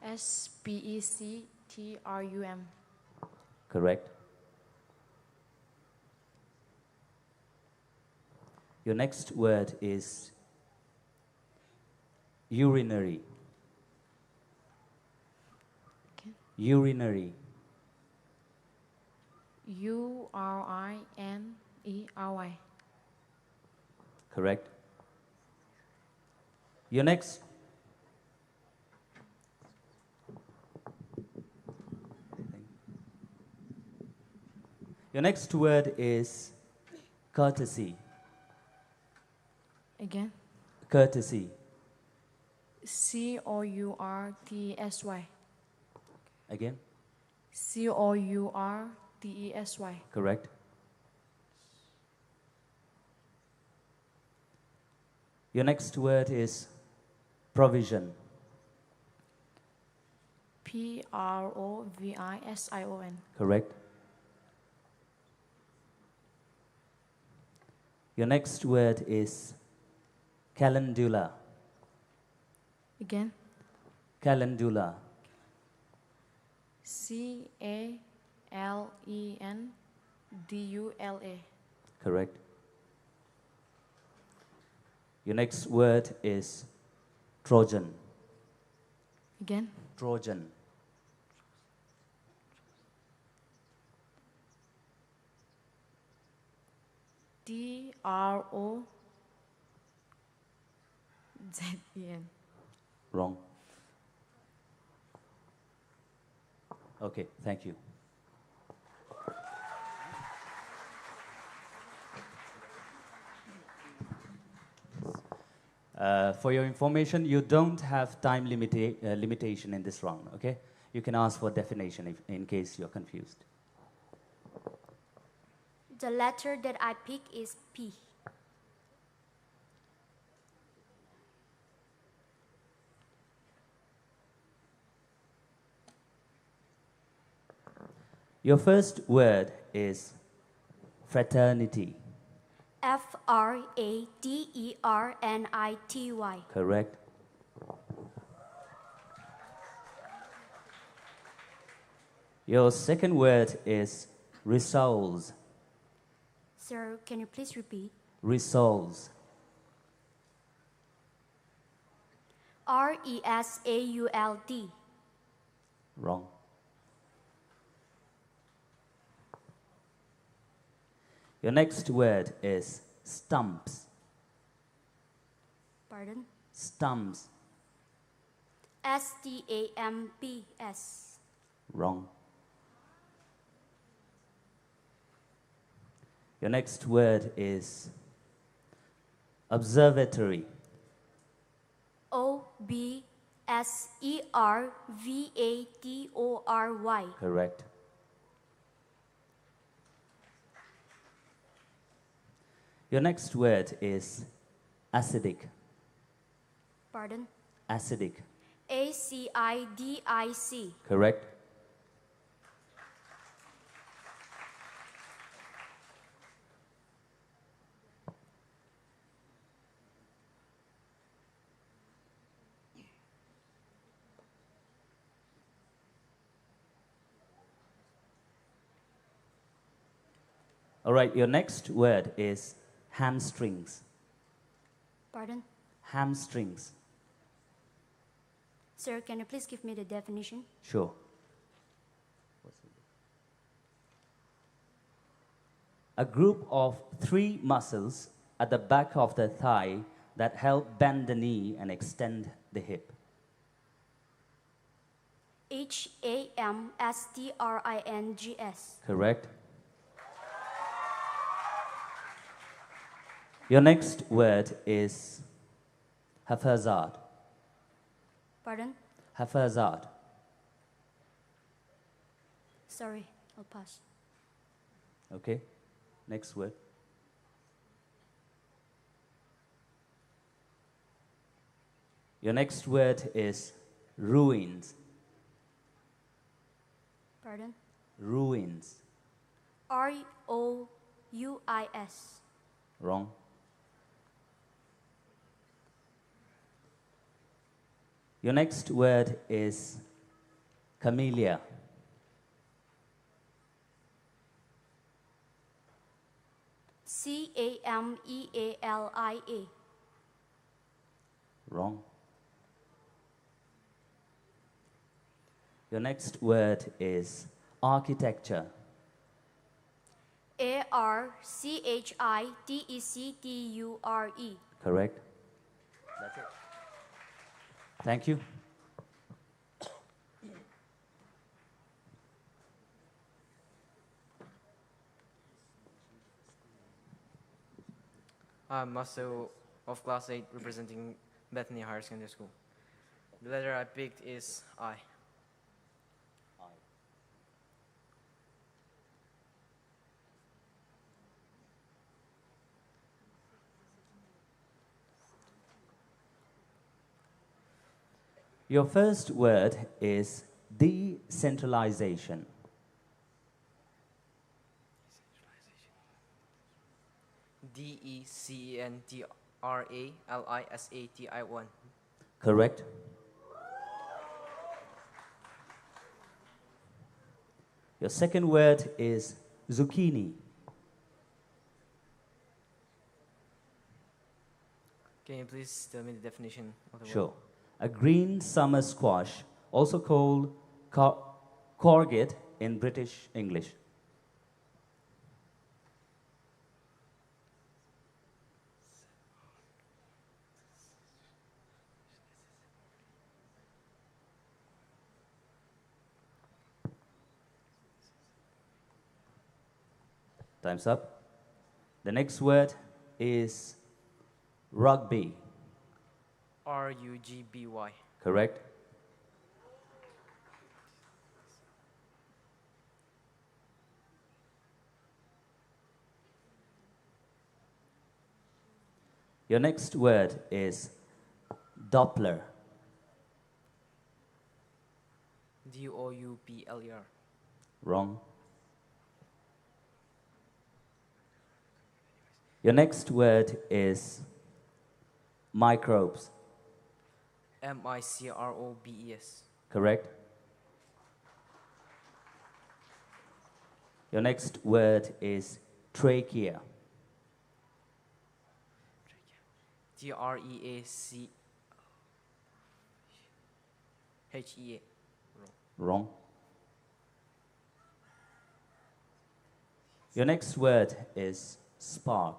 S P E C T R U M. Correct. Your next word is urinary. Okay. Urinary. U R I N E R Y. Correct. Your next, your next word is courtesy. Again? Courtesy. C O U R T E S Y. Again? C O U R T E S Y. Correct. Your next word is provision. P R O V I S I O N. Correct. Your next word is calendula. Again? Calendula. C A L E N D U L A. Correct. Your next word is Trojan. Again? Trojan. T R O Z E N. Wrong. Okay, thank you. Uh, for your information, you don't have time limita-, uh, limitation in this round, okay? You can ask for definition if, in case you're confused. The letter that I pick is P. Your first word is fraternity. F R A T E R N I T Y. Correct. Your second word is resource. Sir, can you please repeat? Resource. R E S A U L T. Wrong. Your next word is stumps. Pardon? Stumps. S T A M P S. Wrong. Your next word is observatory. O B S E R V A T O R Y. Correct. Your next word is acidic. Pardon? Acidic. A C I D I C. Correct. All right, your next word is hamstrings. Pardon? Hamstrings. Sir, can you please give me the definition? Sure. A group of three muscles at the back of the thigh that help bend the knee and extend the hip. H A M S T R I N G S. Correct. Your next word is haphazard. Pardon? Haphazard. Sorry, I'll pass. Okay. Next word. Your next word is ruins. Pardon? Ruins. R O U I S. Wrong. Your next word is camellia. C A M E A L I A. Wrong. Your next word is architecture. A R C H I T E C T U R E. Correct. That's it. Thank you. I'm Masu of class eight, representing Bethany Higher Secondary School. The letter I picked is I. Your first word is decentralization. D E C E N T R A L I S A T I O N. Correct. Your second word is zucchini. Can you please tell me the definition of the word? Sure. A green summer squash, also called co-, courgette in British English. Time's up. The next word is rugby. R U G B Y. Correct. Your next word is Doppler. D O U P L E R. Wrong. Your next word is microbes. M I C R O B E S. Correct. Your next word is trachea. T R E A C H E A. Wrong. Your next word is spark.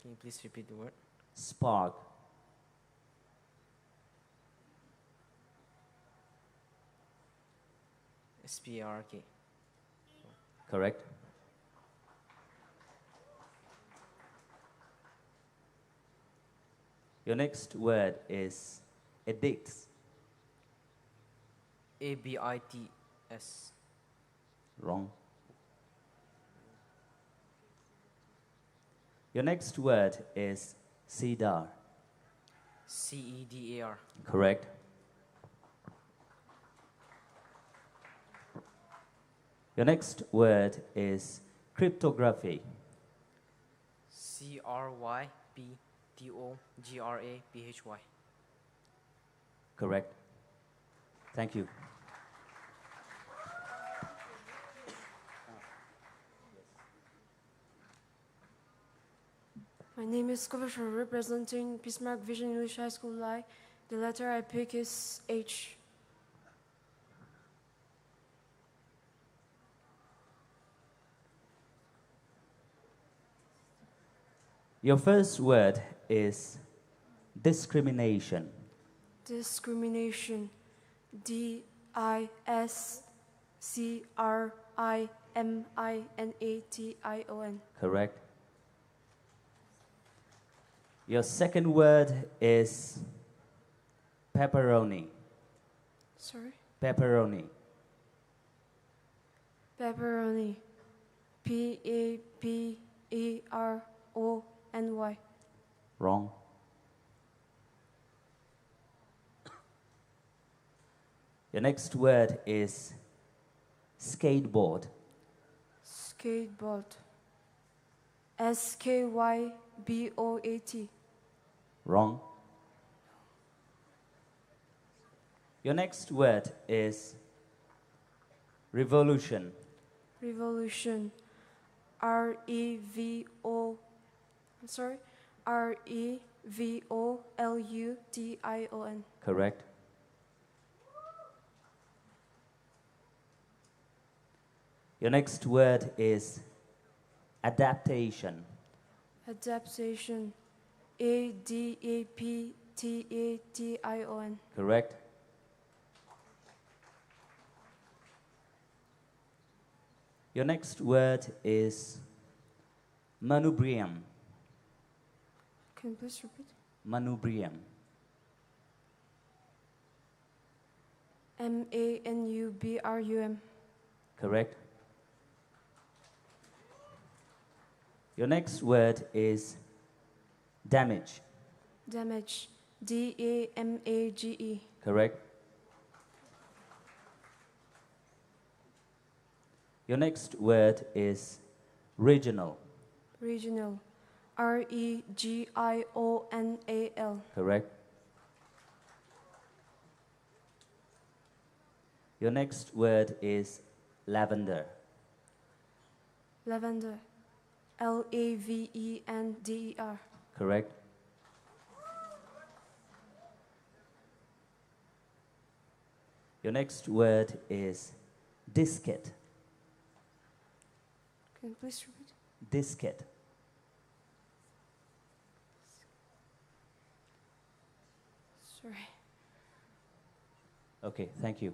Can you please repeat the word? Spark. S P A R K. Correct. Your next word is addicts. A B I T S. Wrong. Your next word is cedar. C E D A R. Correct. Your next word is cryptography. C R Y P T O G R A P H Y. Correct. Thank you. My name is Kovasho, representing Bismarck Vision English High School Lai. The letter I pick is H. Your first word is discrimination. Discrimination. D I S C R I M I N A T I O N. Correct. Your second word is pepperoni. Sorry? Pepperoni. Pepperoni. P A P E R O N Y. Wrong. Your next word is skateboard. Skateboard. S K Y B O A T. Wrong. Your next word is revolution. Revolution. R E V O. I'm sorry. R E V O L U T I O N. Correct. Your next word is adaptation. Adaptation. A D A P T A T I O N. Correct. Your next word is manubrium. Can you please repeat? Manubrium. M A N U B R U M. Correct. Your next word is damage. Damage. D A M A G E. Correct. Your next word is regional. Regional. R E G I O N A L. Correct. Your next word is lavender. Lavender. L A V E N D E R. Correct. Your next word is diskette. Can you please repeat? Diskette. Sorry. Okay, thank you.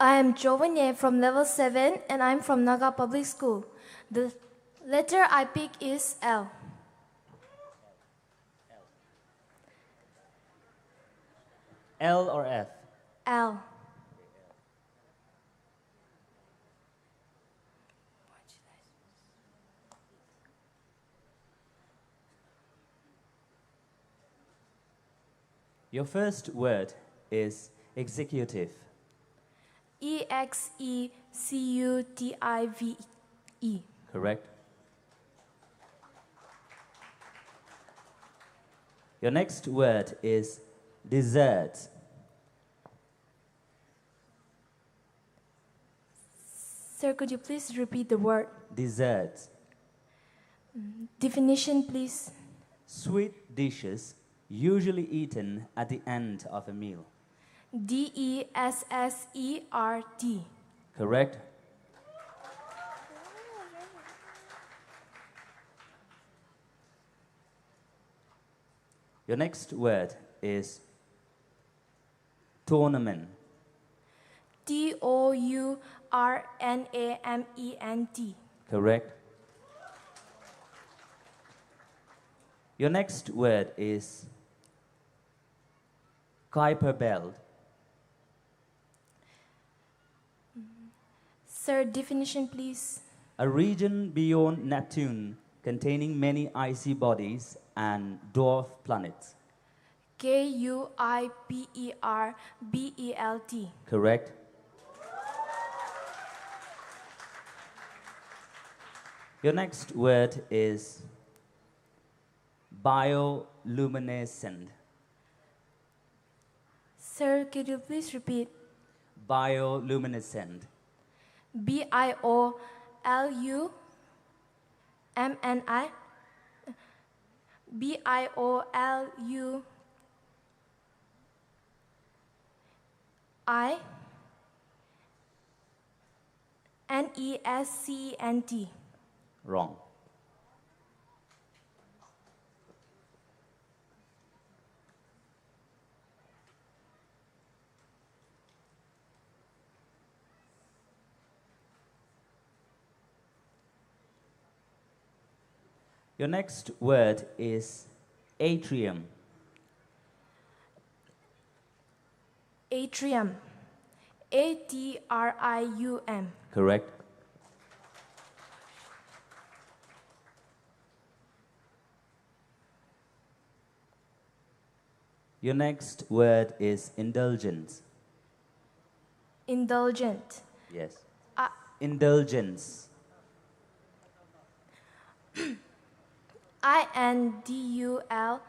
I am Jovanye from level seven and I'm from Naga Public School. The letter I pick is L. L or F? L. Your first word is executive. E X E C U T I V E. Correct. Your next word is dessert. Sir, could you please repeat the word? Dessert. Mm, definition, please. Sweet dishes usually eaten at the end of a meal. D E S S E R T. Correct. Your next word is tournament. T O U R N A M E N T. Correct. Your next word is Kuiper belt. Sir, definition, please. A region beyond Neptune containing many icy bodies and dwarf planets. K U I P E R B E L T. Correct. Your next word is bioluminescent. Sir, could you please repeat? Bioluminescent. B I O L U M N I. B I O L U I N E S C E N T. Wrong. Your next word is atrium. Atrium. A T R I U M. Correct. Your next word is indulgence. Indulgent. Yes. Uh, indulgence. I N D U L,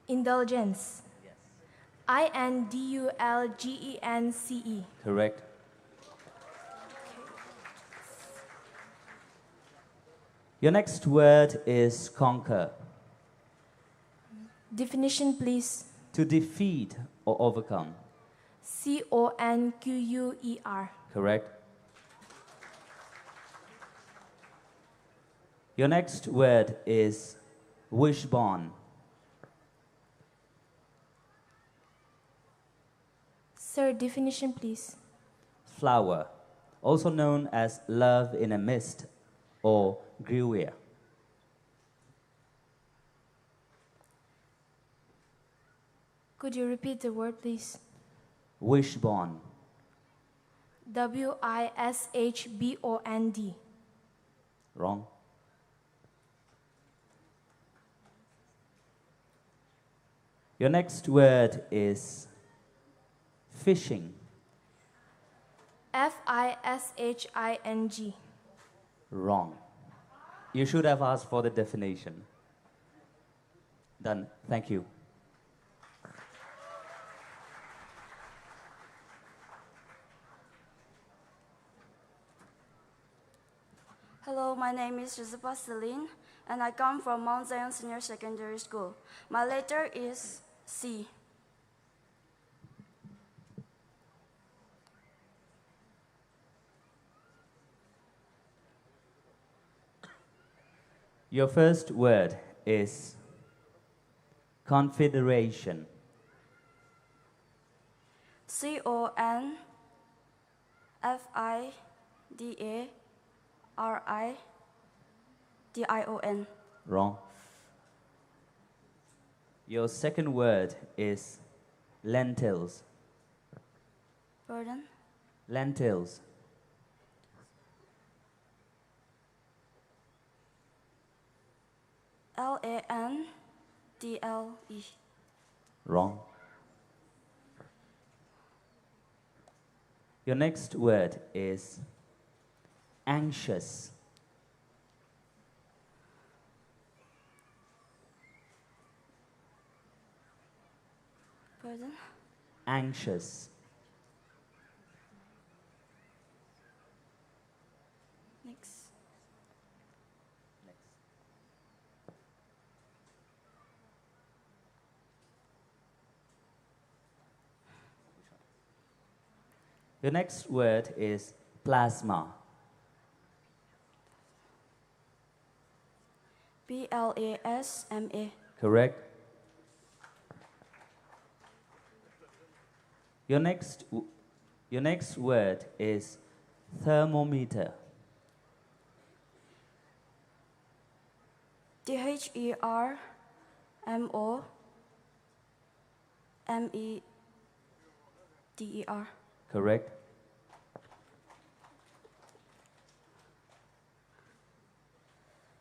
indulgence. Yes. I N D U L G E N C E. Correct. Your next word is conquer. Definition, please. To defeat or overcome. C O N Q U E R. Correct. Your next word is wishbone. Sir, definition, please. Flower, also known as love in a mist or gruyere. Could you repeat the word, please? Wishbone. W I S H B O N D. Wrong. Your next word is fishing. F I S H I N G. Wrong. You should have asked for the definition. Done. Thank you. Hello, my name is Josepha Celine, and I come from Mount Zion Senior Secondary School. My letter is C. Your first word is confederation. C O N F I D A R I T I O N. Wrong. Your second word is lentils. Pardon? Lentils. L A N T L E. Wrong. Your next word is anxious. Pardon? Anxious. Next. Next. Your next word is plasma. P L A S M A. Correct. Your next, w- your next word is thermometer. T H E R M O M E T E R. Correct.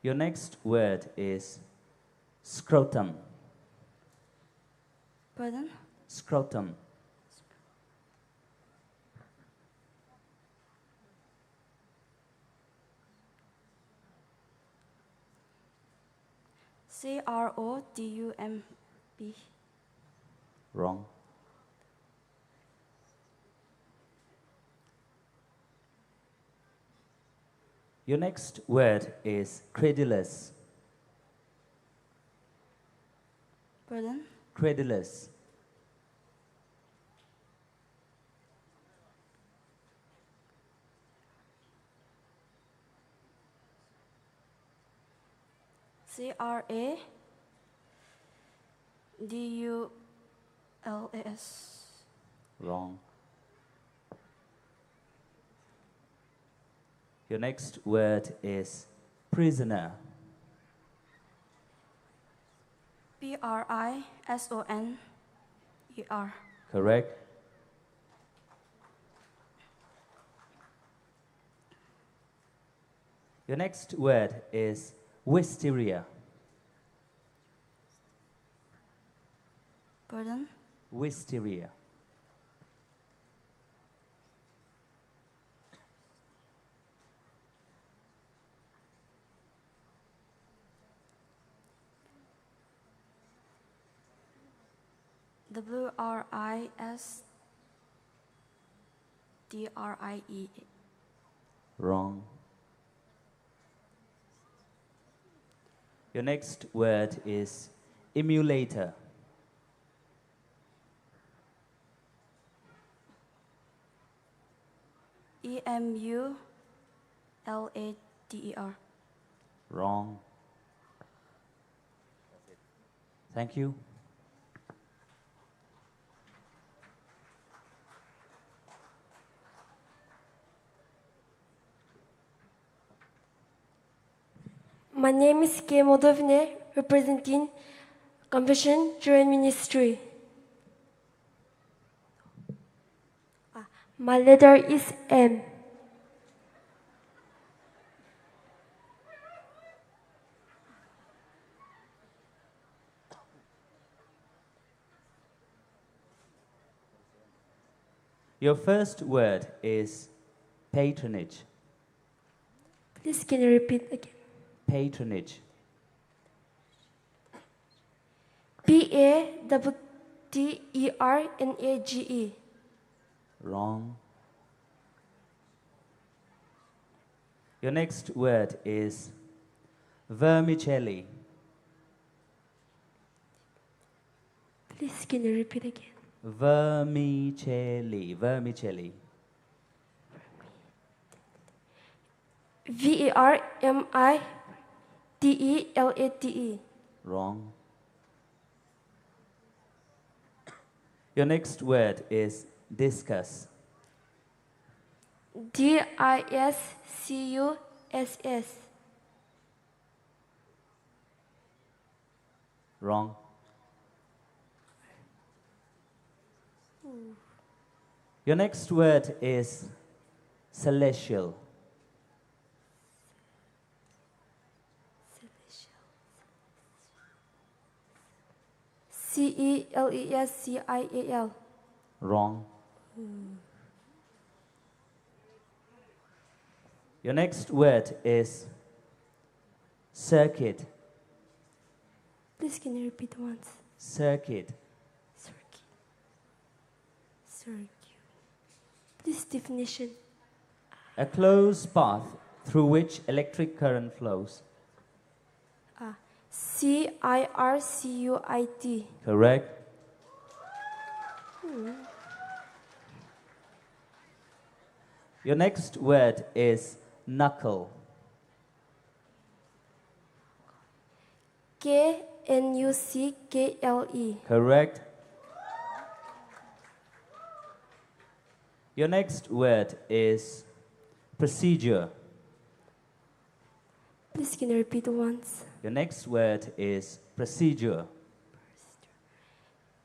Your next word is scrotum. Pardon? Scrotum. C R O T U M P. Wrong. Your next word is credulous. Pardon? Credulous. C R A D U L A S. Wrong. Your next word is prisoner. P R I S O N E R. Correct. Your next word is wisteria. Pardon? Wisteria. W R I S T R I E. Wrong. Your next word is emulator. E M U L A T E R. Wrong. Thank you. My name is Kay Modovne, representing Compassion Children Ministry. Ah, my letter is M. Your first word is patronage. Please, can you repeat again? Patronage. P A T T E R N A G E. Wrong. Your next word is vermicelli. Please, can you repeat again? Vermicelli, vermicelli. V E R M I T E L A T E. Wrong. Your next word is discuss. D I S C U S S. Wrong. Your next word is celestial. C E L E S C I A L. Wrong. Your next word is circuit. Please, can you repeat once? Circuit. Circuit. Circuit. Please, definition. A closed path through which electric current flows. Ah, C I R C U I T. Correct. Hmm. Your next word is knuckle. K N U C K L E. Correct. Your next word is procedure. Please, can you repeat once? Your next word is procedure.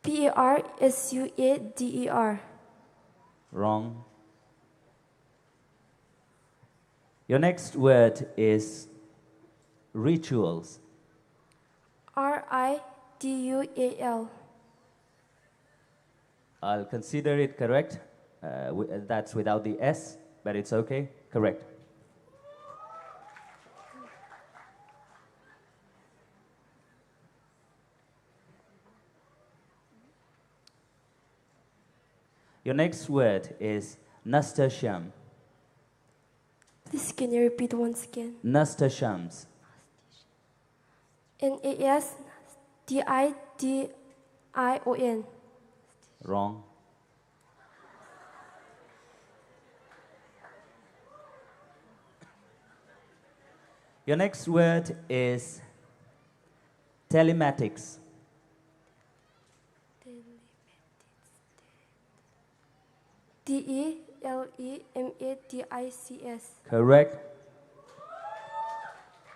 P A R S U A D E R. Wrong. Your next word is rituals. R I T U A L. I'll consider it correct. Uh, wi- that's without the S, but it's okay. Correct. Your next word is nasturtium. Please, can you repeat once again? Nasturtiums. N A S T I T I O N. Wrong. Your next word is telematics. Telematics. T E L E M A T I C S. Correct.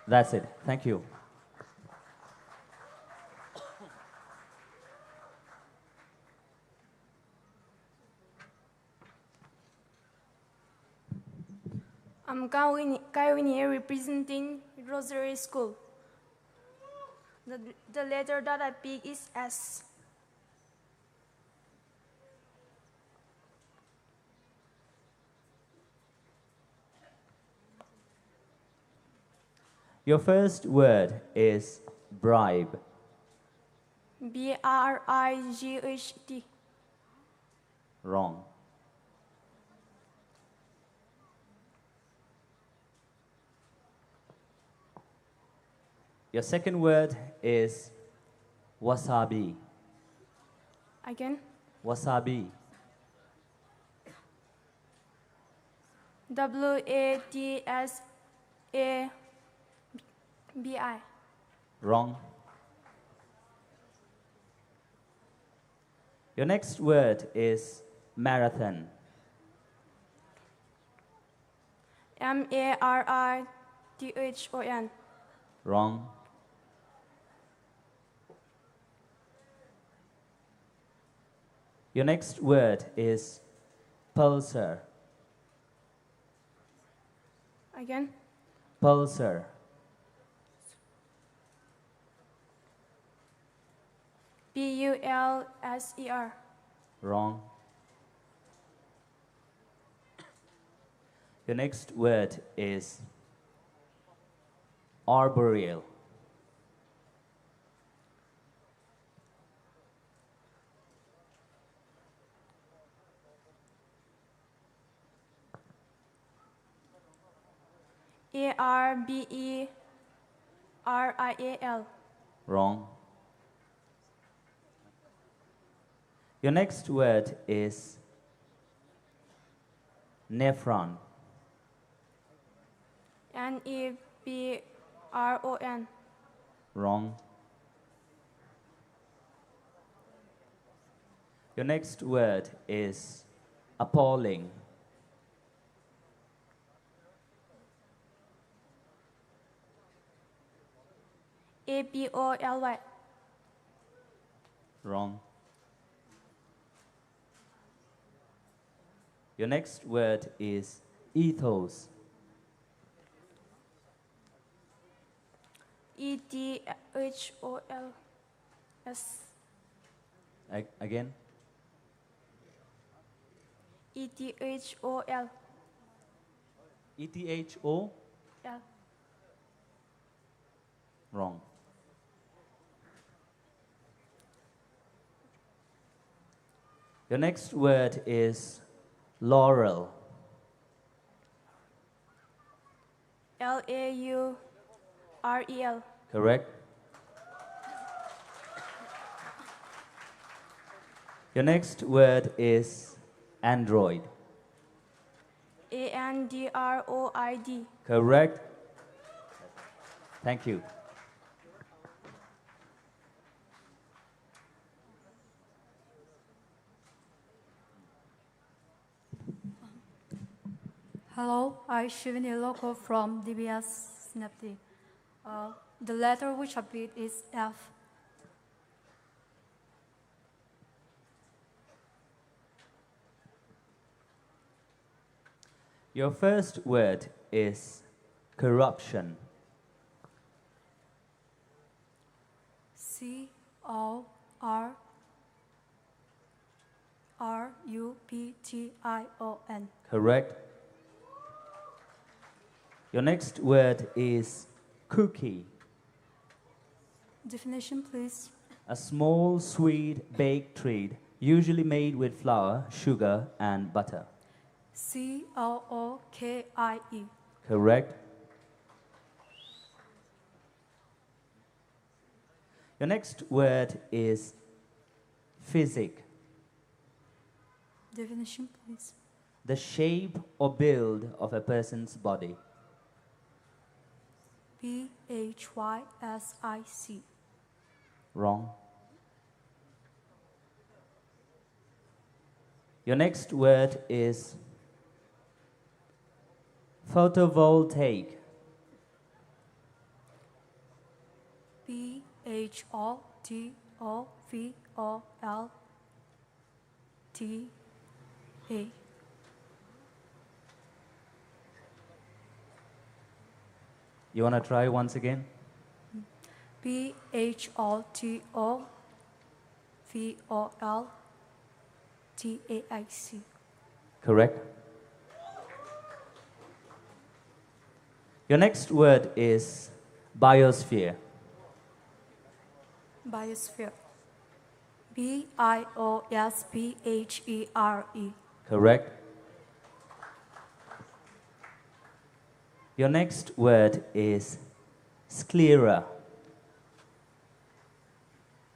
That's it. Thank you. I'm Kaiwini, Kaiwini representing Rosary School. The, the letter that I pick is S. Your first word is bribe. B R I G H T. Wrong. Your second word is wasabi. Again? Wasabi. W A T S A B I. Wrong. Your next word is marathon. M A R I T H O N. Wrong. Your next word is pulsar. Again? Pulsar. P U L S E R. Wrong. Your next word is arboreal. A R B E R I A L. Wrong. Your next word is nephron. N E P R O N. Wrong. Your next word is appalling. A P O L Y. Wrong. Your next word is ethos. E T H O L S. A- again? E T H O L. E T H O? L. Wrong. Your next word is laurel. L A U R E L. Correct. Your next word is android. A N D R O I D. Correct. Thank you. Hello, I Shivani Loko from D B S Snapti. Uh, the letter which I picked is F. Your first word is corruption. C O R R U P T I O N. Correct. Your next word is cookie. Definition, please. A small sweet baked treat, usually made with flour, sugar, and butter. C O O K I E. Correct. Your next word is physique. Definition, please. The shape or build of a person's body. P H Y S I C. Wrong. Your next word is photovoltaic. P H O T O V O L T A. You wanna try once again? P H O T O V O L T A I C. Correct. Your next word is biosphere. Biosphere. B I O S P H E R E. Correct. Your next word is sclera.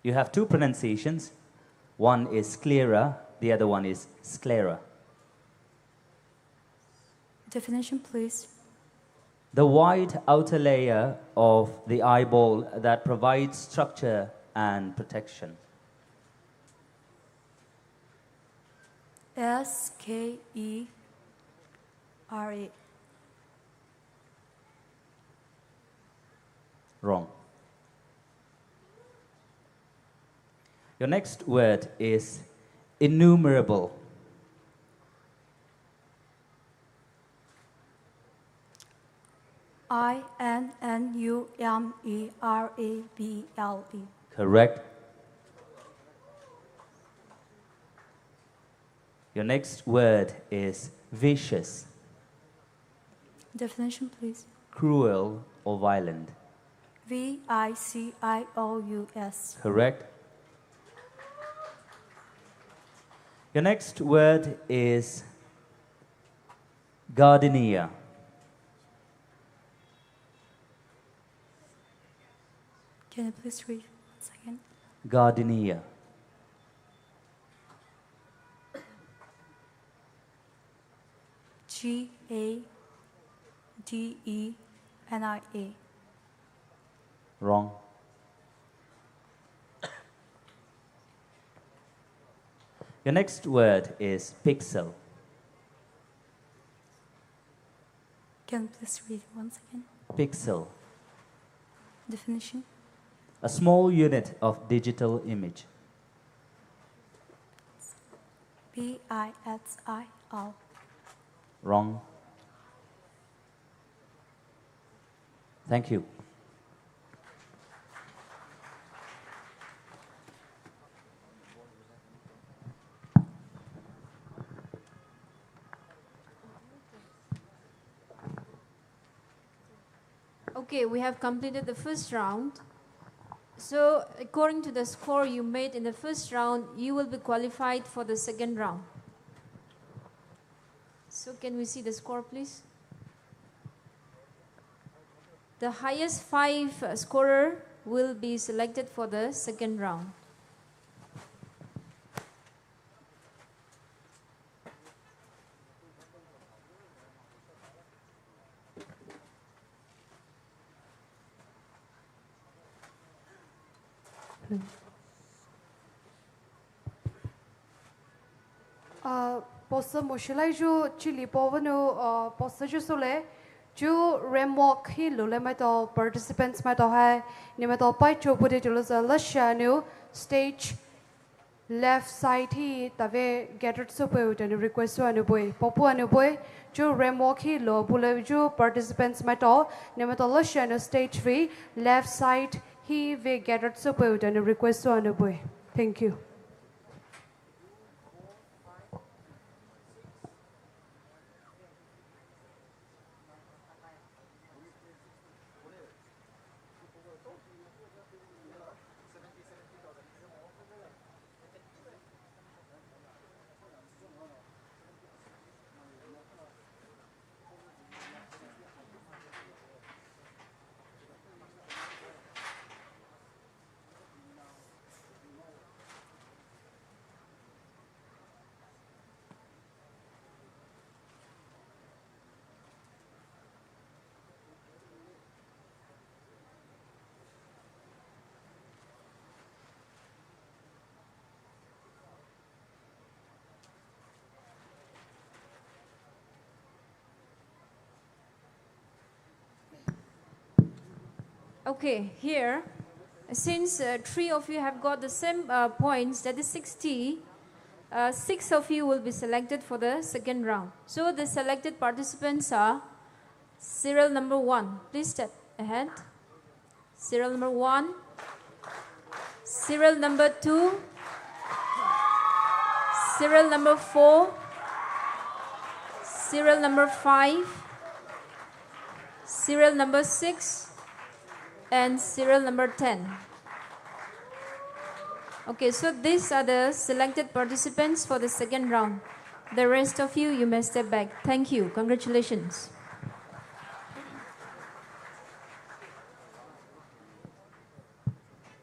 You have two pronunciations. One is sclera, the other one is sclera. Definition, please. The white outer layer of the eyeball that provides structure and protection. S K E R A. Wrong. Your next word is innumerable. I N N U M E R A B L E. Correct. Your next word is vicious. Definition, please. Cruel or violent. V I C I O U S. Correct. Your next word is gardenia. Can you please read once again? Gardenia. G A D E N I A. Wrong. Your next word is pixel. Can you please read once again? Pixel. Definition? A small unit of digital image. P I X I L. Wrong. Thank you. Okay, we have completed the first round. So, according to the score you made in the first round, you will be qualified for the second round. So, can we see the score, please? The highest five, uh, scorer will be selected for the second round. Uh, post mo shilai ju chili povanu, uh, post ju sule. Chu ramp walk hi lule maitao participants maitao hai. Ni maitao pai cho pudi tulu za lasha nu stage left side hi tave gathered supeu tanu request anu bui. Popu anu bui. Chu ramp walk hi lo bule ju participants maitao. Ni maitao lasha nu stage vei left side hi ve gathered supeu tanu request anu bui. Thank you. Okay, here, since uh, three of you have got the same uh, points, that is sixty, uh, six of you will be selected for the second round. So the selected participants are serial number one. Please step ahead. Serial number one. Serial number two. Serial number four. Serial number five. Serial number six. And serial number ten. Okay, so these are the selected participants for the second round. The rest of you, you may step back. Thank you. Congratulations.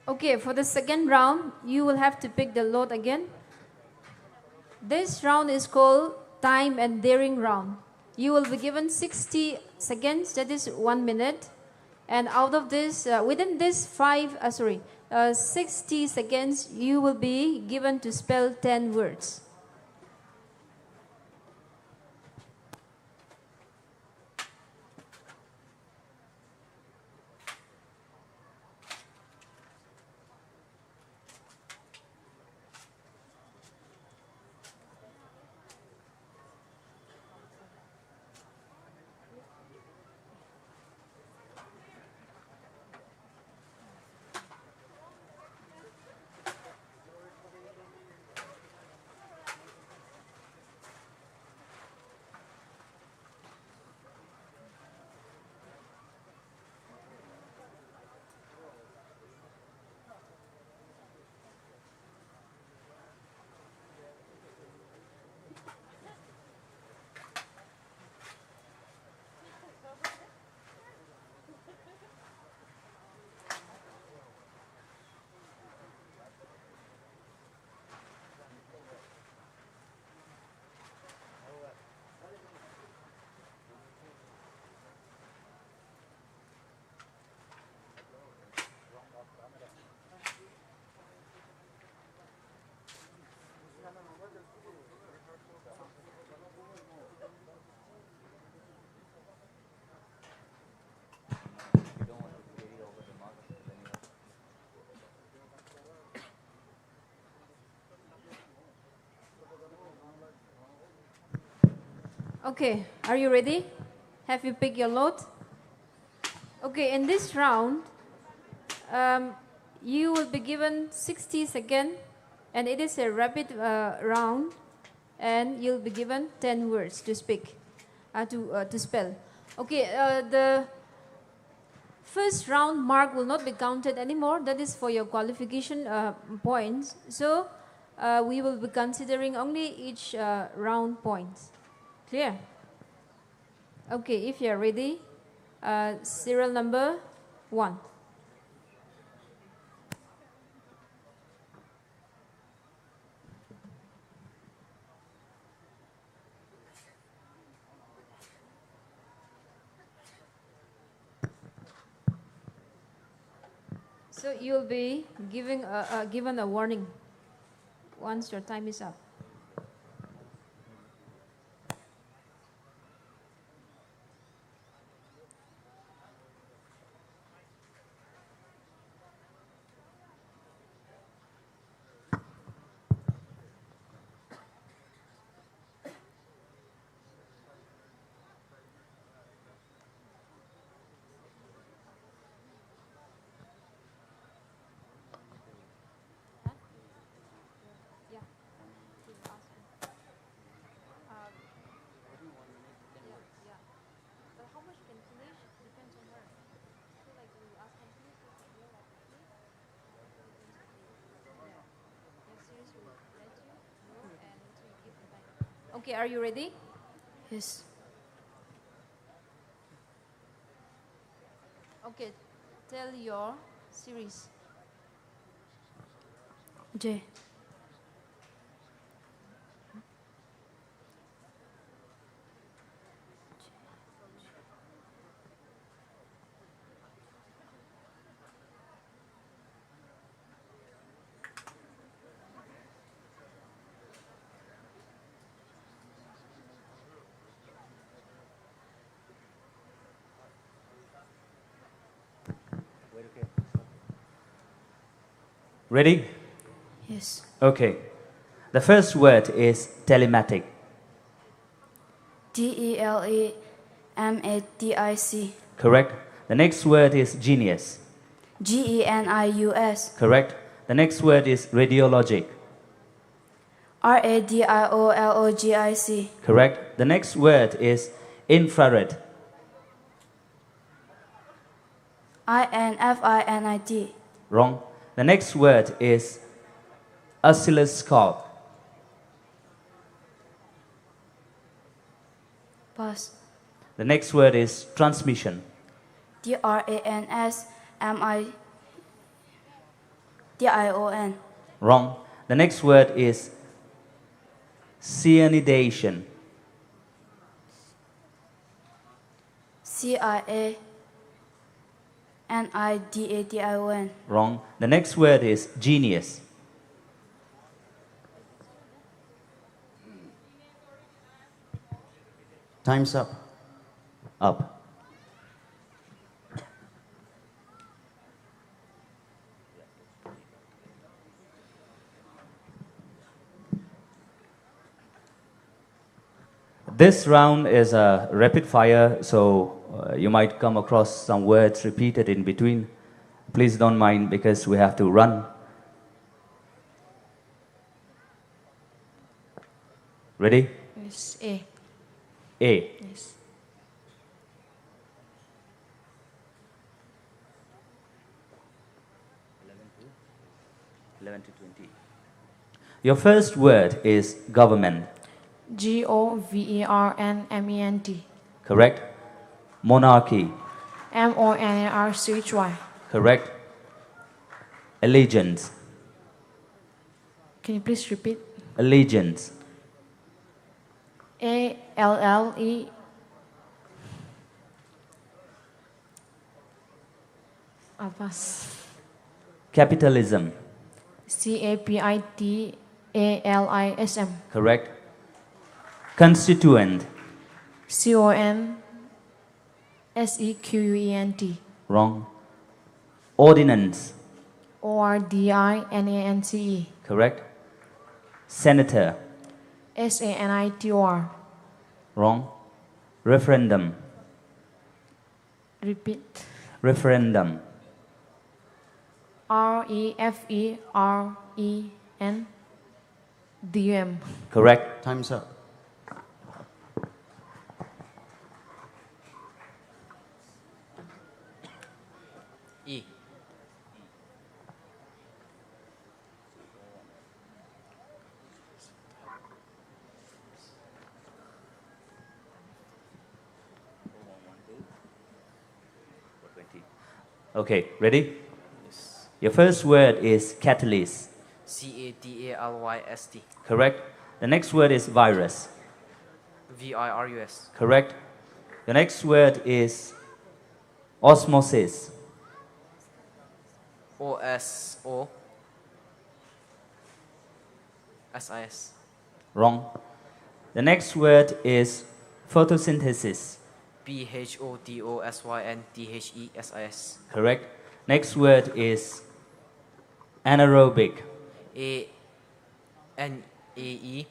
Okay, for the second round, you will have to pick the lot again. This round is called time and daring round. You will be given sixty seconds, that is one minute. And out of this, uh, within this five, uh, sorry, uh, sixty seconds, you will be given to spell ten words. Okay, are you ready? Have you picked your lot? Okay, in this round, um, you will be given sixty seconds, and it is a rapid uh, round, and you'll be given ten words to speak, uh, to, uh, to spell. Okay, uh, the first round mark will not be counted anymore. That is for your qualification uh, points. So uh, we will be considering only each uh, round points. Clear? Okay, if you are ready, uh, serial number one. So you'll be giving a, uh, given a warning once your time is up. Yeah. Keep asking. Um, yeah, yeah. But how much you can finish depends on her. So, like, we ask continuously, like, okay? Yeah. Yeah, seriously, let you know and to give the time. Okay, are you ready? Yes. Okay, tell your series. J. Ready? Yes. Okay. The first word is telematic. T E L E M A T I C. Correct. The next word is genius. G E N I U S. Correct. The next word is radiologic. R A D I O L O G I C. Correct. The next word is infrared. I N F I N I T. Wrong. The next word is oscilloscope. Pass. The next word is transmission. T R A N S M I T I O N. Wrong. The next word is cyanidation. C I A N I D A T I O N. Wrong. The next word is genius. Time's up. Up. This round is a rapid fire, so, uh, you might come across some words repeated in between. Please don't mind because we have to run. Ready? Yes, A. A. Yes. Eleven to twenty. Your first word is government. G O V E R N M E N T. Correct. Monarchy. M O N A R C H Y. Correct. Allegiance. Can you please repeat? Allegiance. A L L E. Apas. Capitalism. C A P I T A L I S M. Correct. Constituent. C O N S E Q U E N T. Wrong. Ordinance. O R D I N A N C E. Correct. Senator. S A N I T O R. Wrong. Referendum. Repeat. Referendum. R E F E R E N D U M. Correct. Time's up. E. Okay, ready? Yes. Your first word is catalyst. C A T A L Y S T. Correct. The next word is virus. V I R U S. Correct. The next word is osmosis. O S O S I S. Wrong. The next word is photosynthesis. P H O T O S Y N T H E S I S. Correct. Next word is anaerobic. A N A E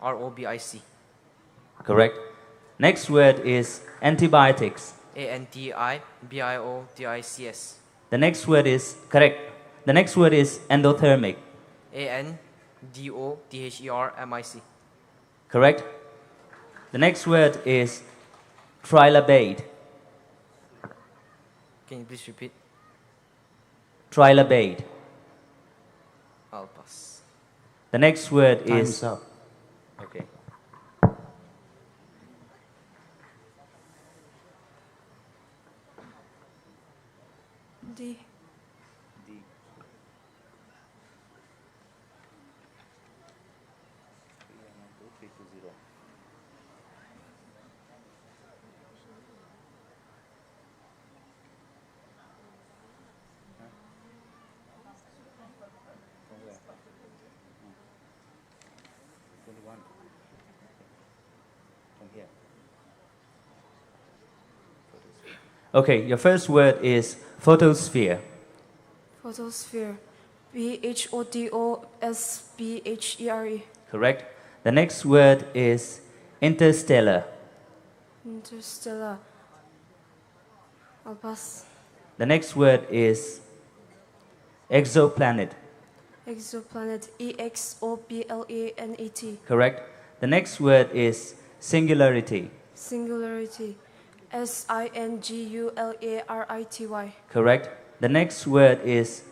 R O B I C. Correct. Next word is antibiotics. A N T I B I O T I C S. The next word is correct. The next word is endothermic. A N D O T H E R M I C. Correct. The next word is trilobate. Can you please repeat? Trilobate. I'll pass. The next word is... Time's up. Okay. D. D. Okay, your first word is photosphere. Photosphere. P H O T O S P H E R E. Correct. The next word is interstellar. Interstellar. I'll pass. The next word is exoplanet. Exoplanet. E X O P L A N E T. Correct. The next word is singularity. Singularity. S I N G U L A R I T Y. Correct. The next word is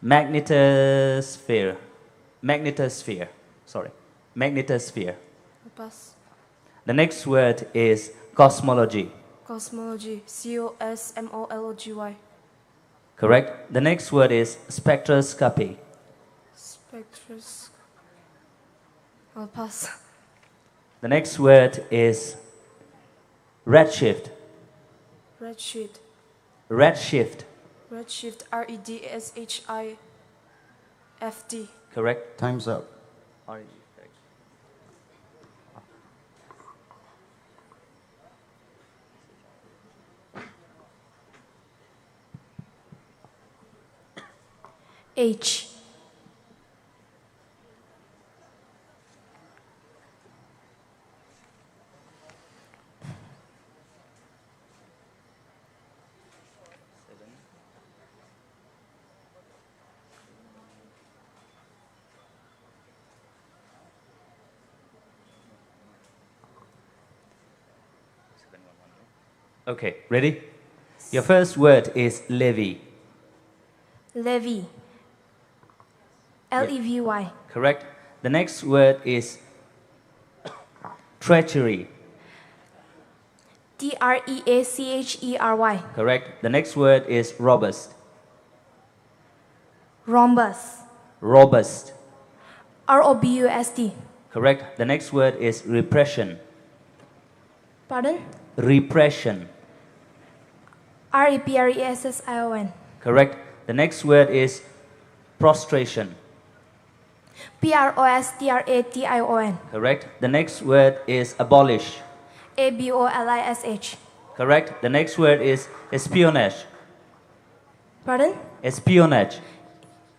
magnetosphere. Magnetosphere. Sorry. Magnetosphere. I'll pass. The next word is cosmology. Cosmology. C O S M O L O G Y. Correct. The next word is spectroscopy. Spectros-, I'll pass. The next word is redshift. Redshift. Redshift. Redshift. R E D S H I F T. Correct. Time's up. R E D, correct. H. Okay, ready? Your first word is levy. Levy. Yeah. L E V Y. Correct. The next word is treachery. T R E A C H E R Y. Correct. The next word is robust. Rhombus. Robust. R O B U S T. Correct. The next word is repression. Pardon? Repression. R E P R E S S I O N. Correct. The next word is prostration. P R O S T R A T I O N. Correct. The next word is abolish. A B O L I S H. Correct. The next word is espionage. Pardon? Espionage.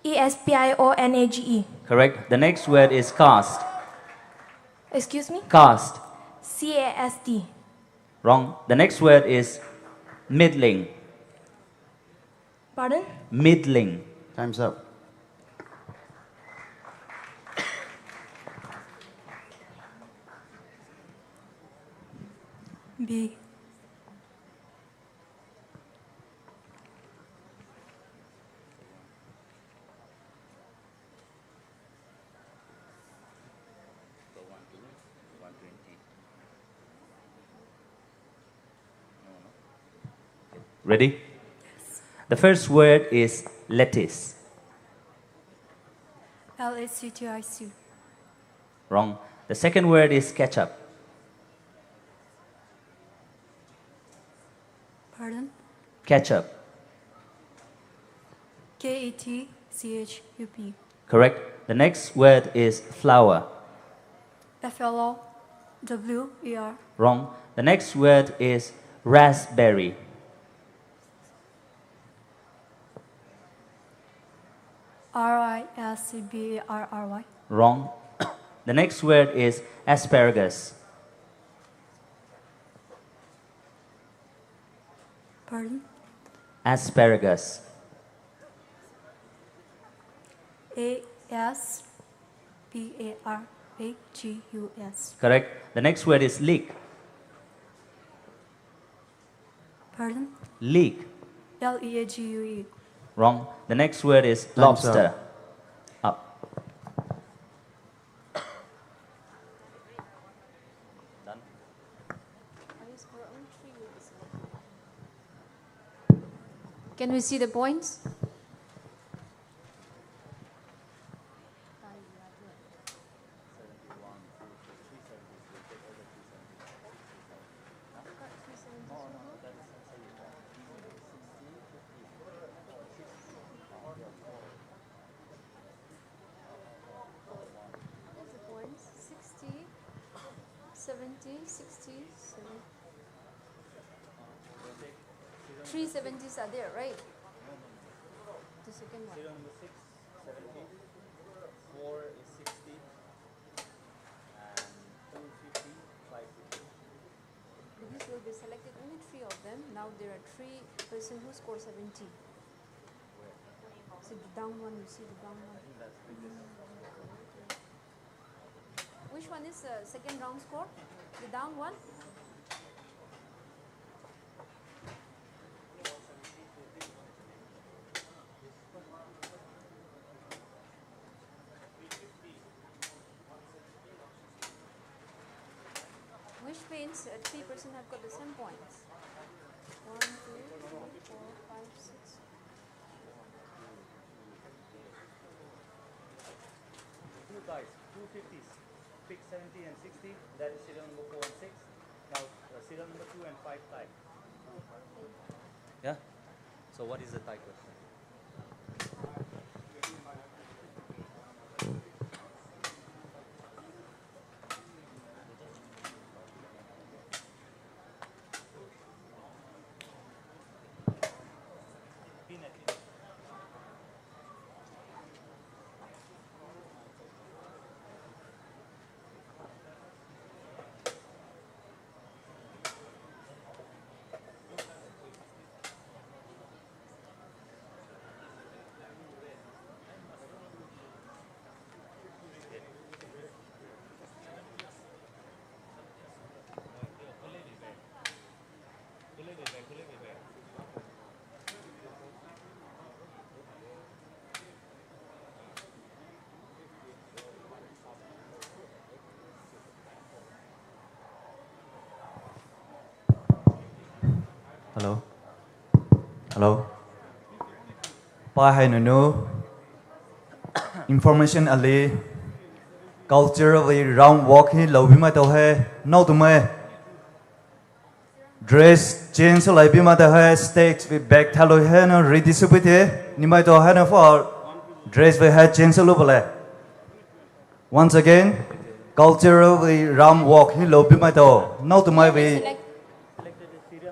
E S P I O N A G E. Correct. The next word is caste. Excuse me? Caste. C A S T. Wrong. The next word is middling. Pardon? Middling. Time's up. B. Ready? Yes. The first word is lettuce. L E T T I C E. Wrong. The second word is ketchup. Pardon? Ketchup. K E T C H U P. Correct. The next word is flower. F L O W E R. Wrong. The next word is raspberry. R I S B A R R Y. Wrong. The next word is asparagus. Pardon? Asparagus. A S P A R A G U S. Correct. The next word is leek. Pardon? Leek. L E A G U E. Wrong. The next word is lobster. Up. Can we see the points? Sixty, seventy, sixty, seventy. Three seventies are there, right? The second one. Serial number six, seventy. Four is sixty. And two fifty, five fifty. This will be selected only three of them. Now there are three person who score seventy. So the down one, you see the down one. Which one is the second round score? The down one? Which means uh, three person have got the same points. One, two, three, four, five, six. Two dice, two fifties. Pick seventy and sixty. That is serial number four and six. Now uh, serial number two and five tie. Yeah. So what is the tie question? Hello. Hello. Pai hai nunu. Information ali. Cultural round walk hi lobi mai tau hai. Nau tu mai. Dress change lai bi mai tau hai. Stage bi back thalo hai na ready subi the. Ni mai tau hai na for dress bi hai change lo bole. Once again, cultural bi round walk hi lobi mai tau. Nau tu mai bi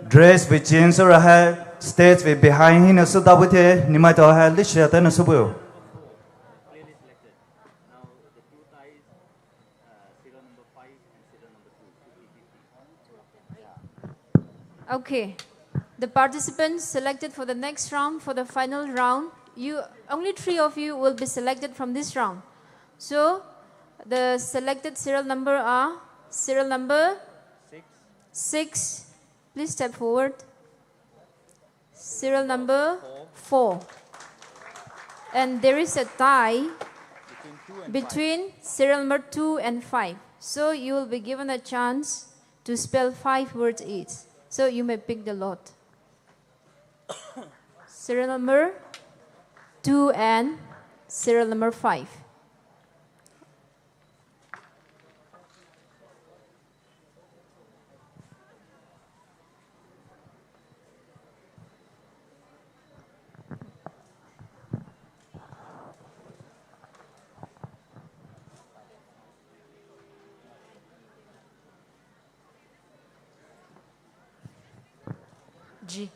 dress bi change ra hai, stage bi behind hi na su da bu the, ni mai tau hai list ya ta na su bu. Okay. The participants selected for the next round, for the final round, you only three of you will be selected from this round. So the selected serial number are serial number six. Six. Please step forward. Serial number four. And there is a tie between serial number two and five. So you will be given a chance to spell five words each. So you may pick the lot. Serial number two and serial number five. G.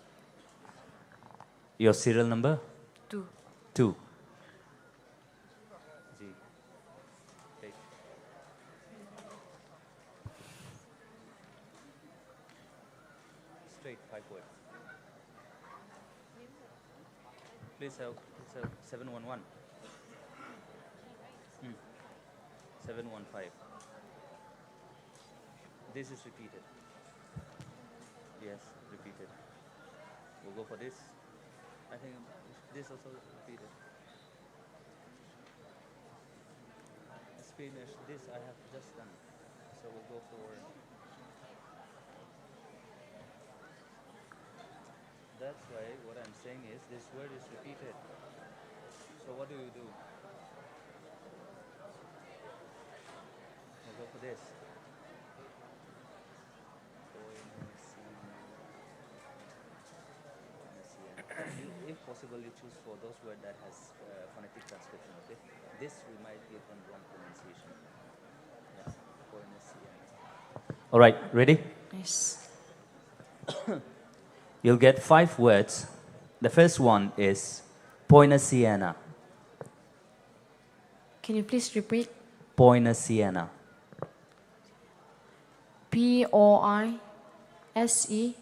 Your serial number? Two. Two. G. Take. Straight, five words. Please have, please have seven one one. Hmm. Seven one five. This is repeated. Yes, repeated. We'll go for this. I think this also repeated. Spanish, this I have just done. So we'll go for. That's why what I'm saying is this word is repeated. So what do you do? We'll go for this. If possible, you choose for those words that has uh, phonetic transcription, okay? This we might give one wrong pronunciation. Yeah, for N S C N. All right, ready? Yes. You'll get five words. The first one is poinsettia. Can you please repeat? Poinsettia. P O I S E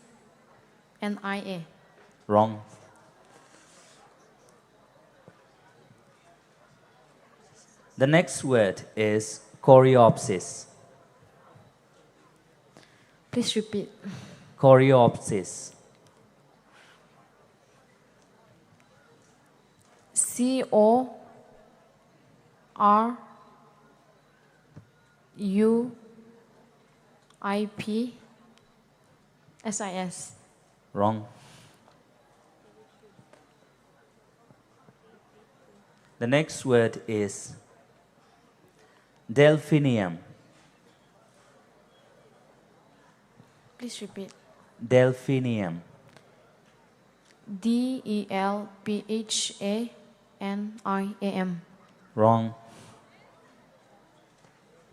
N I A. Wrong. The next word is coreopsis. Please repeat. Coreopsis. C O R U I P S I S. Wrong. The next word is delphinium. Please repeat. Delphinium. D E L P H A N I A M. Wrong.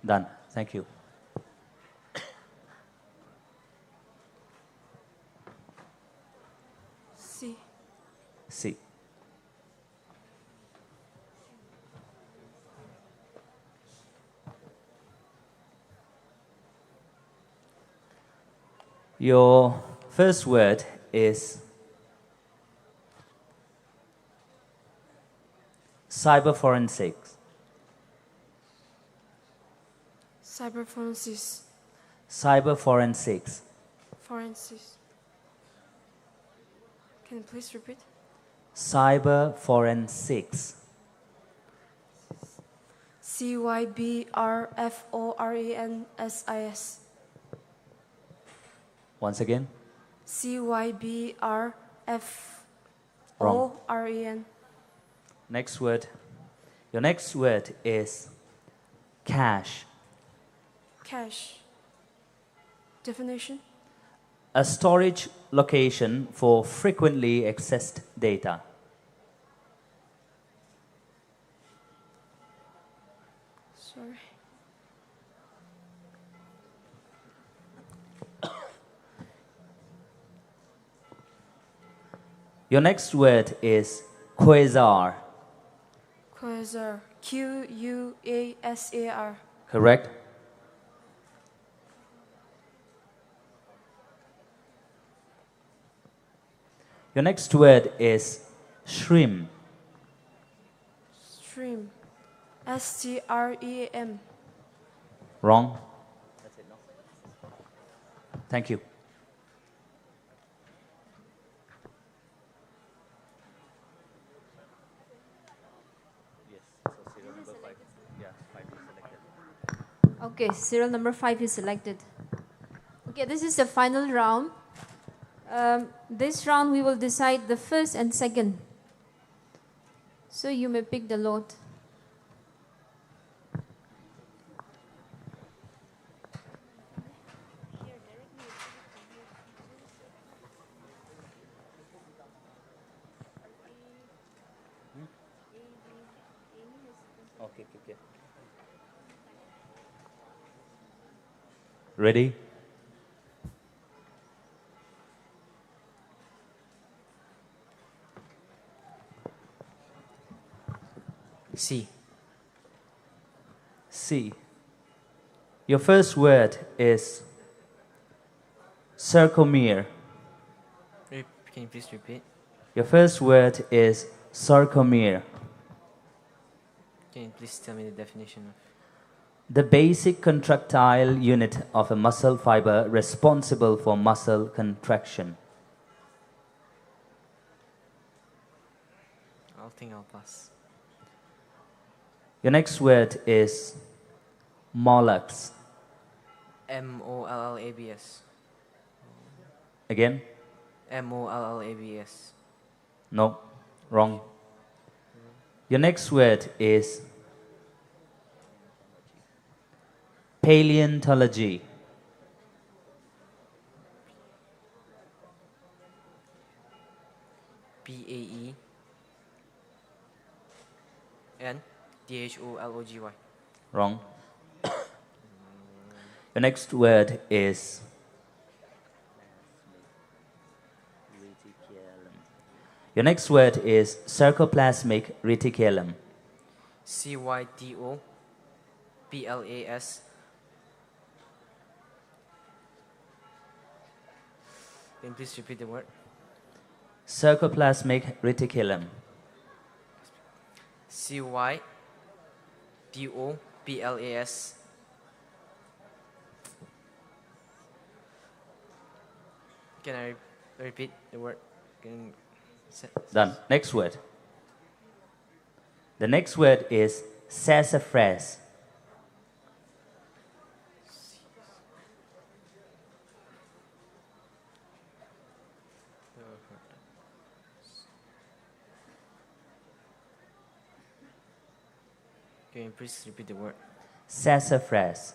Done. Thank you. C. C. Your first word is cyber forensics. Cyber forensics. Cyber forensics. Forensics. Can you please repeat? Cyber forensics. C Y B R F O R E N S I S. Once again. C Y B R F O R E N. Wrong. Next word. Your next word is cache. Cache. Definition? A storage location for frequently accessed data. Sorry. Your next word is quasar. Quasar. Q U A S A R. Correct. Your next word is stream. Stream. S T R E A M. Wrong. Thank you. Yes, so serial number five. Yeah, five is selected. Okay, serial number five is selected. Okay, this is the final round. Um, this round we will decide the first and second. So you may pick the lot. Okay, okay, okay. Ready? C. C. Your first word is sarcomere. Re- can you please repeat? Your first word is sarcomere. Can you please tell me the definition of? The basic contractile unit of a muscle fiber responsible for muscle contraction. I think I'll pass. Your next word is mollabs. M O L L A B S. Again? M O L L A B S. No, wrong. Your next word is paleontology. P A E N T H O L O G Y. Wrong. Your next word is Your next word is cercoplasmic reticulum. C Y T O P L A S. Can you please repeat the word? Cercoplasmic reticulum. C Y T O P L A S. Can I re- repeat the word? Can you say- Done. Next word. The next word is sassafras. Can you please repeat the word? Sassafras.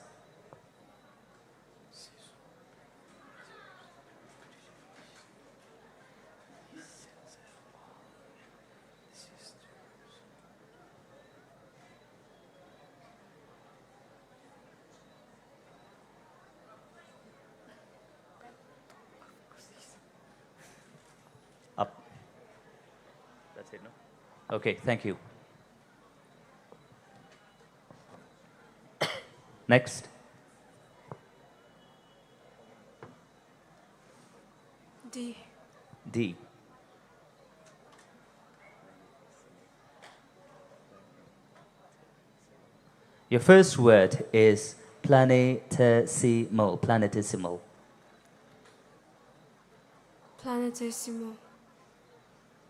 Up. That's it, no? Okay, thank you. Next. D. D. Your first word is planetesimal. Planetesimal. Planetesimal.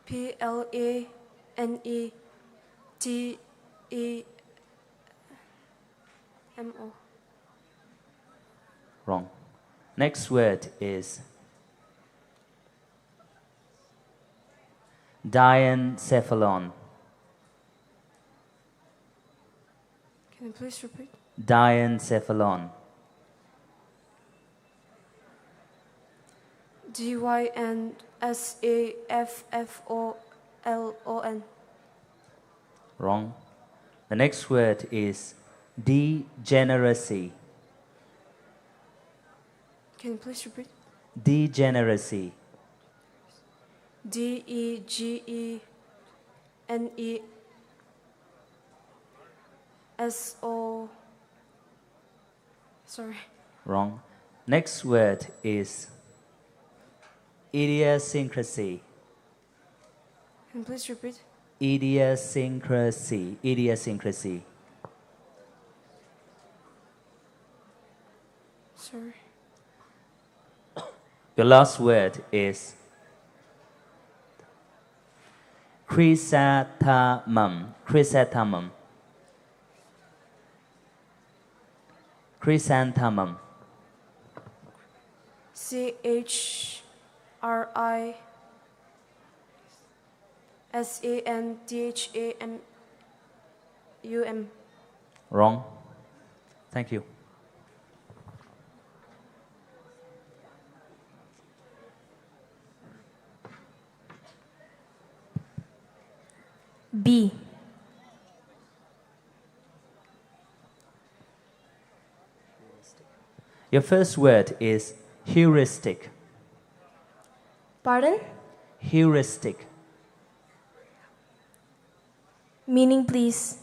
P L A N E T E M O. Wrong. Next word is diencephalon. Can you please repeat? Diencephalon. D Y N S A F F O L O N. Wrong. The next word is degeneracy. Can you please repeat? Degeneracy. D E G E N E S O. Sorry. Wrong. Next word is idiosyncrasy. Can you please repeat? Idiosyncrasy. Idiosyncrasy. Sorry. Your last word is chrysanthemum. Chrysanthemum. Chrysanthemum. C H R Y S A N T H A M U M. Wrong. Thank you. B. Your first word is heuristic. Pardon? Heuristic. Meaning, please?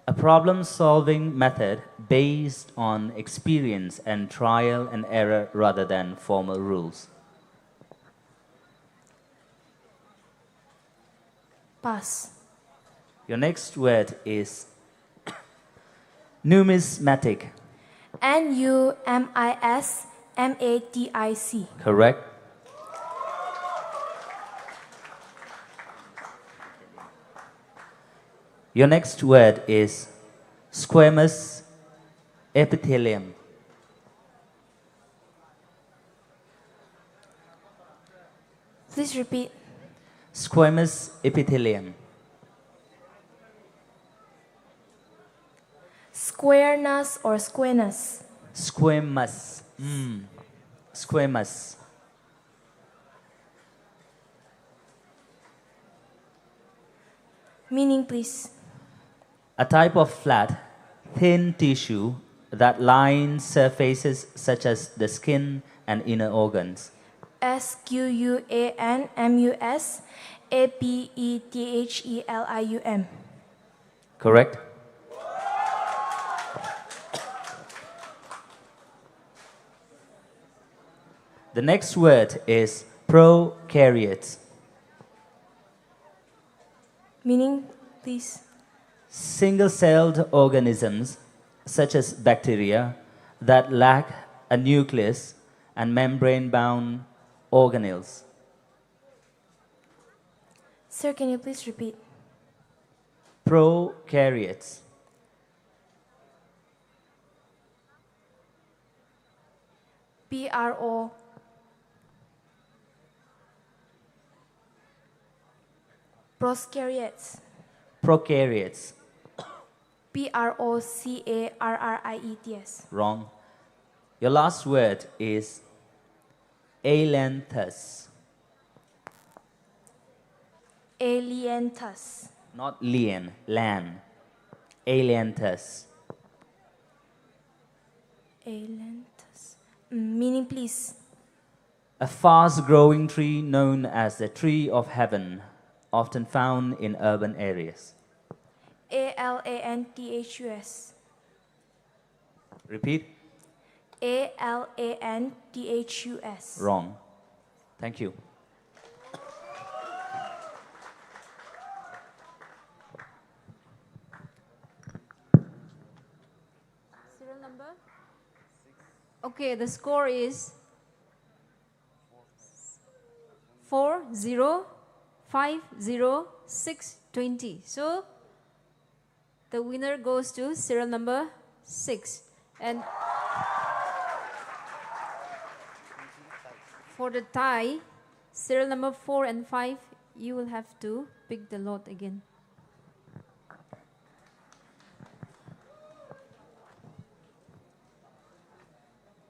A problem-solving method based on experience and trial and error rather than formal rules. Pass. Your next word is numismatic. N U M I S M A T I C. Correct. Your next word is squamous epithelium. Please repeat. Squamous epithelium. Squareness or squamous? Squamous. Mm. Squamous. Meaning, please. A type of flat, thin tissue that lines surfaces such as the skin and inner organs. S Q U A N M U S A P E T H E L I U M. Correct. The next word is prokaryotes. Meaning, please. Single-celled organisms, such as bacteria, that lack a nucleus and membrane-bound organelles. Sir, can you please repeat? Prokaryotes. P R O. Prokaryotes. Prokaryotes. P R O C A R R I E T S. Wrong. Your last word is ailanthus. Ailanthus. Not lian, lan. Ailanthus. Ailanthus. Mm, meaning, please. A fast-growing tree known as the tree of heaven, often found in urban areas. A L A N T H U S. Repeat. A L A N T H U S. Wrong. Thank you. Serial number? Okay, the score is four zero, five zero, six twenty. So, the winner goes to serial number six. And for the tie, serial number four and five, you will have to pick the lot again.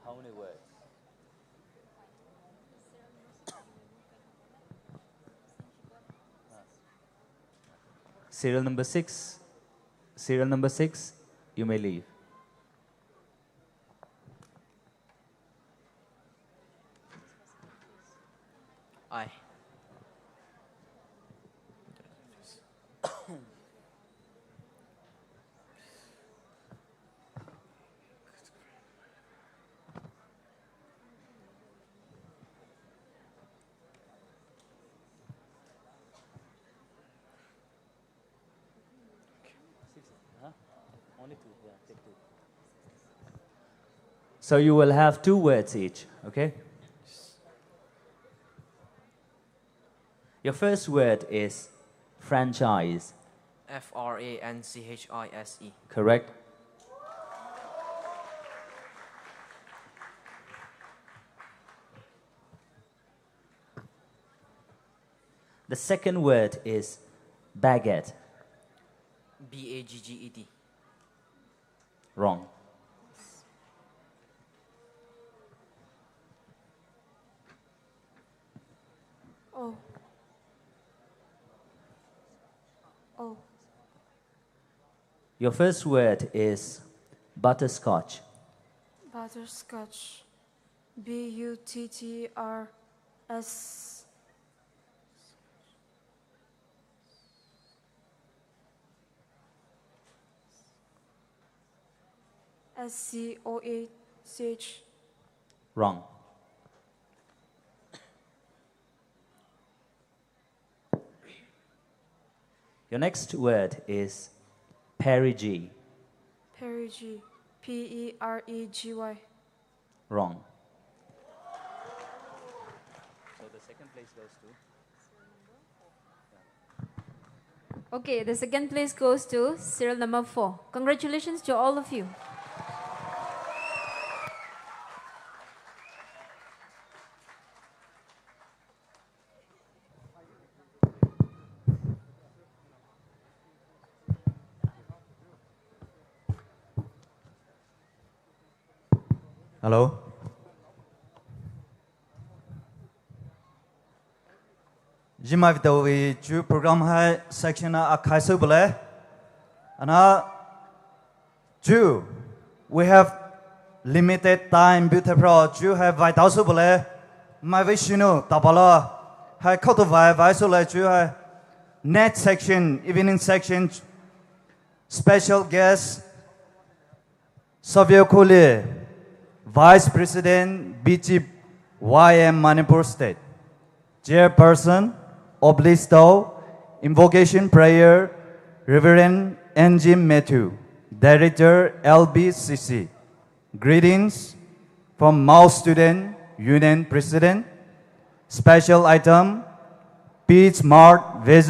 How many words? Serial number six. Serial number six, you may leave. Aye. So you will have two words each, okay? Your first word is franchise. F R A N C H I S E. Correct. The second word is baguette. B A G G E T. Wrong. Oh. Oh. Your first word is butterscotch. Butterscotch. B U T T R S. S C O A C H. Wrong. Your next word is perigi. Perigi. P E R E G Y. Wrong. So the second place goes to? Okay, the second place goes to serial number four. Congratulations to all of you. Hello. Zhimai vei tao vei chu program hai section a akhai sou bule. Ana chu, we have limited time, bu thepra chu hai vai tao sou bule. Mai vei shinu tapala hai khoutu vai vai sou le chu hai. Next section, evening section, special guest Savio Khuli, Vice President, B J P Y M Manipur State. Chairperson, Oblis Tau, Invocation Prayer, Reverend N G Matthew, Director, L B C C. Greetings from Mao Student Union President. Special item, Peach Mart Veg